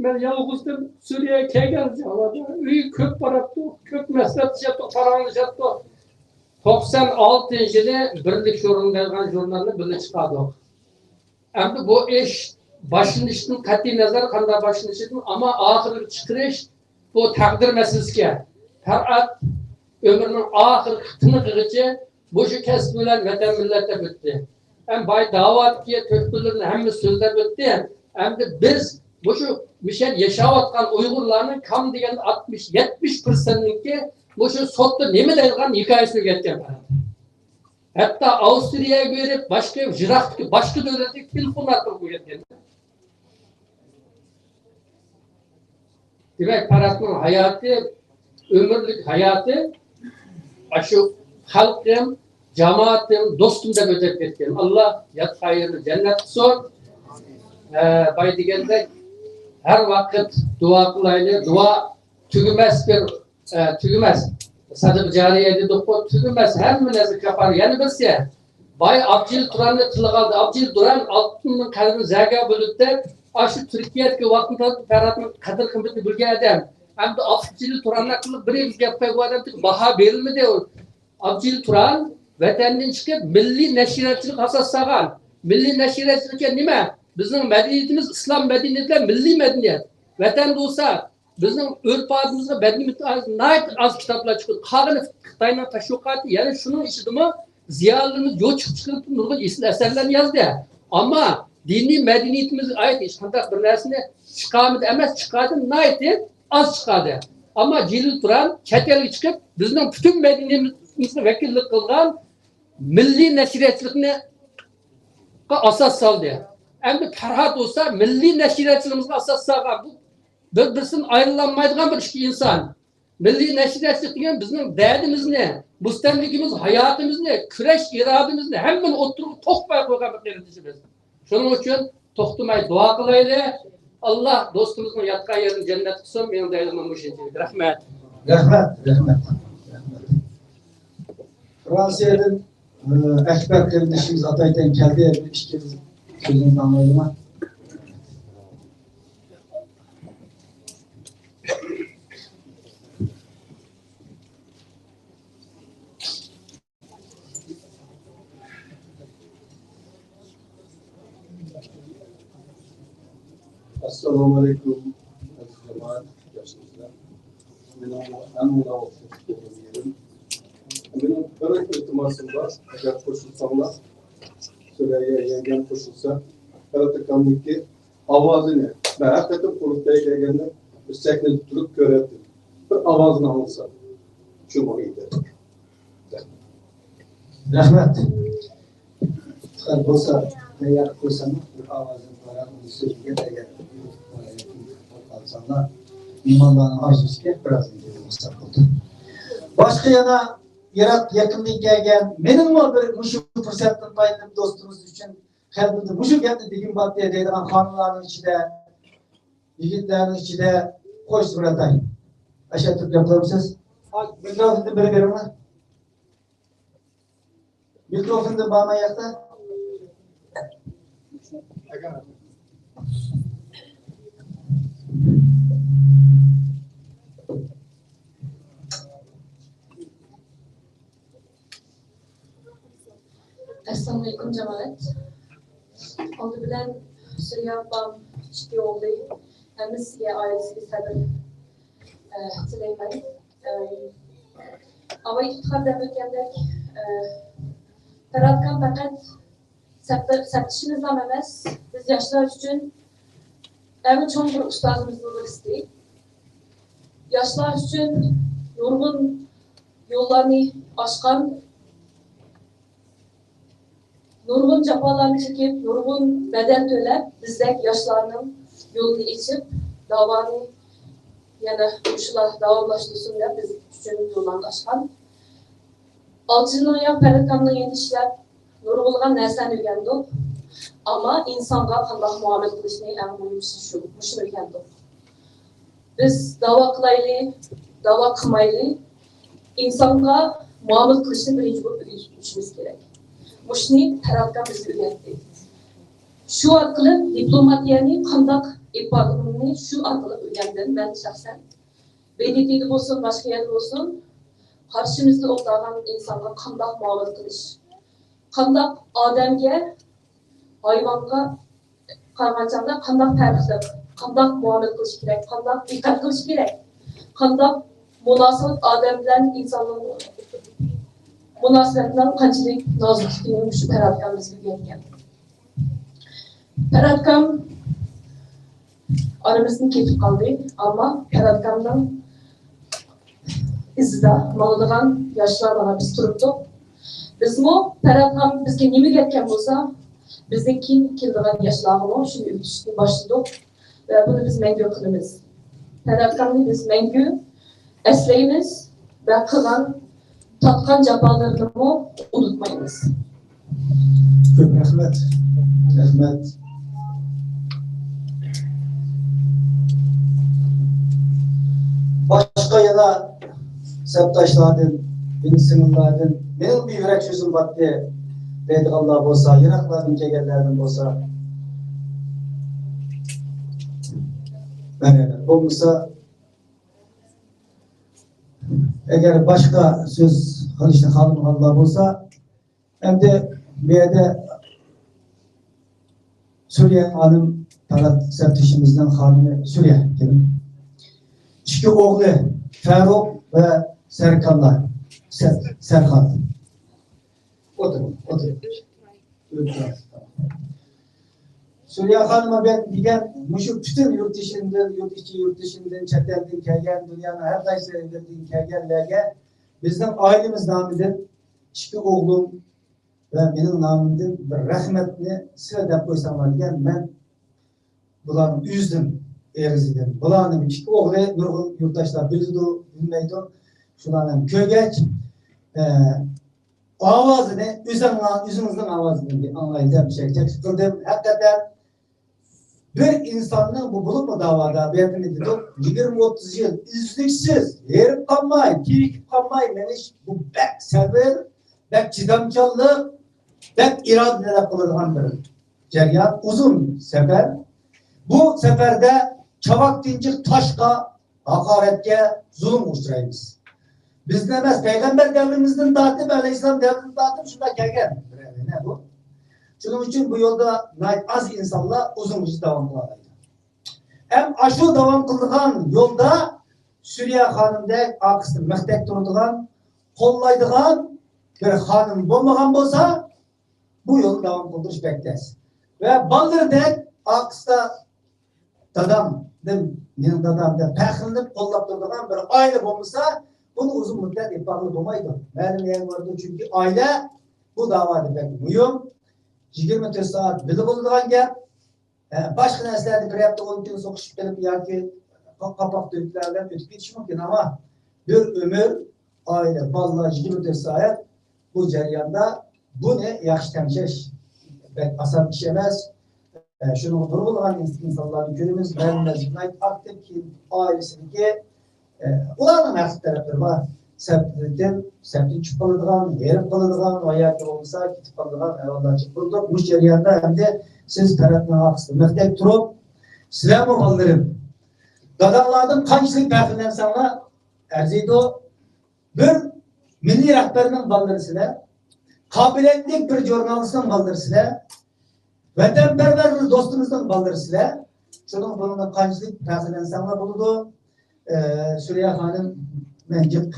مەن يالغۇزدىن سۈرىيەگە كەلگەن چاغلاردا ئۆيگە كۆپ باراپتۇ، كۆپ مەسلىھەتلىشەتتۇق، پاراڭلىشەتتۇق. توقسان ئالتىنچى يىلى بىرلىك ژۇرنىلى دەيدىغان ژۇرنالنى بىللە چىقاردۇق. ئەمدى بۇ ئىش باشلىنىشتىن قەتئىي نەزەر، قانداق باشلىنىشىدىن، ئەمما ئاخىرىغا چىقىرىش بۇ تەقدىر مەسىلىسىكەن. پەرھات ئۆمرىنىڭ ئاخىرقى تىنىقىغىچە مۇشۇ كەسىپ بىلەن ۋەتەن، مىللەت دەپ ئۆتتى. ھەم باي داۋاتتىكى تۆھپىلىرىنى ھەممە سۆزلەپ ئۆتتى. ئەمدى بىز مۇشۇ مىشەل ياشاۋاتقان ئۇيغۇرلارنىڭ كام دېگەندە ئاتمىش، يەتمىش پىرسەنتنىڭكى مۇشۇ سوتتا نېمە دەيدىغان ھېكايىسىنى ئۆگەتكەن پەرھات. ھەتتا ئاۋسترىيەگە بېرىپ، باشقا يىراقتىكى، باشقا دۆلەتكە تېلېفون ئارقىلىق ئۆگەتكەن. دېمەك، پەرھاتنىڭ ھاياتى، ئۆمۈرلۈك ھاياتى ئاشۇ خەلقىم، جامائىتىم، دوستۇم دەپ ئۆتۈپ كەتكەن. ئاللا ياتقان يېرىنى جەننەت قىلسۇن. ئە، باي دېگەندەك، ھەر ۋاقىت دۇئا قىلايلى. دۇئا تۈگىمەس بىر، ئە، تۈگىمەس سەدىقە جارىيە دېدۇققۇ، تۈگىمەس ھەممە نەرسە كاپار. يەنە بىرسى، باي ئابجىل تۇراننى تىلغا ئالدى. ئابجىل تۇران ئالتۇننىڭ قەدرىنى زەرگەر بىلىدۇ دەپ، ئاشۇ تۈركىيەدىكى ۋاقتىدا پەرھاتنىڭ قەدىر قىممىتىنى بىلگەن ئادەم. ئەمدى ئابجىل تۇران ھەققىدە بىر ئېغىز گەپ قىلغان ئادەمگە باھا بېرىلمىدى. ئابجىل تۇران ۋەتەندىن چىقىپ، مىللىي نەشرىياتچىلىق ئاساس سالغان. مىللىي نەشرىياتچىلىق نېمە؟ بىزنىڭ مەدەنىيىتىمىز ئىسلام مەدەنىيىتى بىلەن مىللىي مەدەنىيەت. ۋەتەندە بولسا، بىزنىڭ ئۆرپ-ئادىتىمىزگە، مەدەنىيىتىمىزگە ناھايىتى ئاز كىتابلار چىقىدۇ. قالغىنى خىتاينىڭ تەشۋىقاتى، يەنى شۇنىڭ ئىچىدىمۇ زىيالىيلىرىمىز يوچۇق چىقىرىپ نۇرغۇن ئېسىل ئەسەرلەرنى يازدى. ئەمما دىنىي مەدەنىيىتىمىزگە ئائىت ھېچقانداق بىر نەرسىنى چىقارمىدى ئەمەس، چىقاردى، ناھايىتى ئاز چىقاردى. ئەمما جېلىل تۇران چەت ئەلگە چىقىپ، بىزنىڭ پۈتۈن مەدەنىيىتىمىزگە ۋەكىللىك قىلغان مىللىي نەشرىياتچىلىقنى ئاساس سالدى. ئەمدى پەرھات بولسا مىللىي نەشرىياتچىلىقىمىزغا ئاساس سالغان بۇ بىر-بىرسىدىن ئايرىلالمايدىغان بىر ئىككى ئىنسان. مىللىي نەشرىياتچىلىق دېگەن بىزنىڭ دەردىمىزنى، مۇستەملىكىمىز ھاياتىمىزنى، كۈرەش ئىرادىمىزنى ھەممىنى ئوتتۇرىغا توقۇپ قويغان بىر قېرىندىشىمىز. شۇنىڭ ئۈچۈن توختىماي دۇئا قىلايلى. ئاللا دوستىمىزنىڭ ياتقان يېرىنى جەننەت قىلسۇن. مېنىڭ دەيدىغىنىم مۇشۇنچىلىك. رەھمەت. رەھمەت، رەھمەت، رەھمەت. فرانسىيەدىن، ئە، ئەكبەر قېرىندىشىمىز ئاتايتەن كەلدى. بىر ئىككى سۆزىڭىزنى ئاڭلايلىما؟ ئەسسالامۇئەلەيكۇم، ئەزىز جامائەت، ياخشىمۇسىلەر؟ مېنىڭ ئەڭ مۇناۋاقلىق بولغان يېرىم، مېنىڭ بىر ئىلتىماسىم بار، ئەگەر قوشۇلساڭلار، سۈرەييە يەڭگەم قوشۇلسا، قاراتاكامنىڭكى ئاۋازىنى، مەن ھەر قېتىم قۇرۇلتايغا كەلگەندە بىر سەھنىدە تۇرۇپ كۆرەتتىم. بىر ئاۋازىنى ئاڭلىسام، شۇ ماڭا يېتەتتى. رەھمەت. ئىختىيار بولسا، تەييار قىلسام، بىر ئاۋازىنى قوياق، ئۇنى سۆزلىگەن ئەگەر قالساڭلار، مېھمانلارنىڭ ئارزۇسىغا بىرازدىن كېيىن رۇخسەت قىلدىم. باشقا يەنە يىراق يېقىندىن كەلگەن، مېنىڭمۇ بىر مۇشۇ پۇرسەتتىن پايدىلىنىپ دوستىمىز ئۈچۈن قەلبىمدە مۇشۇ گەپنى دېگۈم بارتى دەيدىغان خانىملارنىڭ ئىچىدە، يىگىتلەرنىڭ ئىچىدە قوش سۈرەتاي. ئاشۇ تۈرگەپ قويمىسىز؟ مىكروفوننى بىر بېرىڭلار. مىكروفوندىن بارماي ياقتا. ئەسسالامۇئەلەيكۇم، جامائەت. ئالدى بىلەن سۈرىيە ئاپام، ئىككى ئوغلى، ھەممىسىگە، ئائىلىسىگە سەبىر، ئە، تىلەيمەن. ئە، ئاۋاي ئىپتىخار دەپ ئۆتكەندەك، ئە، پەرھاتكام پەقەت سەپدە-، سەپدىشىمىزلا ئەمەس، بىز ياشلار ئۈچۈن ئەڭ چوڭ بىر ئۇستازىمىزدىن بىرسى. ياشلار ئۈچۈن نۇرغۇن يوللارنى ئاچقان، نۇرغۇن جاپالارنى چېكىپ، نۇرغۇن بەدەل تۆلەپ، بىزدەك ياشلارنىڭ يولىنى ئېچىپ، داۋانى يەنە مۇشۇلار داۋاملاشتۇرسۇن دەپ بىز ئۈچۈن يوللارنى ئاچقان. ئالتە يىلنىڭ ياق پەرھاتكامنىڭ يېنىدا ئىشلەپ، نۇرغۇنلىغان نەرسىلەرنى ئۆگەندۇق. ئەمما ئىنسانغا قانداق مۇئامىلە قىلىشنى ئەڭ مۇھىمىسى شۇ، مۇشۇنى ئۆگەندۇق. بىز داۋا قىلايلى، داۋا قىلمايلى، ئىنسانغا مۇئامىلە قىلىشنى بىرىنچى بولۇپ ئۆگىنىشىمىز كېرەك. مۇشۇنى پەرھاتكام بىزگە ئۆگەتتى. شۇ ئارقىلىق دىپلوماتىيەنى قانداق ئېلىپ بارغىنىمنى شۇ ئارقىلىق ئۆگەندىم مەن شەخسەن. ب د ت دە بولسۇن، باشقا يەردە بولسۇن، قارشىمىزدا ئولتۇرغان ئىنسانغا قانداق مۇئامىلە قىلىش، قانداق ئادەمگە، ھايۋانغا قارىغان چاغدا قانداق پەرقلىق، قانداق مۇئامىلە قىلىش كېرەك، قانداق دىققەت قىلىش كېرەك، قانداق مۇناسىۋەت ئادەم بىلەن ئىنساننىڭ مۇناسىۋەتنىڭ قانچىلىك نازۇكلۇقىنى مۇشۇ پەرھاتكام بىزگە ئۆگەتكەن. پەرھاتكام ئارىمىزدىن كېتىپ قالدى، ئەمما پەرھاتكامنىڭ ئىزىدا ماڭىدىغان ياشلار مانا بىز تۇرۇپتۇق. بىزمۇ پەرھاتكام بىزگە نېمە ئۆگەتكەن بولسا، بىزدىن كېيىن كېلىدىغان ياشلارغىمۇ شۇنى ئۆگىتىشنى باشلىدۇق ۋە بۇنى بىز مەڭگۈ قىلىمىز. پەرھاتكامنى بىز مەڭگۈ ئەسلەيمىز ۋە قىلغان، تارتقان جاپالىرىنىمۇ ئۇنتۇمايمىز. كۆپ رەھمەت. رەھمەت. باشقا يەنە سەپداشلاردىن، ئىنى-سىڭىللاردىن، مېنىڭ بىر يۈرەك سۆزۈم بارتى دەيدىغانلار بولسا، يىراقلاردىن كەلگەنلەردىن بولسا، بولمىسا، ئەگەر باشقا سۆز قىلىشنى خالىمىغانلار بولسا، ئەمدى بۇ يەردە سۈرىيە خانىم، تارات سەپدىشىمىزنىڭ خانىمى سۈرىيە كېلىڭ. ئىككى ئوغلى فاروق ۋە سەركاللا، سەر-، سەرخان. ئولتۇرۇڭ، ئولتۇرۇڭ. سۈرىيە خانىمى دېگەن مۇشۇ پۈتۈن يۇرت ئىچىدىن، يۇرت ئىچى، يۇرت ئىچىدىن، چەت ئەلدىن كەلگەن، دۇنيانىڭ ھەر قايسى يېرىدىن كەلگەنلەرگە بىزنىڭ ئائىلىمىز نامىدىن ئىككى ئوغلۇم ۋە مېنىڭ نامىمدىن بىر رەھمەتنى سىلەر دەپ قويساڭلار دېگەن. مەن بۇلارنىڭ ئۆزىدىن، ئېغىزىدىن، بۇلارنىڭ ئىككى ئوغلى نۇرغۇن يۇرتداشلار بىلىدۇ، بىلمەيدۇ. شۇلارنى كۆرگەچ، ئە، ئاۋازىنى ئۆزۈڭلار، ئۆزىڭىزنىڭ ئاۋازىدىن بىر ئاڭلايلى دەپ شۇ تەكلىپ قىلدىم. ھەقىقەتەن بىر ئىنساننىڭ بۇ، بولۇپمۇ داۋادا بۇ يەردە نېمە دېدۇق؟ يىگىرمە ئوتتۇز يىل ئۈزلۈكسىز ھېرىپ قالماي، تېرىكىپ قالماي مېڭىش، بۇ بەك سەۋر، بەك چىدامچانلىق، بەك ئىرادە تەلەپ قىلىدىغان بىر جەريان، ئۇزۇن سەپەر. بۇ سەپەردە چاۋاك تىنچىق تاشقا، ھاقارەتكە، زۇلۇمغا ئۇچرايمىز. بىزدىن ئەمەس، پەيغەمبەر دەۋرىمىزدىن تارتىپ، ئەلەيھىسسالام دەۋرىدىن تارتىپ شۇنداق كەلگەن بىر ئەمەلە بۇ. شۇنىڭ ئۈچۈن بۇ يولدا ناھايىتى ئاز ئىنسانلار ئۇزۇنغىچە داۋام قىلالايدۇ. ھەم ئاشۇ داۋام قىلىدىغان يولدا سۈرىيە خانىمدەك ئارقىسىدا مىختەك تۇرىدىغان، قوللايدىغان بىر خانىم بولمىغان بولسا، بۇ يولنى داۋام قىلدۇرۇش بەك تەس. ۋە بالىلىرىدەك ئارقىسىدا دادام، دېم-، مېنىڭ دادام دەپ پەخىرلىنىپ قوللاپ تۇرىدىغان بىر ئائىلە بولمىسا، بۇنى ئۇزۇن مۇددەت ئېلىپ بارغىلى بولمايدۇ. مەلۇم يەرگە بارىدۇ، چۈنكى ئائىلە بۇ داۋادا بەك مۇھىم. يىگىرمە تۆت سائەت بىللە بولىدىغان گەپ. ئە، باشقا نەرسىلەردە بىر ھەپتە، ئون كۈن سوقۇشۇپ قېلىپ ياكى قا-، قاپاق تۆتلەر بىلەن ئۆتۈپ كېتىشى مۇمكىن، ئەمما بىر ئۆمۈر ئائىلە، بالىلار يىگىرمە تۆت سائەت بۇ جەرياندا بۇنى ياخشى تەڭشەش بەك ئاسان ئىش ئەمەس. ئە، شۇنىڭغا نۇرغۇنلىغان ئىنس-، ئىنسانلارنى كۆرىمىز. مەلۇم مەزگىل ناھايىتى ئاكتىپ، كېيىن ئائىلىسىدىكى ئۇلارنىڭ ھەقلىق تەرەپلىرى بار. سەپتىن، سەپتىن چۈشۈپ قالىدىغان، ھېرىپ قالىدىغان ۋە ياكى بولمىسا كېتىپ قالىدىغان ئەھۋاللار جىق بولىدۇ. مۇشۇ جەرياندا ئەمدى سىز پەرەتنىڭ ئارقىسىدا مىختەك تۇرۇپ، سىلەرمۇ بالىلىرىم، داداڭلاردىن قانچىلىك پەخىرلەنسەڭلار ئەرزىيدۇ. بىر مىللىي رەھبەرنىڭ بالىلىرى سىلەر، قابىلىيەتلىك بىر ژۇرنالىستنىڭ بالىلىرى سىلەر، ۋەتەنپەرۋەر بىر دوستىمىزنىڭ بالىلىرى سىلەر. شۇنىڭ بۇنىڭدىن قانچىلىك پەخىرلەنسەڭلار بولىدۇ. ئە، سۈرىيە خانىم، مەن جىق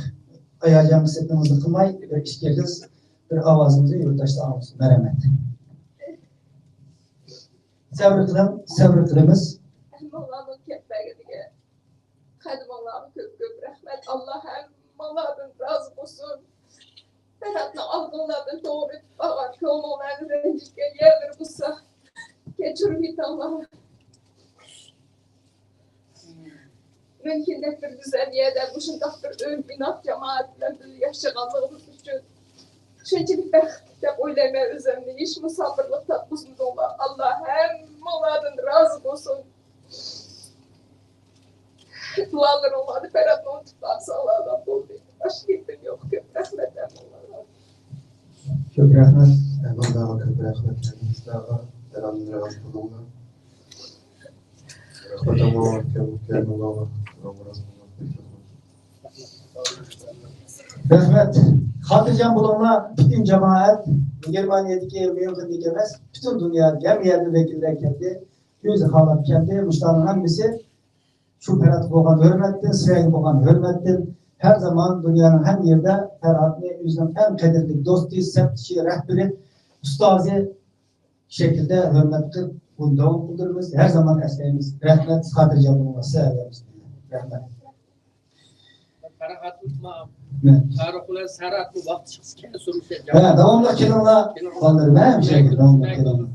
ھاياجان قىسمىتىڭىزنى قىلماي، بىر ئىككى ئېغىز بىر ئاۋازىڭىزنى يۇرتداشلار ئاڭلىسۇن. مەرھەمەت. سەۋر قىلىڭ، سەۋر قىلىمىز. ھەممىڭلارنىڭ كەپ بەرگىنىگە، قەدىمىڭلارغا كۆپ كۆپ رەھمەت. ئاللا ھەممىڭلاردىن رازى بولسۇن. پەرھاتنىڭ ئالدىڭلاردىن توغرا ئۆتۈپ بارغان، كۆڭلۈڭلارنى رەنجىتكەن يەرلىرى بولسا، كەچۈرۈم ئېيتىڭلار. مەن كىندەك بىر گۈزەل يەردە مۇشۇنداق بىر ئۆي، ئىناق جامائەت بىلەن بىللە ياشىغانلىقىمىز ئۈچۈن شۇنچىلىك بەختلىك دەپ ئويلايمەن ئۆزۈمنى. ھېچمۇ سابىرلىق تاپقۇزمىدىڭلار. ئاللا ھەممىڭلاردىن رازى بولسۇن. دۇئالىرىڭلارنى پەرھاتنى ئۇنتۇپ قالساڭلار بولدى. باشقا گېپىم يوق. كۆپ رەھمەت ھەممىڭلارغا. كۆپ رەھمەت. ھەممىڭلارغا كۆپ رەھمەت. ھەممىڭلارغا سالامنى راۋاج قىلدىڭلار. رەھمەت ھەممىڭلارغا. رەھمەت. خاتىرجەم بولۇڭلار، پۈتۈن جامائەت، گېرمانىيەدىكى، ميۇنخېندىكى ئەمەس، پۈتۈن دۇنيادىكى ھەممە يەردىن ۋەكىللەر كەلدى. ئۆزى خالاپ كەلدى. مۇشۇلارنىڭ ھەممىسى شۇ پەرھاتقا بولغان ھۆرمەتتىن، سىلەرگە بولغان ھۆرمەتتىن، ھەر زامان دۇنيانىڭ ھەممە يېرىدە پەرھاتنى ئۆزىنىڭ ئەڭ قەدىرلىك دوستى، سەپدىشى، رەھبىرى، ئۇستازى شەكلىدە ھۆرمەت قىلىپ، بۇنى داۋام قىلدۇرىمىز. ھەر زامان ئەسلەيمىز. رەھمەت، خاتىرجەم بولۇڭلار، سىلەر بىلەن. رەھمەت. پاراخوتلۇقما، مە. پاراخوتلار سەرھەتنى ۋاقتى چىقسا كەلسۇن. ھە، داۋاملىق كېلىڭلار. كېلىڭلار. بالىلىرىم، ھە، مۇشۇ يەرگە داۋاملىق كېلىڭلار.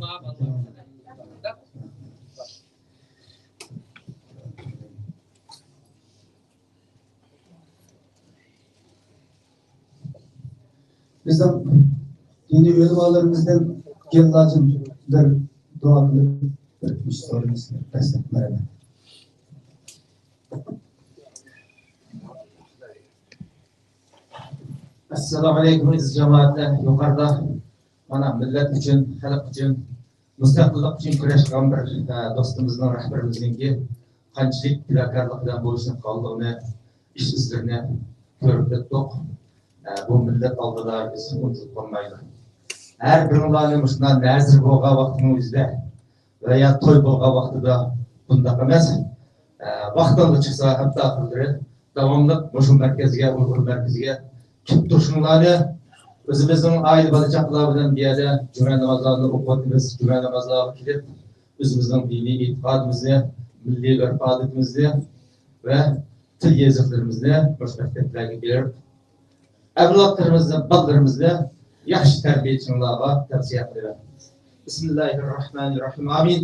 بىزنىڭ دىنىي ئۆلىمالىرىمىزدىن گېللاجىن بىر دۇئا قىلىپ، بىر ئۈچ سورىمىز بەسلەپ بېرىمەن. ئەسسالامۇ ئەلەيكۇم، ئەزىز جامائەتلەر. يۇقىرىدا مانا مىللەت ئۈچۈن، خەلق ئۈچۈن، مۇستەقىللىق ئۈچۈن كۈرەش قىلغان بىر، ئە، دوستىمىزنىڭ، رەھبىرىمىزنىڭكى قانچىلىك پىداكارلىق بىلەن بويسۇنۇپ قالغىنى، ئىش ئىزلىرىنى كۆرۈپ ئۆتتۇق. ئە، بۇ مىللەت ئالدىدا ھەرگىز ئۇنتۇلۇپ قالمايدۇ. ھەر بىرىڭلارنى مۇشۇنداق نەزىر بولغان ۋاقتىنىڭ ئۆزىدە ۋە يا توي بولغان ۋاقتىدا بۇنداق ئەمەس. ئە، ۋاقتىڭلار چىقسا، ھەپتە ئاخىرلىرى داۋاملىق مۇشۇ مەركەزگە، ئۇيغۇر مەركىزىگە كېلىپ تۇرۇشۇڭلارنى، ئۆزىمىزنىڭ ئائىلە بالا-چاقىلار بىلەن بۇ يەردە جۈمە نامازلارنى ئوقۇۋاتىمىز. جۈمە نامازلارغا كېلىپ، ئۆزىمىزنىڭ دىنىي ئېتىقادىمىزنى، مىللىي ئۆرپ-ئادىتىمىزنى ۋە تىل يېزىقلىرىمىزنى مۇشۇ مەكتەپلەرگە بېرىپ، ئەۋلادلىرىمىزنى، بالىلىرىمىزنى ياخشى تەربىيەچىڭلارغا تەۋسىيە قىلىمەن. بسم الله الرحمن الرحيم. آمين.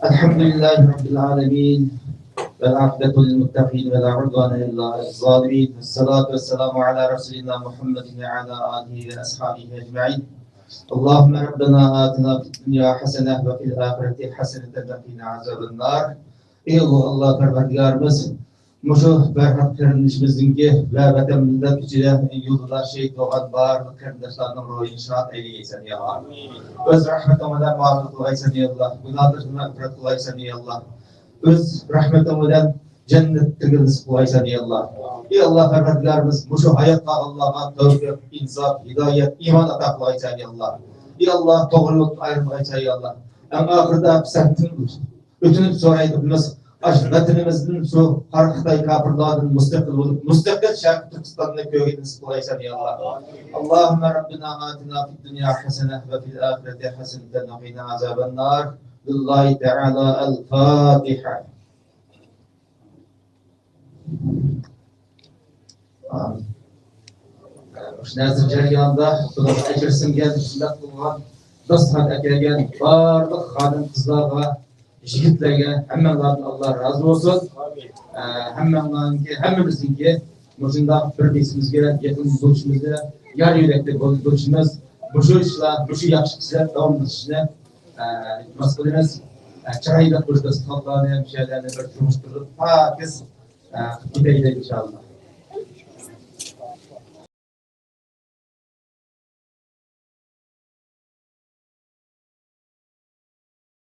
الحمد لله رب العالمين. والعاقبة للمتقين ولا عدوان إلا على الظالمين. والصلاة والسلام على رسولنا محمد وعلى آله وأصحابه أجمعين. اللهم ربنا آتنا في الدنيا حسنة وفي الآخرة حسنة وقنا عذاب النار. ئەي ئۇلۇغ ئاللا پەرۋەردىگارىمىز، مۇشۇ بەرھەق قېرىندىشىمىزنىڭكى ۋە ۋەتەن مىللەت ئىچىدە يولدا شېھىت بولغان بارلىق قېرىنداشلارنىڭ روھىنى شاد ئەيلىگەيسەن يا ئاللا. ئۆز رەھمىتىڭ بىلەن مۇئامىلە قىلغايسەن يا ئاللا. گۇناھلىرىدىن مەغپىرەت قىلغايسەن يا ئاللا. ئۆز رەھمىتىڭ بىلەن جەننەتلىكنى نېسىپ قىلغايسەن يا ئاللا. ئى ئاللا پەرۋەردىگارىمىز، مۇشۇ ھايات قالغانلارغا تەۋپىق، ئىنساپ، ھىدايەت، ئىمان ئاتا قىلغايسەن يا ئاللا. ئى ئاللا توغرا يولدىن ئايرىمىغايسەن يا ئاللا. ئەڭ ئاخىرىدا سەندىن ئۆتۈنۈپ سورايدىغىنىمىز، ئاشۇ ۋەتىنىمىزدىن، شۇ قارا خىتاي كاپىرلاردىن مۇستەقىل بولۇپ، مۇستەقىل شەرقىي تۈركىستاننى كۆرگىلى نېسىپ قىلغايسەن يا ئاللا. اللهم ربنا آتنا في الدنيا حسنة وفي الآخرة حسنة وقنا عذاب النار. لله تعالى الفاتحة. مۇشۇ نەزىر جەريانىدا بۇنىڭغا ئەجىر سىڭگەن، خىزمەت قىلغان، داستىخان ئەكەلگەن بارلىق خانىم-قىزلارغا، يىگىتلەرگە، ھەممەڭلاردىن ئاللا رازى بولسۇن. ئە، ھەممەڭلارنىڭكى، ھەممىمىزنىڭكى مۇشۇنداق بىر-بىرىمىزگە يېقىن بولۇشىمىزنى، يار يۆلەكتە بول-، بولۇشىمىز، مۇشۇ ئىشلار، مۇشۇ ياخشى ئىشلار داۋاملىشىشىنى، ئە، ئىلتىماس قىلىمىز. ئە، چىرايلىق مۇشۇ داستىخانلارنى، مۇشۇ يەرلەرنى بىر تۇرغۇزدۇرۇپ، پاكىز، ئە، قىلىپ كېتەيلى، ئىنشائاللا.